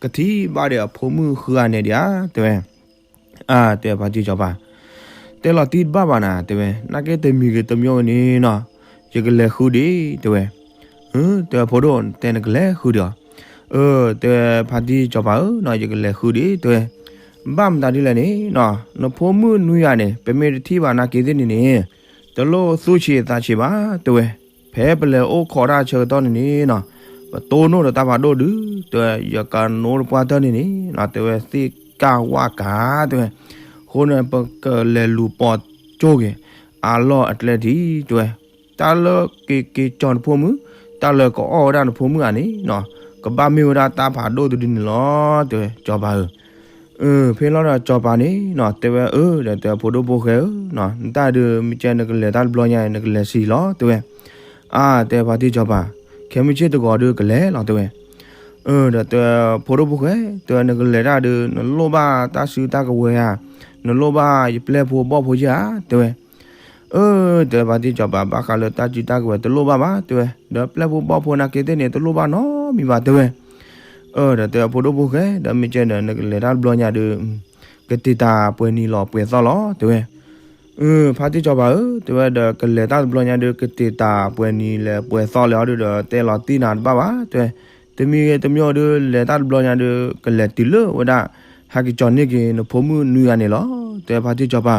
ကထံၣ်ဘၣ်ဒီးအဖိမုၣ်ဃုဂၤန့ၣ်ဒံးဧါ တဲဝဲ. အါ တဲဖါတံၢ်စီၤပၤ, တဲလီၤတံၢ်တဘၣ်ဘၣ်နၤ တဲဝဲ, နာ်က့တမံၤဂ့ၤတမံၤဂ့ၤန့ၣ်နီၤ ယကလဲၤဃုဒံး တဲဝဲ. တဲဖိဒိၣ် တဲနကလဲၤဃုဒံးအီၤ. အၢ တဲဖါတံၢ်စီၤပၤဧၢနီၤ ယကလဲၤဃုဒံး တဲဝဲ. ဘၣ်မတၤဒ်လဲၣ်န့ၣ်နီၤ နဖိမုၣ်နွံဂၤန့ၣ် ပမ့ၢ်တထံၣ်ဘၣ်နာ်က့သ့ၣ်န့ၣ်န့ၣ် တလိၣ်သူၣ်ဆံးသးဆံးဘၣ် တဲဝဲ. ဖဲပလဲၤအိၣ်ခိးတၢ်ဆၢကတီၢ်န့ၣ်န့ၣ်နီၤ ပတိၢ်နီၣ်ဒီးတၢ်ဖးဒိၣ်ဒုး တဲဝဲ ယကနိတပှၢ်တၢၢ်န့ၣ်န့ၣ်နီၤ တဲဝဲ သ့ၣ်ကၢ်ဝၣ်ကၤ တဲဝဲ. အဃိန့ၣ် ပကလဲၤလူၤပိာ်ကၠိက့ၤ အလီၢ်အကျဲထံ တဲဝဲ. တၢ်လၢက့ၤက့ၤကၠီနဖိမုၣ်, တၢ်လၢကအီၣ်ဝဲဒၣ်နဖိမုၣ်ဧါန့ၣ်နီၤ ကဘၣ်မ့ၢ်ဝဲဒၣ်တၢ်ဖးဒိၣ်တဒုန့ၣ်လီၤ တဲဝဲ စီၤပၤဧၢ. အၢ ဖဲလီၤဒီးစီၤပၤန့ၣ်နီၤ တဲဝဲ အၢ ဒီးတဲ ဖိဒိၣ်ဖိၣ်ဃဲဧၢ, နတၢ်ဒုး မ့ၢ်ကဲနကလဲၤတၢ်တဘျီညါ နကလဲၤဆံးလီၤ တဲဝဲ. အါ တဲဖါတံၢ်စီၤပၤ, ခဲမုၢ်ဆ့ၣ်တဂီၤဒုးကလဲၤလီၤ တဲဝဲ. အၢ ဒီးတဲ ဖိဒိၣ်ဖိၣ်ဃဲ, တဲဝဲ နကလဲၤတၢ်ဒုး နလိၣ်ဘၣ်တၢ်စုတၢ်ကဝဲၤဧါ, နလိၣ်ဘၣ်ယပျဲၢ်ဖိဘီၣ်ဖိယဲၢ်ဧါ တဲဝဲ. အၢ တဲဖါတံၢ်စီၤပၤ ဘၣ်ဃးလၢတၢ်စုတၢ်ကဝဲၤ တလိၣ်ဘၣ်ဘၣ် တဲဝဲ, ဒီးပျဲၢ်ဖိဘီၣ်ဖိနာ်က့သ့ၣ်န့ၣ် တလိၣ်ဘၣ်နီတမံၤဘၣ် တဲဝဲ. အၢ ဒီးတဲ ဖိဒိၣ်ဖိၣ်ဃဲ, ဒီးမ့ၢ်ကဲဒီး နကလဲၤတၢ်တဘျီညါဒုး ကတ့ၢ်တၢ်ပှဲၤနံၤလီၤပှဲၤသီလီၤ တဲဝဲ. အၢ ဖါတံၢ်စီၤပၤဧၢ, တဲဝဲ ဒီးကလဲၤတၢ်တဘျီညါဒုး ကတ့ၢ်တၢ်ပှဲၤနံၤလဲၤပှဲၤသီလၢအီၤဒုးဒီး တဲလီၤတံၢ်နၤတဘၣ်ဘၣ် တဲဝဲ. တမံၤဂ့ၤတမံၤဂ့ၤဒုး လဲၤတၢ်တဘျီညါဒုး ကလဲၤတုၤလၢဝဲဒၣ် ဟဲက့ၤကၠီန့ၢ်က့ၤနဖိမုၣ်နွံဂၤန့ၣ်လီၤ တဲဖါတံၢ်စီၤပၤ.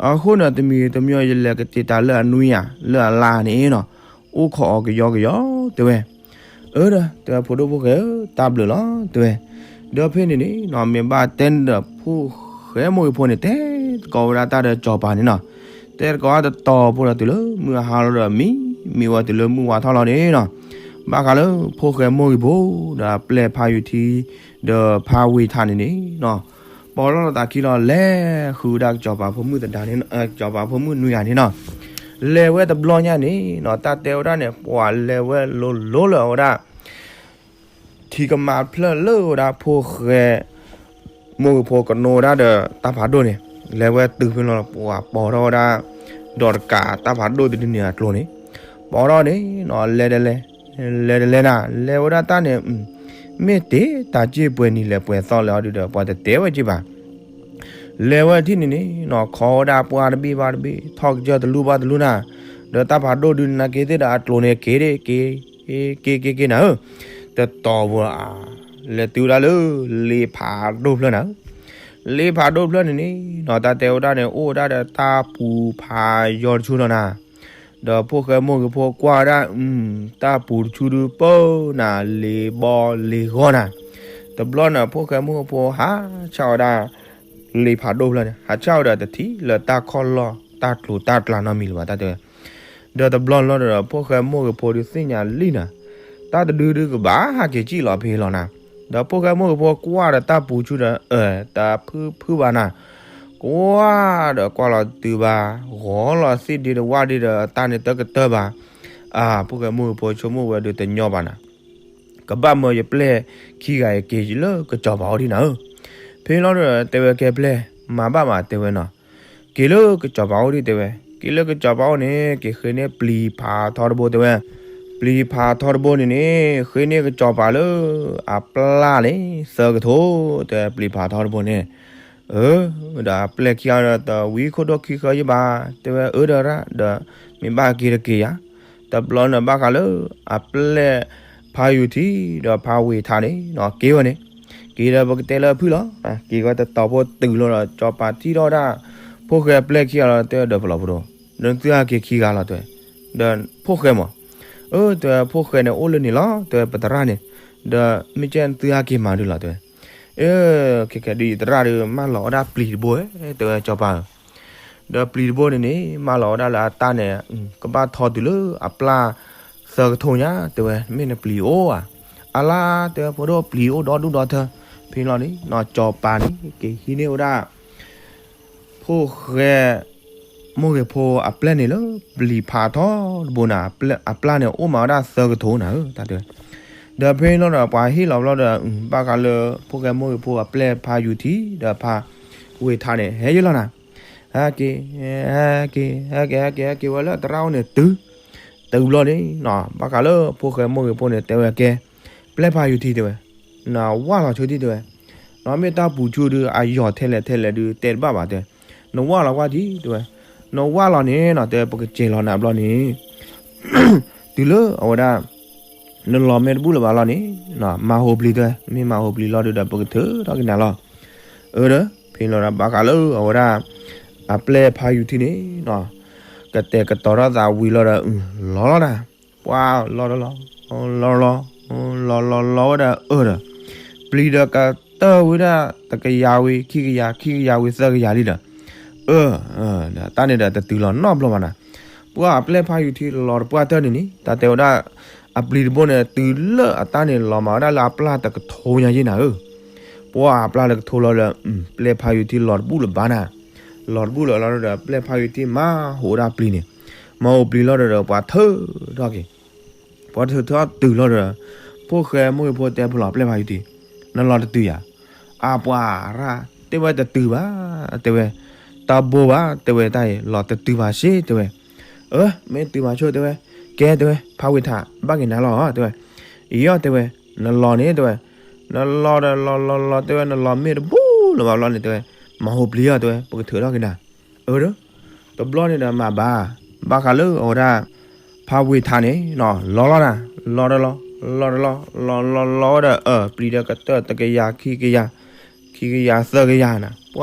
အဃိန့ၣ် တမံၤဂ့ၤတမံၤဂ့ၤ ယလဲၤကတ့ၢ်တၢ်လၢအနွံဂၤ လၢအလါန့ၣ်နီၤ အိၣ်ခိးအီၤကယီကယီ တဲဝဲ. အၢ ဒီးတဲ ဖိဒိၣ်ဖိၣ်ဃဲဧၢ, တၢ်ဘျုးလီၤ တဲဝဲ. ဒီးဖဲန့ၣ်န့ၣ်နီၤ မ့ၢ်ဘၣ်တဲန့ၣ်ဒီး ဖိၣ်ဃဲမိၢ်ဂ့ၤဖိန့ၣ် တဲသကိးဝဲဒၣ်တၢ်ဒီးစီၤပၤန့ၣ်နီၤ. တဲသကိးတတီၤဖိဒီးတုၤလၢမုၢ်ဟါလီၤဒီးမံ, မံဝဲတုၤလၢမုၢ်ဝါထီၣ်လီၤန့ၣ်နီၤ ဘၣ်ဃးလၢဖိၣ်ဃဲမိၢ်ဂ့ၤဖိ ဒီးအပျဲၢ်ဖါယူၤထံ ဒီးဖါဝ့ၤထးန့ၣ်န့ၣ်နီၤ ပိာ်လီၤသးခံလီၤ လဲၤဃုဒၣ်ကစီၤပၤဖိမုၣ်သဒါန့ၣ်, ကစီၤပၤဖိမုၣ်နွံဂၤန့ၣ်နီၤ. လဲၤဝဲတဘျီညါန့ၣ်နီၤ တၢ်တဲဝဲဒၣ်န့ၣ် ပှၤလဲၤဝဲလိၤလိၤလၢအဝဲဒၣ် ထံကမါဖျၢၣ်လၢဝဲဒၣ်ဖိၣ်ဃဲ မိၢ်ဂ့ၤဖိကနိဝဲဒၣ်ဒီးတၢ်ဖးဒိၣ်န့ၣ် လဲၤဝဲတုၤဖဲလီၤ ပှၤပိာ်ထီၣ်ဝဲဒၣ် ဒီးတကးတၢ်ဖးဒိၣ်တဒုန့ၣ်အကျိၤန့ၣ် ပိာ်ထီၣ်န့ၣ်နီၤ လဲၤတလဲၤ, လဲၤတလဲၤနၤ လဲၤဝဲဒၣ်တၢ်န့ၣ် မ့ၢ်တ့ၢ်တၢ်စ့ၢ်ပှဲၤနံၤလဲၤပှဲၤသီလၢအီၤဒုးဒီး ပှၤတတဲဝဲက့ၤဘၣ်. လဲၤဝဲထံၣ်န့ၣ်န့ၣ်နီၤ ခိးဝဲဒၣ်ပှၢ်တဘ့ၣ်ဘၣ်တဘ့ၣ် ထီၣ်ကစၢၢ်တလူၢ်ဘၣ်တလူၢ်နၤ, ဒီးတၢ်ဖးဒိၣ်ဒုးနာ်က့သ့ၣ်ဒီးအကျိၤန့ၣ်က့ၤဒ့ၣ်က့ၤ က့ၤက့ၤက့ၤနၤဧၢ, တတီၤဖိဧါ, လဲၤတုၤဝဲဒၣ်လၢ လ့ဖးဒိၣ်ဖျၢၣ်နၤဧၢ, လ့ဖးဒိၣ်ဖျၢၣ်န့ၣ်န့ၣ်နီၤ တၢ်တဲဝဲဒၣ်န့ၣ် အိၣ်ဝဲဒၣ်ဒီးတၢ်ပူၤဖးယီၤတဆူလီၤနၤ, ဒီးဖိၣ်ဃဲမိၢ်ဂ့ၤဖိကွၢ်ဝဲဒၣ် တၢ်ပူၤတဆူဒုးပၢနၤ လ့ဘီလ့ဂီၢ်နၤ, တဘျီန့ၣ် ဖိၣ်ဃဲမိၢ်ဂ့ၤဖိဟးဆှၣ်ဝဲဒၣ် လ့ဖးဒိၣ်ဖျၢၣ်န့ၣ် ဟးဆှၣ်ဝဲဒီးတထံၣ်လၢတၢ်ခီၣ်လီၢ်တၢ်ကျိၤတၢ်ကျါနီတမံၤလၢၤဘၣ် တၢ်တဲဝဲ. ဒီးတဘျီလီၤဒီး ဖိၣ်ဃဲမိၢ်ဂ့ၤဖိဒုးသ့ၣ်ညါလံနၤ, တၢ်တဒုဒုးကဘၣ်ဟးက့ၤကံၣ်လီၤဖဲလီၤနၤ, ဒီးဖိၣ်ဃဲမိၢ်ဂ့ၤဖိကွၢ်ဒီးတၢ်ပူၤဆူဒီး အၢ တၢ်ဖုဖုဘၣ်နၤ, ကွၢ်ဒီးကွၢ်လီၤတတုၤဘၣ်, ဂီၤလီၤသ့ၣ်ဒ့ဒီးဝၣ်ဒ့ဒီးတၢ်န့ၣ်တကတၢၢ်ဘၣ်, အၢ ဖိၣ်ဃဲမိၢ်ဂ့ၤဖိဆိကမိၣ်ဝဲဒုးတညီဘၣ်နၤ ကဘၣ်မၢယပျဲၢ်ခံဂၤအံၤက့ၤလၢကစီၤပၤအိၣ်ဒံးနၤဧၢ, ဖဲလီၤဒီးတဲဝဲကဲပျဲၢ် မၤဘၣ်မးတဲဝဲနီၤ, က့ၤလၢကစီၤပၤအိၣ်ဒံးတဲဝဲ, က့ၤလၢကစီၤပၤအိၣ်န့ၣ် က့ၤဃ့န့ၢ်ပျံၤဖးထီတဘိတဲဝဲ, ပျံၤဖးထီတဘိန့ၣ်န့ၣ် ဃ့န့ၢ်ကစီၤပၤလၢ အပျဲၢ်န့ၣ် သၢကထိ တဲပျံၤဖးထီတဘိန့ၣ်, အၢ ဒီးအပျဲၢ်ခံဂၤဒီးတဝံခိၣ်ဒိၣ်ခံဃၢယဘၣ်, တဲဝဲအၢဒီးရၣ်ဒီး မ့ၢ်ဘၣ်က့ၤတက့ၤယၤ, တဘျီန့ၣ်ဘၣ်ဃးလၢ အပျဲၢ်ဖါယူၤထံ ဒီးဖါဝ့ၤထးန့ၣ်နီၤ က့ၤဝဲန့ၣ်, က့ၤဒီးပကတဲလၢဖုၣ်လီၤ, က့ၤဝဲတတီၤဖိတုၤလီၤဒီး ကၠီၤပၤထံၣ်ထီၣ်ဝဲဒၣ် ဖိၣ်ဃဲပျဲၢ်ခံဂၤလီၤ တဲဒီးဖျိးဖိဒိၣ်, ဒီးသုဟဲက့ၤခံဂၤလီၤတဲဝဲ, ဒီးဖိၣ်ဃဲမး, အၢ တဲဝဲ ဖိၣ်ဃဲန့ၣ်အိၣ်လၢန့ၣ်လီၤ တဲဝဲ ပသရၣ်န့ၣ်, ဒီးမ့ၢ်ကဲသုဟဲက့ၤမၤဒုးလီၤတဲဝဲ, အၢ ခဲခဲဒုးယသရၣ်ဒုး မၢလီၤဝဲဒၣ်ပျံၤတဘိ တဲဝဲ ကၠီၤပၤဧၢ ဒီးပျံၤတဘိန့ၣ်န့ၣ် မၢလီၤဝဲဒၣ်လၢအတၢ်န့ၣ် ကဘၣ်ထီတုၤလၢအပျၢ်သၢကထိညါ တဲဝဲ, မ့ၢ်နပျံၤအိၣ်ဧါ, အလါ တဲဝဲ ဖိဒိၣ် ပျံၤအိၣ်ဒီဒူၣ်ဒီထၢ, ဖဲလီၤန့ၣ် နီၢ်ကၠီၤပၤန့ၣ် က့ၤဟံးန့ၢ်ဝဲဒၣ် ဖိၣ်ဃဲ မိၢ်ဂ့ၤဖိအပျဲၢ်န့ၣ်လၢပျံၤဖးထီတဘိန့ၣ်, အပျၢ်န့ၣ်အိၣ်မးဝဲဒၣ်သၢကထိနၤဧၢ တၢ်တဲဝဲ, ဒီးဖဲလီၤဒီး ပှၤဟ့ၣ်လီၤဘျီဒီး ဘၣ်ဃးလၢ ဖိၣ်ဃဲမိၢ်ဂ့ၤဖိအပျဲၢ်ဖါယူၤထံ ဒီးဖါဝ့ၤထးန့ၣ် ဟဲယဲလီၤနၤ ဟဲက့ၤ ဟဲက့ၤ ဟဲက့ၤ ဟဲက့ၤ ဟဲက့ၤဝဲလၢအသရၣ်အိၣ်န့ၣ်တုၤ, တုၤဘျီန့ၣ် ဘၣ်ဃးလၢဖိၣ်ဃဲမိၢ်ဂ့ၤဖိန့ၣ် တဲဝဲကဲ, ပျဲၢ်ဖါယူၤထံတဲဝဲ, နဝၢ်လီၤဆိထံတဲဝဲ, နမ့ၢ်တၢ်ပူၤဆူဒုး အယီၤထဲလဲၣ်ထဲလဲၣ်ဒုး တဲတဘၣ်ဘၣ်တဲ, နဝၢ်လီၤကွၢ်ထံတဲဝဲ, နဝၢ်လီၤန့ၣ်နီၤ တဲပကစဲးလီၤနၤဘျီန့ၣ် တုၤလၢအဝဲဒၣ် နလီၤမ့ၢ်တဘူၣ်လၢၤဘၣ်လီၤန့ၣ် မၤဟူးပျံၤတဲဝဲ, မ့ၢ်မၤဟူးပျံၤလီၤဒုးဒီး ပကထုးထီၣ်က့ၤနၤလီၤ. အၢဒီး ဖဲလီၤဒီးဘၣ်ဃးလၢအဝဲဒၣ် အပျဲၢ်ဖါယူၤထံန့ၣ် ကတဲာ်ကတီၤထီၣ်သးဝံၤလီၤဒီး လီၤလီၤနၤ, ပှၤလီၤတလီၤ လီၤလီၤ လီၤလီၤလီၤဝဲဒီးအၢဒီး ပျံၤဒီးကတၢၢ်ဝံၤဒၣ် တကယၤဝံၤ ခံကယၤ ခံကယၤဝံၤ သၢကယၤလံဒီး အၢ တၢ်န့ၣ်ဒီးတတုၤလီၤနီတဘျီဘၣ်နၤ, ပှၤအပျဲၢ်ဖါယူၤထံလီၤတပှၢ်တၢၢ်န့ၣ်န့ၣ် တၢ်တဲဝဲဒၣ် အပျံၤတဘိန့ၣ် တုၤလၢအတၢ်န့ၣ်လီၤမးဝဲဒၣ်လၢအပျၢ်တကထိညါယ့ၢ်နၤဧၢ, ပှၤအပျၢ်လၢကထိလီၤဒီး ပျဲၢ်ဖါယူၤထံလီၤတဘူၣ်လၢၤဘၣ်နၤ, လီၤတဘူၣ်လၢၤလီၤဒီး ပျဲၢ်ဖါယူၤထံမၤဟူးဝဲဒၣ်ပျံၤန့ၣ်, မၤဟူးပျံၤလီၤဒီး ပှၤထုးထီၣ်က့ၤ ပှၤထုးထီၣ်တုၤလီၤဒီး ဖိၣ်ဃဲမိၢ်ဂ့ၤဖိတဲဖဲလီၤပျဲၢ်ဖါယူၤထံ, နလီၤတတုၤယၤ, အပှၤရၣ်တဲဝဲတတုၤဘၣ်, တဲဝဲ, တၢ်ဘိဘၣ် တဲဝဲတၢ်အံၤ လီၤတတုၤဘၣ်စ့ၢ် တဲဝဲ, အၢ မ့ၢ်တုၤဘၣ်ဆိတဲဝဲ, ကဲတဲဝဲ ဖါဝ့ၤထး ဘၣ်က့ၤနၤလီၤ တဲဝဲ, ယီၤတဲဝဲ, နလီၤန့ၣ်တဲဝဲ, နလီၤဒီးလီၤလီၤလီၤ တဲဝဲ နလီၤမ့ၢ်တဘူၣ်လၢၤဘၣ်ဘျီန့ၣ် တဲဝဲ, မၤဟူးပျံၤအီၤ တဲဝဲ ပကထုးထီၣ်က့ၤနၤ, အၢဒီး တဘျီန့ၣ်ဒီးမၤဘၣ်, ဘၣ်ဃးလၢအဝဲဒၣ် ဖါဝ့ၤထးန့ၣ် လီၤလီၤနၤ, လီၤတလီၤ လီၤတလီၤ လီၤလီၤလီၤဝဲဒီး အၢ ပျံၤဒီးကတၢၢ် တကယၤ ခံကယၤ ခံကယၤ သၢကယၤန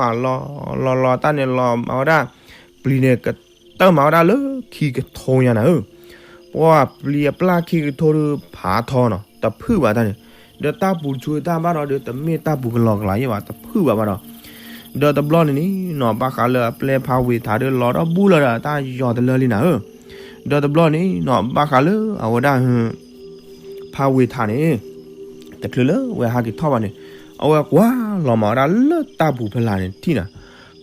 ၤ, ပှၤလီၤလီၤလီၤ တၢ်န့ၣ်လီၤမၤဝဲဒၣ် ပျံၤန့ၣ်ကတၢၢ်မၤဝဲဒၣ်လၢခံကထိညါနၤဧၢ, ပှၤပျံၤအပျၢ်ခံကထိဒုးဖးထီနီၤ တဖုၣ်ဘၣ်တၢ်န့ၣ်, ဒီးတၢ်ပူၤဆူတၢ်ဘၣ်ဒီး တမ့ၢ်တၢ်ပူၤကလီကလီယဲၢ်ဘၣ် တဖုၣ်ဘၣ်ဘၣ်ဒီး ဒီးတဘျီန့ၣ်န့ၣ်နီၤ ဘၣ်ဃးလၢအပျဲၢ်ဖါဝ့ၤထးဒုးလီၤဒီးဘူၣ်လီၤဒီး တၢ်ယီၤတလၢလံနၤဧၢ, ဒီးတဘျီန့ၣ်နီၤ ဘၣ်ဃးလၢအဝဲဒၣ် ဖါဝ့ၤထးန့ၣ် တချုးလၢဝဲဟးက့ၤထီၣ်ဘၣ်န့ၣ် အဝဲကွၢ်လီၤမၤဝဲဒၣ်လၢတၢ်ပူၤဖဲလၢ်န့ၣ်ထံၣ်နၤ,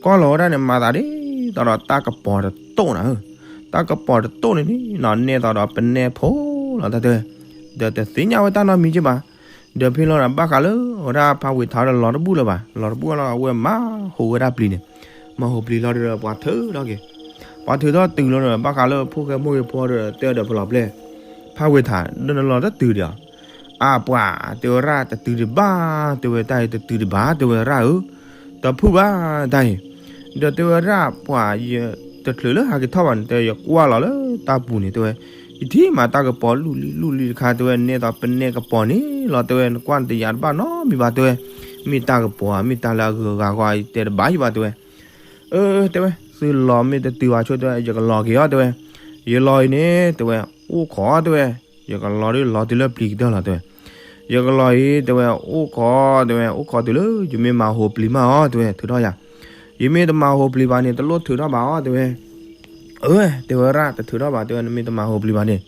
ကွၢ်လီၤဝဲဒၣ်န့ၣ် မၤသးဒ်သိးဒီးတၢ်ကပီၤတတိၣ်နၤဧၢ, တၢ်ကပီၤတတိၣ်န့ၣ်န့ၣ်နီၤ နဲၣ်သိးဒီးပနဲဖိလီၤတၢ်တဲဝဲ, ဒီးတသ့ၣ်ညါဝဲတၢ်နီတမံၤက့ဘၣ်, ဒီးဖဲလီၤဒီး ဘၣ်ဃးလၢအဝဲဒၣ်ဖါဝ့ၤထးဒီးလီၤတဘူၣ်လၢၤဘၣ်, လီၤတဘူၣ်လီၤ အဝဲမၤဟူးဝဲဒၣ်ပျံၤန့ၣ်, မၤဟူးပျံၤလီၤဒီး ပှၤထုးထီၣ်က့ၤ, ပှၤထုးထီၣ်တုၤလီၤဒီး ဘၣ်ဃးလၢဖိၣ်ဃဲမိၢ်ဂ့ၤဖိဒီး တဲဒီးဖဲလီၤပျဲၢ် ဖါဝ့ၤထး ဒီးနလီၤတတုၤဒီး အါပှၤ တဲဝဲရၣ်တတုၤဒံးဘၣ် တဲဝဲတၢ်အံၤတတုၤဒံးဘၣ် တဲဝဲရၣ်ဧၢ, တဖုၣ်ဘၣ်တၢ်အံၤ, ဒီးတဲဝဲရၣ်ပှၤယ တချုးလၢဟးက့ၤထီၣ်ဘၣ်န့ၣ် တဲယကွၢ်လီၤလၢတၢ်ပူၤန့ၣ် တဲဝဲ, ယထံၣ်မးတၢ်ကပီၤလူၢ်လံလူၢ်လံတခါ တဲဝဲ နဲသိးပနဲကပီၤန့ၣ်လီၤ တဲဝဲ နကွၢ်နတယာ်တဘၣ်နီတမံၤဘၣ် တဲဝဲ, မ့ၢ်တၢ်ကပီၤဧါ မ့ၢ်တၢ်လၢအဂုၤအဂၤဂီၢ် ယတဲတဘၣ်ယဘၣ် တဲဝဲ, အၢ တဲဝဲ သုလီၤမ့ၢ်တတုၤဘၣ်ဆိ တဲဝဲ ယကလီၤက့ၤအီၤ တဲဝဲ, ယလီၤအံၤန့ၣ် တဲဝဲ အိၣ်ခိး တဲဝဲ, ယကလီၤဒ်လီၤတုၤလၢပျံၤကတၢၢ်လီၤ တဲဝဲ, ယကလီၤအံၤ တဲဝဲ အိၣ်ခိး တဲဝဲ အိၣ်ခိးတုၤလၢ ယမ့ၢ်မၤဟူးပျံၤမးအီၤ တဲဝဲ ထုးထီၣ်ယၤ, ယမ့ၢ်တမၤဟူးပျံၤဘၣ်န့ၣ် တလိၣ်ထုးထီၣ်ဘၣ်အီၤ တဲဝဲ, အၢ တဲဝဲရၣ်တထုးထီၣ်ဘၣ် တဲဝဲ နမ့ၢ်တမၤဟူးပျံၤဘၣ်န့ၣ်,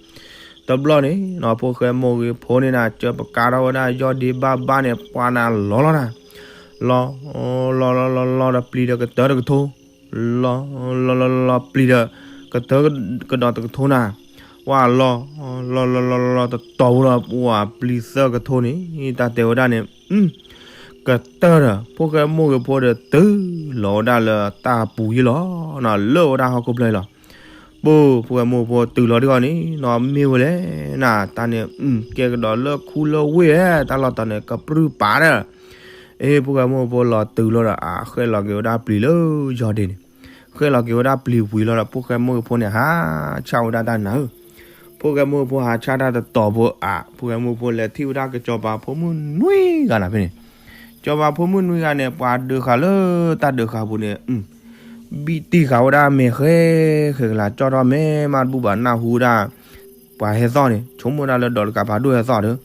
တဘျီန့ၣ် ဖိၣ်ဃဲမိၢ်ဂ့ၤဖိန့ၣ်နၤ စၢပကါထီၣ်ဝဲဒၣ်ယီၢ်ဒ့ဘၣ်ဘၣ်န့ၣ် ပှၤနၤလီၤလီၤနၤ, လီၤ လီၤလီၤလီၤလီၤဒီးပျံၤဒီးကတၢၢ်တကထိ, လီၤ လီၤလီၤလီၤလီၤပျံၤဒီး ကတၢၢ်ကဒီးတကထိနၤ, ပှၤလီၤ လီၤလီၤလီၤလီၤတတီၤဖိဒီး ပှၤပျံၤသၢကထိန့ၣ် တၢ်တဲဝဲဒၣ်န့ၣ် ကတၢၢ်ဒီး ဖိၣ်ဃဲမိၢ်ဂ့ၤဖိဒီးတုၤလီၤဝဲဒၣ်လၢတၢ်ပူၤယ့ၢ်လီၤ, လၢဝဲဒၣ်ဟီၣ်ခိၣ်ဖျၢၣ်အံၤလီၤ. ပှၤဖိၣ်ဃဲမိၢ်ဂ့ၤဖိတုၤလီၤဒ်အံၤန့ၣ် နီၢ်မ့ၢ်ဝဲလဲၣ်နၤ တၢ်န့ၣ် ကဲကဒီးလၢခူလၢဝ့ၢ် တၢ်လီၢ်တတီၤန့ၣ် ကပြုၢ်ပာ်ဒီး အ့ ဖိၣ်ဃဲမိၢ်ဂ့ၤဖိလီၤတုၤလီၤဒီး အဃဲၣ်လီၤက့ၤဝဲဒၣ်ပျံၤလၢယီၢ်ဒ့န့ၣ်, ဃဲၣ်လီၤက့ၤဝဲဒၣ်ပျံၤဝံၤလီၤဒီး ဖိၣ်ဃဲမိၢ်ဂ့ၤဖိန့ၣ် ဟးဆၣ်ဝဲဒၣ်တၢ်နၤဧၢ, ဖိၣ်ဃဲမိၢ်ဂ့ၤဖိဟးဆၣ်တၢ်တတီၤဖိအါ ဖိၣ်ဃဲမိၢ်ဂ့ၤဖိလဲၤထံၣ်ဝဲဒၣ်ကစီၤပၤဖိမုၣ်နွံဂၤနၤဖဲန့ၣ်, စီၤပၤဖိမုၣ်နွံဂၤန့ၣ် ပှၤဒုးဃာ်လၢတၢ်ဒုးဃာ်ပူၤန့ၣ် ဘံၣ်တံၢ်ဃာ်ဝဲဒၣ်မဲာ်ဃဲ ဃဲကလၤ ကၠီၣ်ထီၣ်မဲာ်မးတဘူၣ်ဘၣ် နၢ်ဟူဒၣ် ပှၤဟဲသီၣ်န့ၣ် ဆိကမိၣ်ဒၣ်လၢဒီးတကးဖးဒိၣ်ဟဲသီၣ်ဒီး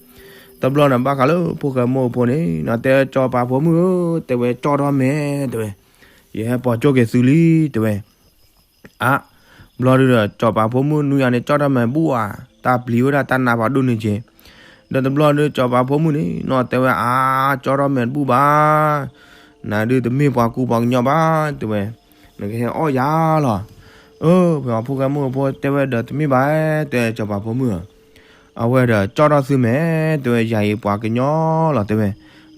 တဘျီန့ၣ် ဘၣ်ဃးလၢဖိၣ်ဃဲမိၢ်ဖိန့ၣ် တဲစီၤပၤဖိမုၣ်ဧၢ တဲဝဲ ကၠီၣ်ထီၣ်မဲာ် တဲဝဲ ယဟဲပိာ်ကၠိက့ၤသုလံ တဲဝဲ အါ ဘျီဒုဒီး စီၤပၤဖိမုၣ်နွံဂၤန့ၣ် ကၠီၣ်ထီၣ်မဲာ်ဘူၣ်ဧါ, တၢ်ပျံၤဝဲဒၣ်တၢ်နးဖးဒိၣ်န့ၣ်က့ၤ, ဒီးတဘျီဒု စီၤပၤဖိမုၣ်န့ၣ်နီၤ တဲဝဲ အါ ကၠီၣ်ထီၣ်မဲာ်တဘူၣ်ဘၣ်, နၤဒုတမ့ၢ်ပှၤကူပှၤကညီဘၣ် တဲဝဲ, နကဟဲအီၣ်ယၤလီၤ. အၢ ဖဲအီၤဖိၣ်ဃဲမိၢ်ဖိတဲဝဲဒီး တမ့ၢ်ဘၣ် တဲစီၤပၤဖိမုၣ်ဧၢ အဝဲဒီးကၠီၣ်ထီၣ်သုမဲာ် တဲဝဲ ယၤအံၤပှၤကညီလီၤ တဲဝဲ,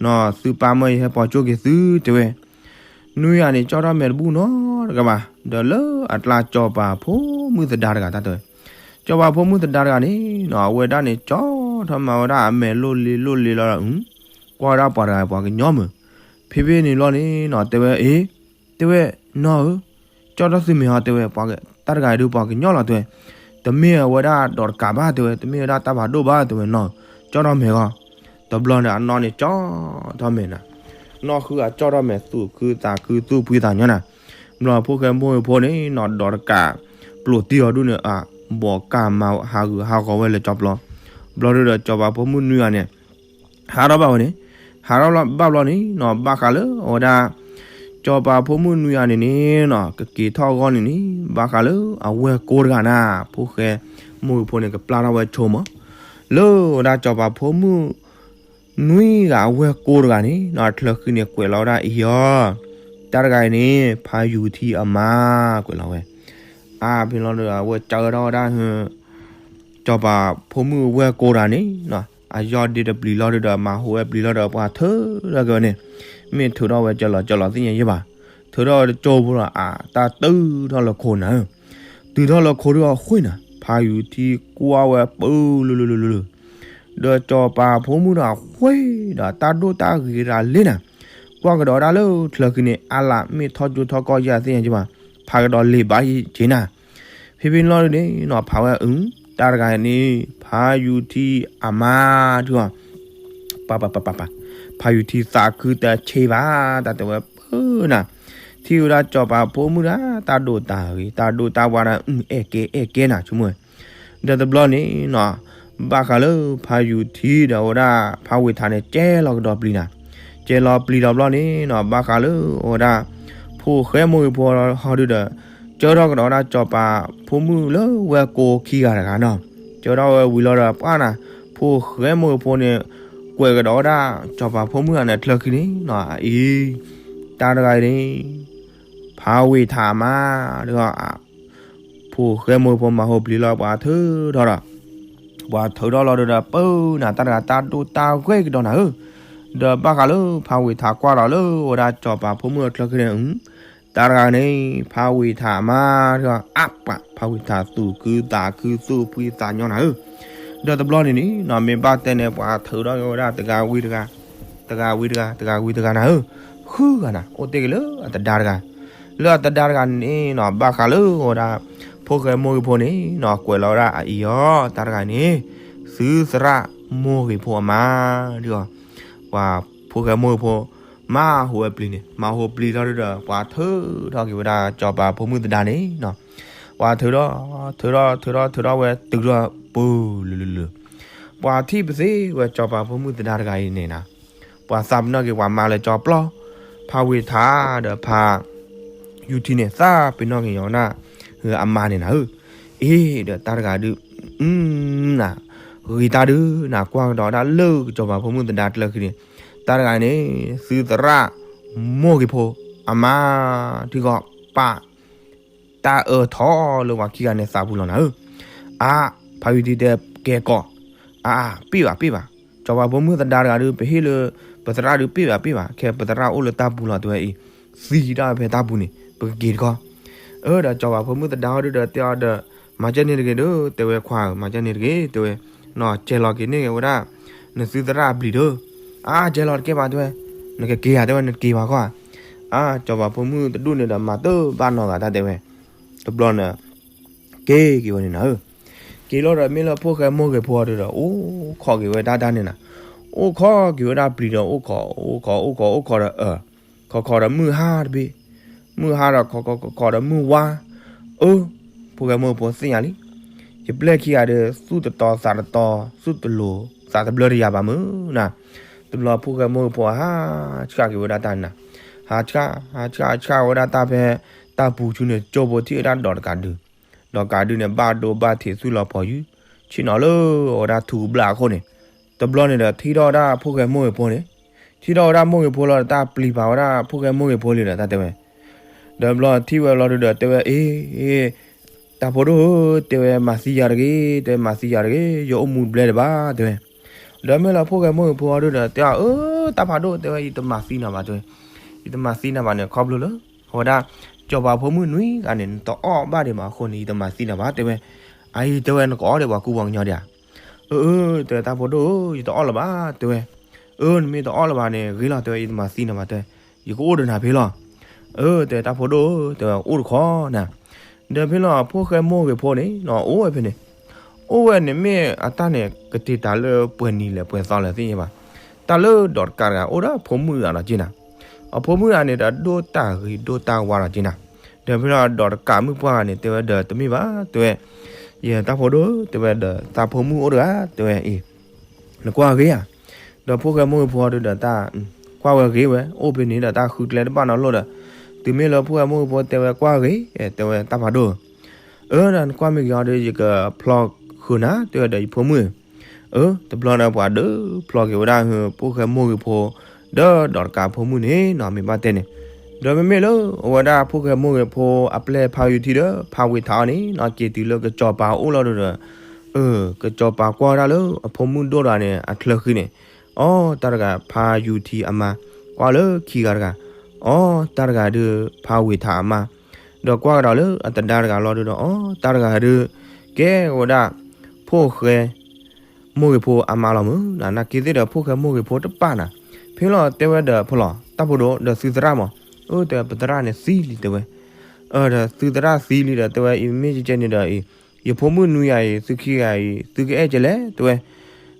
နီၤသုပၢ်မၢယဟဲပိာ်ကၠိက့ၤသု တဲဝဲ, နွံဂၤန့ၣ် ကၠီၣ်ထီၣ်မဲာ်တဘူၣ်နီတဂၤဘၣ်, ဒီးလၢအကျါစီၤပၤဖိမုၣ်သဒါတဂၤတၢ်တဲဝဲ, စီၤပၤဖိမုၣ်သဒါတဂၤန့ၣ်နီၤ အဝဲဒၣ်န့ၣ် ကၠီၣ်ထီၣ်မၤဝဲဒၣ်အမဲာ်လိၣ်လ့လိၣ်လ့လီၤ, ကွၢ်ဝဲဒၣ်ပှၤတဂၤပှၤကညီမုၢ်, ဖဲဖဲန့ၣ်လီၤန့ၣ်နီၤ တဲဝဲ အ့ တဲဝဲ, နီၢ်ဧၢ, ကၠီၣ်ထီၣ်သုမဲာ်ဟီ တဲဝဲ, တၢ်တဂၤအံၤဒုးပှၤကညီလီၤ တဲဝဲ, တမ့ၢ်အဝဲဒၣ်ဒီးတကးဘၣ် တဲဝဲ, တမ့ၢ်ဝဲဒၣ်တၢ်ဖးဒိၣ်ဘၣ် တဲဝဲ, နီၢ်ဧၢ, ကၠီၣ်ထီၣ်မဲာ်ဂီၢ်, တဘျီန့ၣ် အနီၢ်န့ၣ်ကၠီၣ်ထီၣ်မဲာ်နၤ, နီၢ်ဃုဂၤကၠီၣ်ထီၣ်မဲာ်သူၣ်ခုသးခုသူၣ်ဖှံသးညီနၤ, ဘျီဖိၣ်ဃဲမိၢ်ဖိန့ၣ်နီၤ ဒီးတကး ပျိာ်တံၢ်အီၤဒုန့ၣ် အဘီးကၢ်မၤဟးဂူာ်ဟးဂီၤဝဲလၢကၠီပျီ, ဘျီဒုဒီးစီၤပၤဖိမုၣ်နွံဂၤန့ၣ် ဟးထီၣ်ဘၣ်ဝဲန့ၣ်, ဟးထီၣ်ဘၣ်ဘျီန့ၣ်နီၤ ဘၣ်ဃးလၢအဝဲဒၣ် စီၤပၤဖိမုၣ်နွံဂၤန့ၣ်န့ၣ်နီၤ ကက့ၤထီၣ်အဂီၢ်န့ၣ်န့ၣ် ဘၣ်ဃးလၢအဝဲၢ်ကိတဂၤနၤ, ဖိၣ်ဃဲမိၢ်ဂ့ၤဖိန့ၣ် ကပျၢ်ထီၣ်ဝဲဆိမး, လၢအဝဲဒၣ်စီၤပၤဖိမုၣ် နွံဂၤအဝဲၢ်ကိတဂၤန့ၣ်နီၤ အချၢဃံန့ၣ် ကွဲးလီၤဝဲဒၣ်အံၤအီၤ, တၢ်တဂၤအံၤန့ၣ် ဖးယူၤထံအမါ ကွဲးလီၤဝဲ, အါဖဲလီၤဒီး အဝဲစၢထီၣ်ဝဲဒၣ် စီၤပၤဖိမုၣ်ဝဲၢ်ကိတဂၤန့ၣ်နီၤ အယီၢ်ဒ့တပျံၤလီၤဒုဒီး မၤဟူးဝဲပျံၤလီၤဒီး ပှၤထုးထီၣ်က့ၤဝဲန့ၣ်, မ့ၢ်ထုးထီၣ်ဝဲကလီၤကလီၤသ့ၣ်ညါယဲၢ်ဘၣ်, ထုးထီၣ်ဝဲတကၠိဖိလီၤ အတၢ်တုၤထီၣ်လၢခိၣ်နၤဧၢ, တုၤထီၣ်လၢခိၣ်ဒုအဃိန့ၣ် ဖးယူၤထံကွၢ်ဝဲပၢလၢလၢလၢလၢ ဒီးစီၤပၤဖိမုၣ်ဒီးအဃ့ဒီးတၢ်ဒိၣ်တၢ်ဂ့ၤတဂၤလံနၤ, ကွၢ်ကဒီးဒၣ်လၢချၢဃံန့ၣ် အါလၢမ့ၢ်ထီၣ်ကၠိထီၣ်ကီၢ်ယဲၢ်သ့ၣ်ညါက့ဘၣ်, ဖးကဒီးလံာ်ဘၣ်ယံၤက့နၤ, ဖဲဖဲန့ၣ်လီၤဒုန့ၣ်နီၤ ဖးဝဲအု တၢ်တဂၤန့ၣ် ဖးယူၤထံအမါဒုအီၤ ပၢ်ပၢ်ပၢ်ပၢ်ပၢ်, ဖးယူၤထံသးခုတဆ့ဘၣ် တၢ်တဲဝဲပၢနၤ, ထံၣ်ဝဲဒၣ်စီၤပၤဖိမုၣ်ဒၣ် တၢ်ဒိၣ်တၢ်ဂ့ၤ တၢ်ဒိၣ်တၢ်ဝါဒၣ် အုအဲၣ်ကဲအဲၣ်ကဲနၤဆိကမိၣ်ဝဲ ဒီးတဘျီန့ၣ်နီၤ ဘၣ်ဃးလၢဖးယူၤထံဒီးအဝဲဒၣ် ဖးဝ့ၢ်ထးန့ၣ် ကဲလီၤကဒီးပျံၤနၤ, ကဲလီၤပျံၤဒီးဘျီန့ၣ်နီၤ ဘၣ်ဃးလၢအဝဲဒၣ် ဖိၣ်ဃဲမိၢ်ဂ့ၤဖိဟီဒုဒီး ကၢထီၣ်ကဒီးဝဲဒၣ်စီၤပၤဖိမုၣ်လၢဝဲၢ်ကိခံဂၤတဂၤနီၤ, ကၢထီၣ်ဝဲဝံၤလီၤဒီးပှၢ်နၤ, ဖိၣ်ဃဲမိၢ်ဂ့ၤဖိန့ၣ် ကွဲးကဒီးဝဲဒၣ် စီၤပၤဖိမုၣ်ဂၤန့ၣ် ချၢဃံန့ၣ်နီၤ အအံၤ တၢ်တဂၤအံၤန့ၣ် ဖးဝ့ၢ်ထးမါ ဒီး ဖိၣ်ဃဲမိၢ်ဂ့ၤဖိမၤဟူးပျံၤလီၤ ပှၤထုးထီၣ်ဒီး ပှၤထုးထီၣ်လီၤဒီး ပၢနၤ တၢ်တဂၤတၢ်ဒိၣ်တၢ်ဂ့ၤကဒီးနၤဧၢ, ဒီးဘၣ်ဃးလၢဖးဝ့ၢ်ထးကွၢ်ဒီးလၢဝဲဒၣ်စီၤပၤဖိမုၣ်အချၢဃံန့ၣ် တၢ်တဂၤန့ၣ် ဖးဝ့ၢ်ထးမါ ဒီးအါပှၤ ဖးဝ့ၢ်ထးသူၣ်ခုသးခုသူၣ်ဖှံသးညီနၤဧၢ, ဒီးတဘျီန့ၣ်န့ၣ်နီၤ မ့ၢ်ဘၣ်တဲန့ၣ် ပှၤထုးထီၣ်က့ၤဝဲဒၣ်တဂၤဝံၤတဂၤ တဂၤဝံၤတဂၤ တဂၤဝံၤတဂၤနၤဧၢ, ဃုဂၤနၤ အိၣ်တ့ၢ်က့ၤလၢအသဒါတဂၤ, လၢအသဒါတဂၤန့ၣ်နီၤ ဘၣ်ဃးလၢအဝဲဒၣ် ဖိၣ်ဃဲမိၢ်ဂ့ၤဖိန့ၣ်နီၤ ကွဲးလီၤဝဲဒၣ်အအံၤအီၤ တၢ်တဂၤန့ၣ် သုသရၣ်မိၢ်ဂ့ၤဖိအမါ ဒီး ပှၤဖိၣ်ဃဲမိၢ်ဂ့ၤဖိ မၤဟူးဝဲပျံၤန့ၣ် မၤဟူးပျံၤထီၣ်ဒီး ပှၤထုးထီၣ်က့ၤဝဲဒၣ်စီၤပၤဖိမုၣ်သဒါန့ၣ်နီၤ, ပှၤထုးထီၣ် ထုးထီၣ် ထုးထီၣ် ထုးထီၣ်ဝဲတုၤထီၣ်ပူၤလၢလၢလၢ ပှၤထံၣ်ပသ့ဝဲစီၤပၤဖိမုၣ်သဒါတဂၤအံၤန့ၣ်နၤ, ပှၤသးပ့ၤနီၣ်က့ၤပှၤမါလၢစီၤပျီ, ဖးဝ့ၢ်ထးဒီးဖး ယူၤထံန့ၣ် သးပ့ၤနီၣ်က့ၤညီနၤ အမါန့ၣ်နၤဧၢ, အ့ ဒီးတၢ်တဂၤဒုး နၤ ဂ့ၤတၢ်ဒုးနၤ ကွၢ်ကဒီးဒၣ်လၢစီၤပၤဖိမုၣ်သဒါကျၢၤခံန့ၣ်, တၢ်တဂၤန့ၣ် သုသရၣ်မိၢ်ဂ့ၤဖိ အမါ ထံဂီၤပာ် တၢ်အၢထီၣ်လၢပှၤခံဂၤန့ၣ်သးပူၤလီၤနၤဧၢ, အါ ဖးယူၤထံတဲကဲကီး, အါ ပ့ၢ်ဘၣ်ပ့ၢ်ဘၣ်, စီၤပၤဖိမုၣ်သဒါတဂၤဒုး ပဟ့ၣ်လၢ ပသရၣ်ဒုးပ့ၢ်ဘၣ်ပ့ၢ်ဘၣ် ခဲပသရၣ်အိၣ်လၢတၢ်ပူၤလီၤတဲဝဲအံၤ, သံတၢ်ဖဲတၢ်ပူၤန့ၣ် ပကက့ၤတခီ, အၢ ဒီးစီၤပၤဖိမုၣ်သဒါဟီဒုးဒီးတဲအီၤဒီး, မၤကဲန့ၣ်တဂ့ၤဒုး တဲဝဲခွါဧၢ မၤကဲန့ၣ်တဂ့ၤ တဲဝဲ, နီၢ် ကဲလီၤက့ၤန့ၢ်က့ၤဝဲဒၣ် နသုသရၣ်အပျံၤဒုး, အါ ကဲလီၤတကဲဘၣ်တဲဝဲ, နကက့ၤဧါတဲဝဲ နတက့ၤဘၣ်ခီ, အါ စီၤပၤဖိမုၣ်တဒူၣ်န့ၣ်ဒီး မၤတဘၣ်နီၢ်ဂၤတၢ်တဲဝဲ, တဘျီန့ၣ် က့ၤက့ၤဝဲန့ၣ်နၤဧၢ, က့ၤလီၤဒီးမ့ၢ်လၢဖိၣ်ဃဲမိၢ်ဂ့ၤဖိအီၤဒုးဒီး အိၣ်ခိးက့ၤဝဲဒၣ်တၢ်န့ၣ်နၤ, အိၣ်ခိးက့ၤဝဲဒၣ်ပျံၤဒီး အိၣ်ခိး အိၣ်ခိး အိၣ်ခိး အိၣ်ခိးဒီး အၢ ခိးခိးဒီးမုၢ်ဟါတဘ့ၣ်, မုၢ်ဟါဒီးခိးခိးခိးခိးဒီးမုၢ်ဝါ, အၢ ဖိၣ်ဃဲမိၢ်ဂ့ၤဖိသ့ၣ်ညါလံ, ယပျဲၢ်ခံဂၤဒီး သူၣ်တတီသးတတီ သူၣ်တလိၤသးတဘျၢတယၤဘၣ်မုၢ်နၤ, တဘျီဖိၣ်ဃဲမိၢ်ဂ့ၤဖိဟးဆှၣ်က့ၤဝဲဒၣ်တၢ်နၤ, ဟးဆှၣ် ဟးဆှၣ် ဟးဆှၣ်ဝဲဒၣ်တၢ်ဖဲ တၢ်ပူၤဆူန့ၣ် ကၠိဖိထံၣ်ဝဲဒၣ်ဒီးတကးဒု ဒီးကးဒုန့ၣ် ဘၣ်ဒိဘၣ်ထံးသူၣ်လီၤဖီယူၤ ဆ့ၣ်နီၤလၢအဝဲဒၣ်ထူကဘျၣ်အခိၣ်န့ၣ်, တဘျီန့ၣ်ဒီး ထံၣ်ထီၣ်ဝဲဒၣ်ဖိၣ်ဃဲမိၢ်ဂ့ၤဖိန့ၣ်, ထံၣ်ထီၣ်ဝဲဒၣ်မိၢ်ဂ့ၤဖိလီၤဒီး တၢ်ပျံၤပာ်ဝဲဒၣ်ဖိၣ်ဃဲမိၢ်ဂ့ၤဖိလံဒီး တၢ်တဲဝဲ, ဒီးဘျီထံၣ်ဝဲလီၤဒုဒီး တဲဝဲ အ့ တၢ်ဖိဒိၣ်ဧၢ, တဲဝဲမၤသံယၤတဂ့ၤ, တဲဝဲမၤသံယၤတဂ့ၤ, ယအိၣ်မူတဘျဲဒံးဘၣ် တဲဝဲ, ဒီးမ့ၢ်လၢဖိၣ်ဃဲမိၢ်ဂ့ၤဖိအီၤဒုဒီး တဲအီၤ အၢ တၢ်ဖးဒိၣ် တဲဝဲ ယတမၤသံနၤဘၣ် တဲဝဲ, ယတမၤသံနၤဘၣ်န့ၣ် ခီဖျိလၢ အဝဲဒၣ် စီၤပၤဖိမုၣ်နွံဂၤန့ၣ် နတအီၣ်ဘၣ်ဒံးဘၣ်အဃိန့ၣ် ယတမၤသံနၤဘၣ် တဲဝဲ, အအံၤ တဲဝဲ နကအီၣ်ဒံးပှၤကူပှၤကညီဒံးဧါ, အၢ အၢ တဲဝဲ တၢ်ဖိဒိၣ်ဧၢ, ယတအီၣ်လၢၤဘၣ် တဲဝဲ, အၢ နမ့ၢ်တအီၣ်လၢၤဘၣ်န့ၣ် ဂ့ၤလီၤ တဲဝဲ ယတမၤသံနၤဘၣ် တဲဝဲ, ယကအိၣ်ဒီးနၤဖဲလီၤ, အၢ တဲဝဲ တၢ်ဖိဒိၣ်ဧၢ တဲဝဲ အိၣ်တခီနၤ, ဒီးဖဲလီၤဖိၣ်ဃဲမိၢ်ဂ့ၤဖိန့ၣ်နီၤ အိၣ်ဝဲဖဲန့ၣ်, အိၣ်ဝဲန့ၣ်မ့ၢ်အတၢ်န့ၣ် ကတ့ၤတၢ်လၢပှဲၤနံၤလဲၣ်ပှဲၤသီလဲၣ်သ့ၣ်ညါဘၣ်, တၢ်လၢဒီးတကးတဂၤအိၣ်ဒီးဖိမုၣ်အဂၤနီၤက့နၤ, အဖိမုၣ်အဂၤန့ၣ်ဒီး ဒိၣ်တၢ်ဂ့ၤဒိၣ်တၢ်ဝါနီၤက့နၤ, ဒီးဖဲလီၤဒီးတကးမုၣ်ပှၢ်ဂၤန့ၣ် တဲဝဲဒီးတမ့ၢ်ဘၣ် တဲဝဲ, ယတၢ်ဖိဒိၣ် တဲဝဲဒီး သးဖိမုၣ်အိၣ်တဂၤ တဲဝဲအံၤ နကွၢ်ဂ့ၤဧါ, ဒီးဖိၣ်ဃဲမိၢ်ဂ့ၤဖိအီၤဒုဒီးတၢ် ကွၢ်ဝဲဂ့ၤဝဲ အိၣ်ဖဲန့ၣ်ဒီးတၢ်ဃုကျဲတဘၣ်နီတလိၣ်ဒီး, တုၤမ့ၢ်လၢဖိၣ်ဃဲမိၢ်ဂ့ၤဖိတဲဝဲကွၢ်ဂ့ၤ တဲဝဲတၢ်ဖးဒိၣ်ဧၢ, အၢ ဒီးနကွၢ်မ့ၢ်ဂ့ၤအီၤဒီး ယကဖျီဃုာ်နၤ တဲဝဲဒီးယဖိမုၣ်, အၢ တဘျီဒီးပှၤဒုးဖျီက့ၤဝဲဒၣ်ဟၢ ဖိၣ်ဃဲမိၢ်ဂ့ၤဖိ ဒီးဒီးတကးဖိမုၣ်န့ၣ်နီၤ မ့ၢ်ဘၣ်တဲန့ၣ်, ဒီးမ့မ့ၢ်လၢအဝဲဒၣ်ဖိၣ်ဃဲမိၢ်ဂ့ၤဖိအပျဲၢ်ဖးယူၤထံဒီး ဖးဝ့ၤထးအီၤန့ၣ်နီၤ က့ၤတုၤလၢကစီၤပၤအိၣ်လီၤဒုဒီး အၢ ကစီၤပၤကွၢ်ဝဲဒၣ်လၢအဖိမုၣ်ဒိၣ်တဂၤန့ၣ် အချၢဃံန့ၣ်, အီ တၢ်တဂၤဖးယူၤထံအမါ, ကွၢ်လၢခံဂၤတဂၤ, အီ တၢ်တဂၤဒုးဖးဝ့ၤထးအမါ, ဒီးကွၢ်ကဒီးလၢအသဒါတဂၤလီၤဒုဒီး အီ တၢ်တဂၤဒုး ကဲဝဲဒၣ် ဖိၣ်ဃဲ မိၢ်ဂ့ၤဖိအမါလီၤမုၢ်, နာ်က့သ့ၣ်ဒီးဖိၣ်ဃဲမိၢ်ဂ့ၤဖိတပာ်နၤ, ဖဲလီၤတဲဝဲဒီးဖိလီၤ တၢ်ဖိဒိၣ်ဒီးသုသရၣ်မး, အၢ တဲဝဲပသရၣ်န့ၣ်သံလံတဲဝဲ, အၢ ဒီးသုသရၣ်သံလံဒီးတဲဝဲအံၤ မ့ၢ်ကဲကဲန့ၣ်ဒီးအံၤ ယဖိမုၣ်နွံဂၤအံၤ သုခံဂၤအံၤ သုကအဲၣ်ကဲလဲၣ်တဲဝဲ,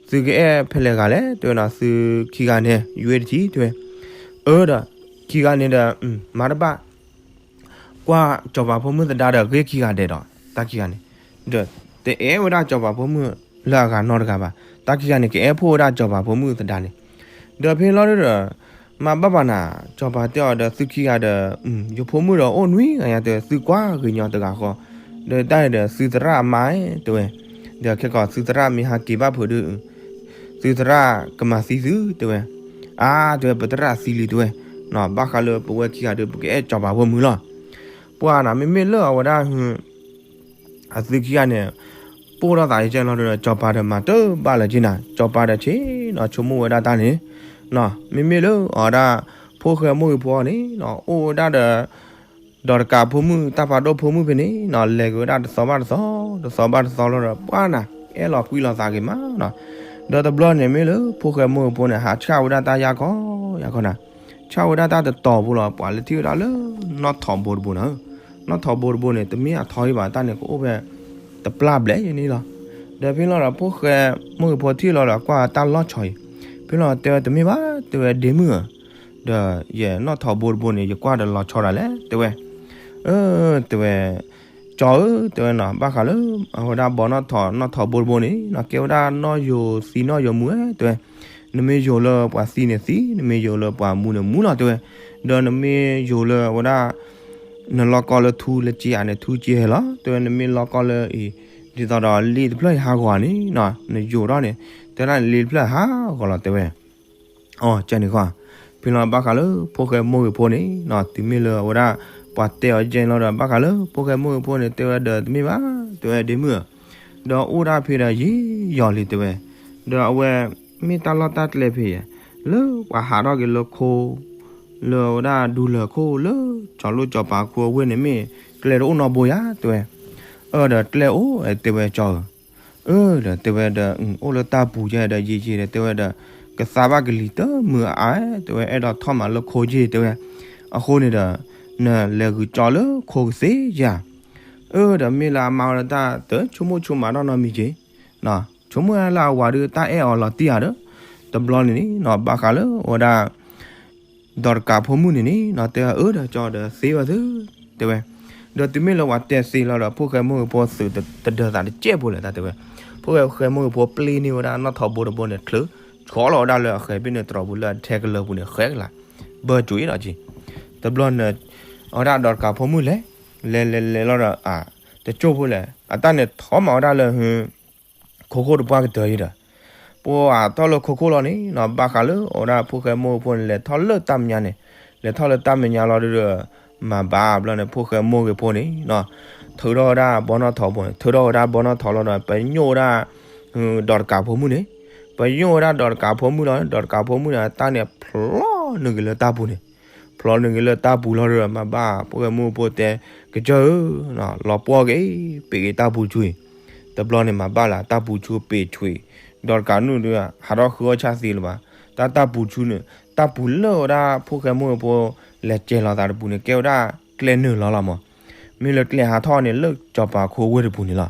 သုကအဲၣ်ဖဲလဲၣ်ဂၤလဲၣ်တဲဝဲနီၤ သုခံဂၤန့ၣ် ယွ့တထံၣ်တဲဝဲ, အၢ ဒီး ခံဂၤန့ၣ်ဒီး မၤတဘၣ် ကွၢ်စီၤပၤဖိမုၣ်သဒါဒီးဂ့ၢ်ခံဂၤဒဲးဒီး တၢ်ခံဂၤန့ၣ်, ဒီးတအဲၣ်ဝဲဒၣ်စီၤပၤဖိမုၣ်လၢအဂၤနီတဂၤဘၣ်, တၢ်ခံဂၤန့ၣ် ကအဲၣ်ဖှိၣ်ဝဲဒၣ်စီၤပၤဖိမုၣ်သဒါန့ၣ်, ဒီးဖဲလီၤဒုဒီး မၤဘၣ်ဘၣ်နၤ, စီၤပၤတဲအီၤဒီးသုခံဂၤဒီး ယဖိမုၣ်ဒီးအိၣ်နွံဂၤညါတဲဝဲ သုကွၢ်ဂ့ၤညီတဂၤဃီ, ဒီးတၢ်န့ၣ်ဒီးသုသရၣ်အမါတဲဝဲ, ဒီးခဲကီးသုသရၣ်မ့ၢ်ဟးက့ၤဘၣ်ဖုးဒု သုသရၣ်ကမၤသံသုတဲဝဲ, အါ တဲဝဲ ပသရၣ်သံလံတဲဝဲ, ဘၣ်ဃးလၢပဝဲခံဂၤဒုး ပကအဲၣ်စီၤပၤဖိမုၣ်လီၤ, ပှၤနၤ မ့မ့ၢ်လၢအဝဲဒၣ် အသုခံဂၤန့ၣ် ပိၢ်ထီၣ်သးယကဲလီၤဒီး စီၤပၤဒီးမၤတဘၣ်လၢၤက့နၤ, စီၤပၤဒီးဆ့ၣ်နီၤဆိကမိၣ်ဝဲဒၣ်တၢ်န့ၣ်, မ့မ့ၢ်လၢအဝဲဒၣ် ဖိၣ်ဃဲမိၢ်ဂ့ၤဖိအီၤန့ၣ်နီၤ အိၣ်ဝဲဒၣ်ဒီး ဒီးတကးဖိမုၣ် တၢ်ဖးဒိၣ်ဖိမုၣ်ဖဲန့ၣ်နီၤ လဲၤက့ၤဝဲဒၣ်တသီဘၣ်တသီ တသီဘၣ်တသီလီၤဒီး ပှၤနၤ အဲၣ်လီၤကွံလီၤသးက့ၤမးနီၤ, ဒီးတဘျီန့ၣ်မ့ၢ်လၢ ဖိၣ်ဃဲမိၢ်ဂ့ၤဖိန့ၣ် ဟးဆှၣ်ဝဲဒၣ်တၢ်ယၢ်ခီ ယၢ်ခီနၤ, ဆှၣ်ဝဲဒၣ်တၢ်တတီၤဖိလီၤ ပှၤလၢထံၣ်ဝဲဒၣ်လၢ နီၣ်ထိးဘိတဘိနၤ, နီၣ်ထိးဘိတဘိန့ၣ် တမ့ၢ်အထီအံၤဘၣ် တၢ်န့ၣ်ကအိၣ်ဖဲ တပျၢ်ဘျဲၣ်ယဲန့ၣ်လီၤ, ဒီးဖဲလီၤဒီး ဖိၣ်ဃဲမိၢ်ဂ့ၤဖိထံၣ်လီၤဒီး ကွၢ်တၢ်လီၢ်ဆီအံၤ, ဖဲလီၤတဲဝဲတမ့ၢ်ဘၣ် တဲဝဲဒ့မုၣ်ဧၢ ဒီးယနီၣ်ထိးဘိတဘိန့ၣ် ယကွၢ်ဒီးလီၤဆီဒၣ်လဲာ် တဲဝဲ, အၢ တဲဝဲ, ကၠီဧၢ တဲဝဲနီၤ ဘၣ်ဃးလၢ အဝဲဒၣ်ဘီနီၣ်ထိး နီၣ်ထိးဘိတဘိန့ၣ်နီၤ ကဲဝဲဒၣ်နီၣ်ယိၤသံနီၣ်ယိၤမူဝဲ တဲဝဲ, နမ့ၢ်ယိၤလၢပှၤသံန့ၣ်သံ နမ့ၢ်ယိၤလၢပှၤမူန့ၣ်မူလီၤ တဲဝဲ, ဒီးနမ့ၢ်ယိၤလၢအဝဲဒၣ် နလီၤကီလၢထူလၢစ့ဧါန့ၣ် ထူစ့ဟဲလီၤ တဲဝဲ, နမ့ၢ်လီၤကီလၢအံၤ ဒ်သိးဒီးလ့တဖျၢၣ်ဟးဂီၤန့ၣ်နီၤ နယိၤထီၣ်န့ၣ် တဲဒၣ်န့ၣ် လ့တဖျၢၣ်ဟးဂီၤလီၤ တဲဝဲ. အကန့ၣ်ဃီ ဖဲလီၤဘၣ်ဃးလၢဖိၣ်ဃဲမိၢ်ဂ့ၤဖိန့ၣ်နီၤ တုၤမ့ၢ်လၢအဝဲဒၣ် ပှၤတဲအီၤကဲန့ၣ်လီၤဒီး ဘၣ်ဃးလၢဖိၣ်ဃဲမိၢ်ဂ့ၤဖိန့ၣ် တဲဝဲဒီးတမ့ၢ်ဘၣ် တဲဝဲဒ့မုၣ်ဧၢ, ဒီးအိၣ်ဒၣ်ဖဲဒီးယံာ်ယီၤလံ တဲဝဲ, ဒီးအဝဲ မ့ၢ်တၢ်လီၢ်တၢ်ကျဲဖဲယဲ လၢပှၤဟးထီၣ်က့ၤလၢခိ လၢအဝဲဒၣ်ဒူလၢၢ်ခိၣ် လၢစီၤလိၣ်စီၤပၤခိအဝ့ၢ်န့ၣ်မ့ၢ် ကျဲတအိၣ်နီတဘိယၤ တဲဝဲ, အၢဒီးကျဲအိၣ် တဲဝဲကၠီဧၢ, အၢဒီးတဲဝဲဒီး အိၣ်လၢတၢ်ပူၤယဲဒီးယံာ်ယံာ်ဒီး တဲဝဲဒီး ကသါဘၣ်ကလံၤတမုာ်အါ တဲဝဲ အဲၣ်ဒိးထီၣ်မၤလၢခိယ့ၢ် တဲဝဲ, အဃိန့ၣ်ဒီး နလဲၤဂုာ်ကၠီလၢခိကသ့ဧါ အၢဒီးမ့ၢ်လၢအမါဝဲဒၣ်တၢ်တဆိကမိၣ်ဆိကမးထီၣ်နီတမံၤက့ၤ, ဆိကမိၣ်လၢအဝၤဒုးတၢ်အဲၣ်အီၤလီၤတံၢ်ဧါဒီး, တဘျီန့ၣ်န့ၣ်နီၤ ဘၣ်ဃးလၢအဝဲဒၣ် ဒီးတကးဖိမုၣ်န့ၣ်န့ၣ်နီၤ တဲအၢဒီးကၠီဒီးသ့ဝဲသု တဲဝဲ, ဒီးတုၤမ့ၢ်လၢပှၤတဲသ့လီၤဒီး ဖိၣ်ဃဲမိၢ်ဂ့ၤဖိသုးတဒၢသးတကဲးဖိလဲၣ်တၢ်တဲဝဲ, ဖိၣ်ဃဲမိၢ်ဂ့ၤဖိပျ့န့ၢ်ဝဲဒၣ်နီၣ်ထိးဘိတဘိန့ၣ် ချုးဆီလီၤဝဲဒၣ်လၢအဃဲၤဘ့ၣ်န့ၣ်တြီၤပူၤလၢအထဲကလၢၤပူၤန့ၣ် ဃဲကလး ဘၢကွံာ်ဒီးက့ၤ, တဘျီန့ၣ် အဝဲဒၣ်ဒီးတကးဖိမုၣ်လဲၤ, လဲၤလဲၤလဲၤလီၤဒီး တကၠိၢ်ဖိလဲၣ် အတၢ်န့ၣ်ထီၣ်မးဝဲဒၣ်လၢ ခိခိၣ်တပှၢ်ကတၢၢ်အံၤဒီး ပှၤထီၣ်လၢခိခိၣ်လီၤန့ၣ်နီၤ ဘၣ်ဃးလၢအဝဲဒၣ်ဖိၣ်ဃဲမိၢ်ဂ့ၤဖိန့ၣ် လဲၤထီၣ်လၢတၢ်မဲာ်ညါန့ၣ်, လဲၤထီၣ်လၢတၢ်မဲာ်ညါလီၤဒုဒီး မၤဘၣ်ဘျီန့ၣ် ဖိၣ်ဃဲမိၢ်ဂ့ၤဖိန့ၣ်နီၤ ထုးထီၣ်ဝဲဒၣ်ဘီနီၣ်ထိးဘိန့ၣ် ထုးထီၣ်ဝဲဒၣ်ဘီနီၣ်ထိးလီၤဒီး ပညိၣ်ဝဲဒၣ် ဒီးတကးဖိမုၣ်န့ၣ်, ပညိၣ်ဝဲဒၣ်ဒီးတကးဖိမုၣ်လီၤ ဒီးတကးဖိမုၣ်န့ၣ် အတၢ်န့ၣ်ဖျီနုာ်က့ၤလၢတၢ်ပူၤန့ၣ်, ဖျီနုာ်က့ၤလၢတၢ်ပူၤလီၤဒီး မၤဘၣ်ဖိၣ်ဃဲမိၢ်ဂ့ၤဖိတဲ ကစၢၢ်ဧၢ, လီၤပှီၢ်က့ၤ ပ့းက့ၤတၢ်ပူၤဆူအံၤ, တဘျီန့ၣ်မၤဘၣ်လၢတၢ်ပူၤဆူပ့းဆူအံၤ, ဒီးတကးနုာ်ဒီး ဟးထီၣ်ဃုအီၣ်ဆၣ်သ့လၢၤဘၣ်, တၢ်တၢ်ပူၤဆူန့ၣ် တၢ်ပူၤလၢအဝဲဒၣ်ဖိၣ်ဃဲမိၢ်ဂ့ၤဖိ လဲၤကဲၤလီၤသးတပူၤန့ၣ် ကဲဝဲဒၣ်ကျဲနုာ်လီၤလီၤမး, မ့ၢ်လၢကျဲဟးထီၣ်န့ၣ်လၢကစီၤပၤခိဝ့ၢ်တပူၤန့ၣ်လီၤ.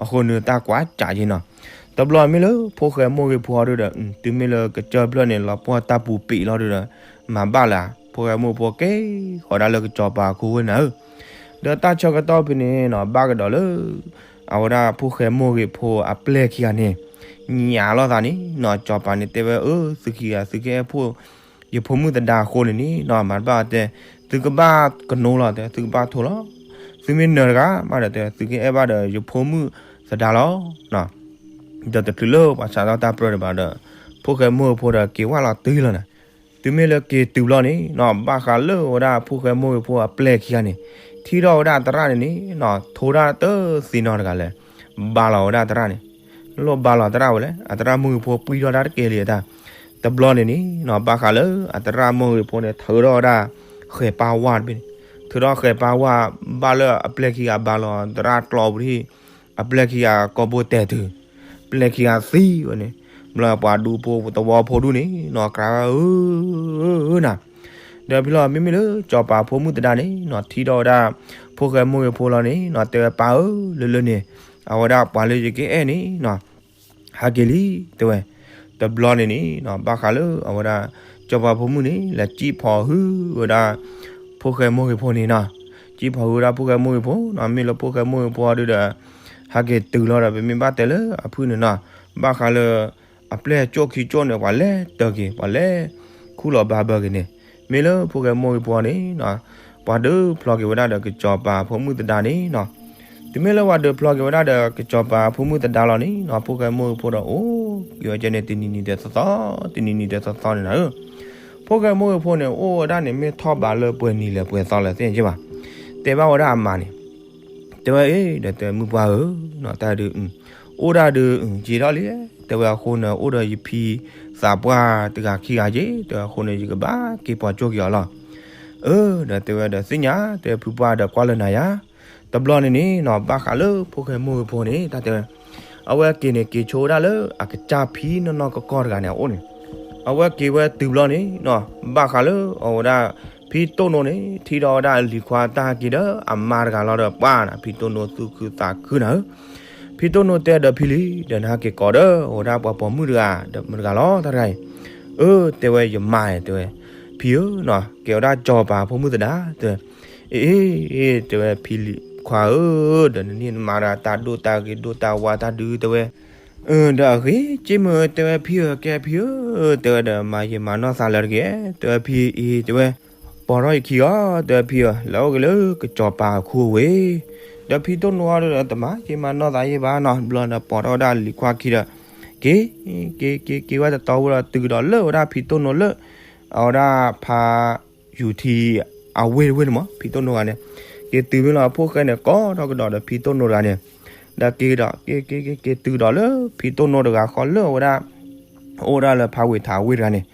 အဃိန့ၣ်တၢ်ကွၢ်ကးက့ၤနီၤ, တဘျီမ့ၢ်လၢဖိၣ်ဃဲမိၢ်ဂ့ၤဖိအီၤဒုဒီး တုၤမ့ၢ်လၢကစၢၢ်ဖျၢၣ်န့ၣ် လီၤပှီၢ်တၢ်ပူၤပ့းလီၤဒုဒီး မၤဘၣ်လၢ ဖိၣ်ဃဲမိၢ်ဂ့ၤဖိကဲဃီၤဒၣ်လၢကစီၤပၤခိဝ့ၢ်နၤဧၢ, ဒီးတၢ်ဆၢကတီၢ်ဖဲန့ၣ်နီၤ ဘၣ်ကဒီးလၢ အဝဲဒၣ်ဖိၣ်ဃဲမိၢ်ဂ့ၤဖိအပျဲၢ်ခံဂၤန့ၣ် ညၣ်လိာ်သးန့ၣ်နီၤ စီၤပၤန့ၣ်တဲဝဲ အၢ သုခံဂၤ သုကအဲၣ်ဖိ ယဖိမုၣ်သဒါအဃိန့ၣ်န့ၣ်နီၤ မၤတဘၣ်တဲ သုကဘၣ်ကနိလီၤ တဲ သုကဘၣ်ထိလီၤ, သုမ့ၢ်နၢၤတဂၤမးဒီး တဲ သုကအဲၣ်ဘၣ်ဒီးယဖိမုၣ်သဒါလီၤ. ဒီးတချုးလၢပှၤစးထီၣ်တၢ်ပြၢတဘၣ်ဒီး ဖိၣ်ဃဲမိၢ်ဂ့ၤဖိဒီးက့ၤဝဲလီၤတုၤလီၤန့ၣ်, တုၤမ့ၢ်လၢက့ၤတုၤဘျီန့ၣ်နီၤ ဘၣ်ဃးလၢဝဲဒၣ်ဖိၣ်ဃဲမိၢ်ဂ့ၤဖိအပျဲၢ်ခံဂၤန့ၣ် ထံၣ်ထီၣ်ဝဲဒၣ်အသရၣ်န့ၣ်န့ၣ်နီၤ ထိဒၣ်တသ့နီတဂၤလဲၣ်, ဘၣ်လီၤဝဲဒၣ်အသရၣ်န့ၣ် လိၣ်ဘၣ်လီၤသရၣ်ဝဲလဲၣ် အသရၣ်မိၢ်ဂ့ၤဖိပှံၢ်ထီၣ်တၢ်တကဲလံအတၢ်, တဘျီန့ၣ်န့ၣ်နီၤ ဘၣ်ဃးလၢအသရၣ်မိၢ်ဂ့ၤဖိန့ၣ် ထုးထီၣ်ဝဲဒၣ် ဃဲၤပၢ်ဝါတဘ့ၣ်န့ၣ်, ထုးထီၣ်ဃဲၤပၢ်ဝါ ဘၣ်လၢအပျဲၢ်ခံဂၤဘၣ်လီၤသရၣ်ကျီပူၤထံၣ်, အပျဲၢ်ခံဂၤကိာ်ဘိတဲာ်တုၤ, ပျဲၢ်ခံဂၤသံဝဲန့ၣ်, ဘျီပှၤဒူဖိသဝီဖိဒူၣ်န့ၣ်နီၤ ကြၢးဝဲဧၢ နၤ ဒီးဖဲလီၤ မ့မ့ၢ်လၢစီၤပၤဖိမုၣ်သဒါန့ၣ်နီၤ ထံၣ်ထီၣ်ဝဲဒၣ် ဖိၣ်ဃဲမိၢ်ဂ့ၤဖိလီၤန့ၣ်နီၤ တဲဝဲပၢ်ဧၢ လၢလၢန့ၣ် အဝဲဒၣ်ပှၤလၢယကအဲၣ်န့ၣ်နီၤ ဟဲက့ၤလံ တဲဝဲ, တဘျီန့ၣ်န့ၣ်နီၤ ဘၣ်ဃးလၢအဝဲဒၣ် စီၤပၤဖိမုၣ်န့ၣ် လဲၤစံၣ်ဖီၣ်ဟုဝဲဒၣ် ဖိၣ်ဃဲမိၢ်ဂ့ၤဖိန့ၣ်နီၤ, စံၣ်ဖီၣ်ဟုဝဲဒၣ်ဖိၣ်ဃဲမိၢ်ဂ့ၤဖိနီၤ မ့ၢ်လၢဖိၣ်ဃဲမိၢ်ဂ့ၤဖိအီၤဒုဒီး ဟဲက့ၤတုၤလီၤဒီး ပမ့ၢ်ဘၣ်တဲလၢအဖုၣ်န့ၣ်နီၤ, ဘၣ်ဃးလၢ အပျဲၢ်ကၠိၣ်ခံကၠိၣ်န့ၣ် ပှၤလဲၤတၢ်က့ၤ ပှၤလဲၤခူၣ်လီၤဘါဘၢက့ၤန့ၣ်, မ့ၢ်လၢဖိၣ်ဃဲမိၢ်ဂ့ၤဖိအီၤန့ၣ်နီၤ, ပှၤဒုးဖျီက့ၤဝဲဒၣ်ဒီးကစီၤပၤဖိမုၣ်သဒါန့ၣ်နီၤ, တုၤမ့ၢ်လၢပှၤဒုးဖျီက့ၤဝဲဒၣ်ဒီးကစီၤပၤဖိမုၣ်သဒါလီၤန့ၣ်နီၤ ဖိၣ်ဃဲမိၢ်ဂ့ၤဖိဒီးအိၣ်က့ၤဝဲကဲန့ၣ် တနံၤနံၤဒီးသီသီ တနံၤနံၤဒီးသီသီန့ၣ်နၤဧၢ, ဖိၣ်ဃဲမိၢ်ဂ့ၤဖိန့ၣ် အိၣ်ဝဲဒၣ်န့ၣ် မ့ၢ်ထီၣ်ဘးလၢပှဲၤနံၤလဲၣ်ပှဲၤသီလဲၣ်သ့ၣ်ညါဘၣ်, တဲဘၣ်ဝဲဒၣ်အမါန့ၣ် တဲဝဲအ့ၣ် ဒီးတဲမုၢ်ပှၢ်ဧၢ, တၢ်ဒုး အိၣ်ဒၣ်ဒုး ယံာ်ထီၣ်လံ, တဲဝဲအဃိန့ၣ် အိၣ်ဒီးယဖံသးပှၢ်တဂၤခံဂၤက့ၤ, တဲဝဲအဃိန့ၣ် ယကဘၣ်က့ၤပိာ်ကၠိၣ်က့ၤအီၤလီၤ. အၢ ဒီးတဲဝဲဒီးသ့ၣ်ညါ တဲဖုပှၢ်ဒီးကွၢ်လၢနၤယၤ, တဘျီန့ၣ်န့ၣ်နီၤ ဘၣ်ဃးလၢဖိၣ်ဃဲမိၢ်ဂ့ၤဖိန့ၣ် တၢ်တဲဝဲ, အဝဲက့ၤန့ၣ်က့ၤဆိဝဲဒၣ်လၢအကစၢ်ဖံနီၢ်နီၢ်ကီၢ်ကီၢ်တဂၤန့ၣ်အအိၣ်န့ၣ် အဝဲက့ၤဝဲတုၤဘျီန့ၣ်နီၤ ဘၣ်ဃးလၢအဝဲဒၣ် ဖံတိၢ်နိန့ၣ် ထံၣ်ထီၣ်ဝဲဒၣ်လံၤခွါတၢ်ဟဲက့ၤဒီးအမါတဂၤလီၤဒီးပှၤနၤ ဖံတိၢ်နိသူၣ်ခုသးခုနၤဧၢ, ဖံတိၢ်နိတဲဒီးဖံလံ ဒီးနဟဲက့ၤကိးဒီးအဝဲဒၣ်ပှၤပိာ်မုၣ်တဂၤ ဒီးမတၤတဂၤလီၤတၢ်တဂၤအံၤ, အၢ တဲဝဲယမါဧၢ တဲဝဲ, ဖံဧၢနီၤ ကဲဝဲဒၣ်စီၤပၤဖိမုၣ်သဒါ တဲဝဲ, အ့ အ့ တဲဝဲဖံလံၤခွါဧၢ, ဒီးနန့ၢ်နမါတၢ်ဒိၣ်တၢ်ဂ့ၤဒိၣ်တၢ်ဝါတၢ်ဒုးတဲဝဲ ဒီးအဂ့ၤက့မုၢ်ဧၢ တဲဝဲဖံဧၢ ကဲဖံဧၢ, တဲဝဲဒီးမၤယံာ်မၤနီၢ်သးလၢတဂ့ၤ, တဲဝဲဖံအံၤ တဲဝဲ, ပိာ်ထီၣ်ယခံဂီၤ တဲဝဲဖံဧၢ, လဲၤအိၣ်က့ၤလၢကစီၤပၤအခူအဝ့ၢ်, ဒီးဖံတိၢ်နိအီၤဒီး တမၤယံာ်မၤနီၢ်သးယံာ်ဘၣ်နီၤ, ဘျီဒီးပိာ်ထီၣ်ဝဲဒၣ်လံၤခွါခံဒီး က့ၤ က့ၤ က့ၤ က့ၤဝဲတတီဝဲဒီးတုၤကဒီးလၢဝဲဒၣ်ဖံတိၢ်နိလၢ အဝဲဒၣ်ဖါ ယူၤထံအဝ့ၢ်တဝ့ၢ်န့ၣ်မး ဖံတိၢ်နိဂၤန့ၣ်, က့ၤတုၤမ့ၢ်လီၤ ဖိၣ်ဃဲန့ၣ် ကိးထီၣ်ကဒီးဒီးဖံတိၢ်နိတဂၤန့ၣ်, ဒီးက့ၤဒီး က့ၤ က့ၤ က့ၤ က့ၤတုၤကဒီးလၢဖံတိၢ်နိတဂၤဃီလၢအဝဲဒၣ် အိၣ်ဝဲဒၣ်လၢဖါဝ့ၤထးဝ့ၢ်တဂၤန့ၣ်,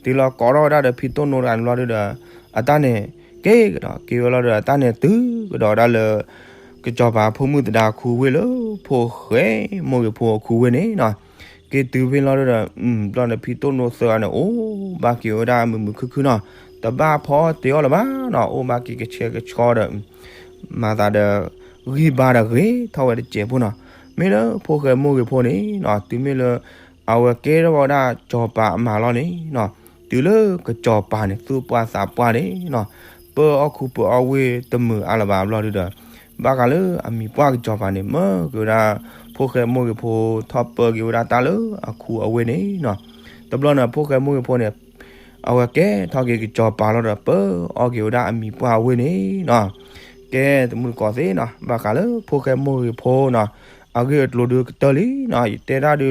တုၤလီၤကိးထီၣ်ဝဲဒၣ်ဒီးဖံတိၢ်နိတဂၤန့ၣ်လီၤဒီး အတၢ်န့ၣ် က့ၤကဒီး က့ၤဝဲလီၤဒီးအတၢ်န့ၣ်တုၤကဒီးဝဲဒၣ်လၢ ကစီၤပၤဖိမုၣ်သဒါခူဝ့ၢ်လၢ ဖိၣ်ဃဲမိၢ်ဂ့ၤဖိအခူဝ့ၢ်န့ၣ်နီၤ, က့ၤတုၤဖဲလီၤဒီး ဘျီန့ၣ်ဖံတိၢ်နိသၢဂၤန့ၣ် အိၣ်ဘၣ်က့ၤဝဲဒၣ်မုာ်မုာ်ခုၣ်ခုၣ်နီၤ, တဘၣ်ဖီတ့ၢ်အီၤလၢၤဘၣ်နီၤ, အိၣ်ဘၣ်က့ၤကဆှဲကဆှီဒီး မၤသးဒီး ဂံၢ်ဘါဒီးဂ့ၤထီၣ်ဝဲတစဲးဖိနီၤ, မ့ၢ်လၢဖိၣ်ဃဲမိၢ်ဂ့ၤဖိန့ၣ်နီၤ, တုၤမ့ၢ်လၢ အဝဲကဲထီၣ်ဝဲဒၣ်စီၤပၤအမါလီၤန့ၣ်နီၤ, တုၤလၢကစီၤပၤန့ၣ် သူၣ်ပှၢ်သးပှၢ်န့ၣ်နီၤ, ပၢအီၣ်ခူပၢအီၣ်ဝ့ၢ်တမုာ်အါလၢၤဘၣ်ဘျီဒုဒီး, ဘၣ်ဃးလၢအမံၤပှၢ်ကစီၤပၤန့ၣ် မၢက့ၤဝဲဒၣ် ဖိၣ်ဃဲမိၢ်ဂ့ၤဖိ ထီၣ်ပၢက့ၤဝဲဒၣ်တၢ်လၢအခူအဝ့ၢ်န့ၣ်နီၤ. တဘျီန့ၣ် ဖိၣ်ဃဲမိၢ်ဂ့ၤဖိန့ၣ် အဝဲကဲထီၣ်က့ၤကစီၤပၤလီၤဒီး ပၢအီၣ်က့ၤဝဲဒၣ်အမံၤပှၢ်အဝ့ၢ်န့ၣ်နီၤ. ကဲတမုၢ်တကိးသ့ၣ်နီၤ, ဘၣ်ဃးလၢဖိၣ်ဃဲမိၢ်ဂ့ၤဖိနီၤ, အဂ့ၢ်အကျိၤဒုကတၢၢ်လံနီၤ, ယတဲဒၣ်ဒု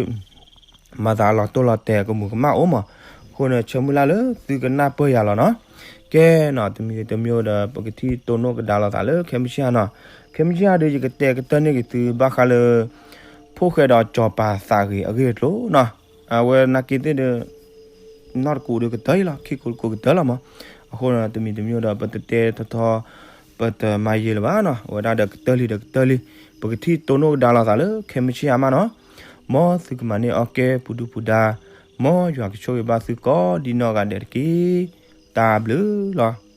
မၤသးအလီၤတိၢ်လီၤတဲာ်ကမူးကမၣ်အိၣ်မး, အဃိန့ၣ် ဆၢမုၢ်လၢ်လၢသုကနၢ်ပၢၢ်ယၤလီၤနီၤ. ကဲနီၤ, တမံၤတမံၤဒီး ပကထံၣ်တိၢ်နီၣ်ကဒါလိာ်သးလၢခဲမုၢ်ဆ့ၣ်နီၤ. ခဲမုၢ်ဆ့ၣ်ဒု ယကတဲကတၢၢ်န့ၢ်က့ၤသု ဘၣ်ဃးလၢ ဖိၣ်ဃဲဒီးစီၤပၤသးဂ့ၤအဂ့ၢ်အကျိၤနီၤ. အဝဲနာ်က့သ့ၣ်ဒီး နီၢ်တကူးဒုကတၢၢ်လံလီၤ, ခံကူးတကူးကတၢၢ်လီၤမး. အဃိန့ၣ် တမံၤတမံၤဒီး ပတတဲထီထီ ပတမၤယံာ်လၢၤဘၣ်နီၤ, အဝဲဒၣ်ဒီးကတၢၢ်လံဒီးကတၢၢ်လံ, ပကထံၣ်တိၢ်နီၣ်ကဒါလိာ်သးလၢခဲမုၢ်ဆ့ၣ်အါမးနီၤ. မ်သုကမၤန့ၢ်အီၣ်ကဲပူၤဒုပူၤဒါ, မ်ယွၤကဆိၣ်ဂ့ၤဘၣ်သုကိးဒံနီၢ်ဂၤဒဲးတက့ၢ်. တၢ်ဘျုးလီၤ.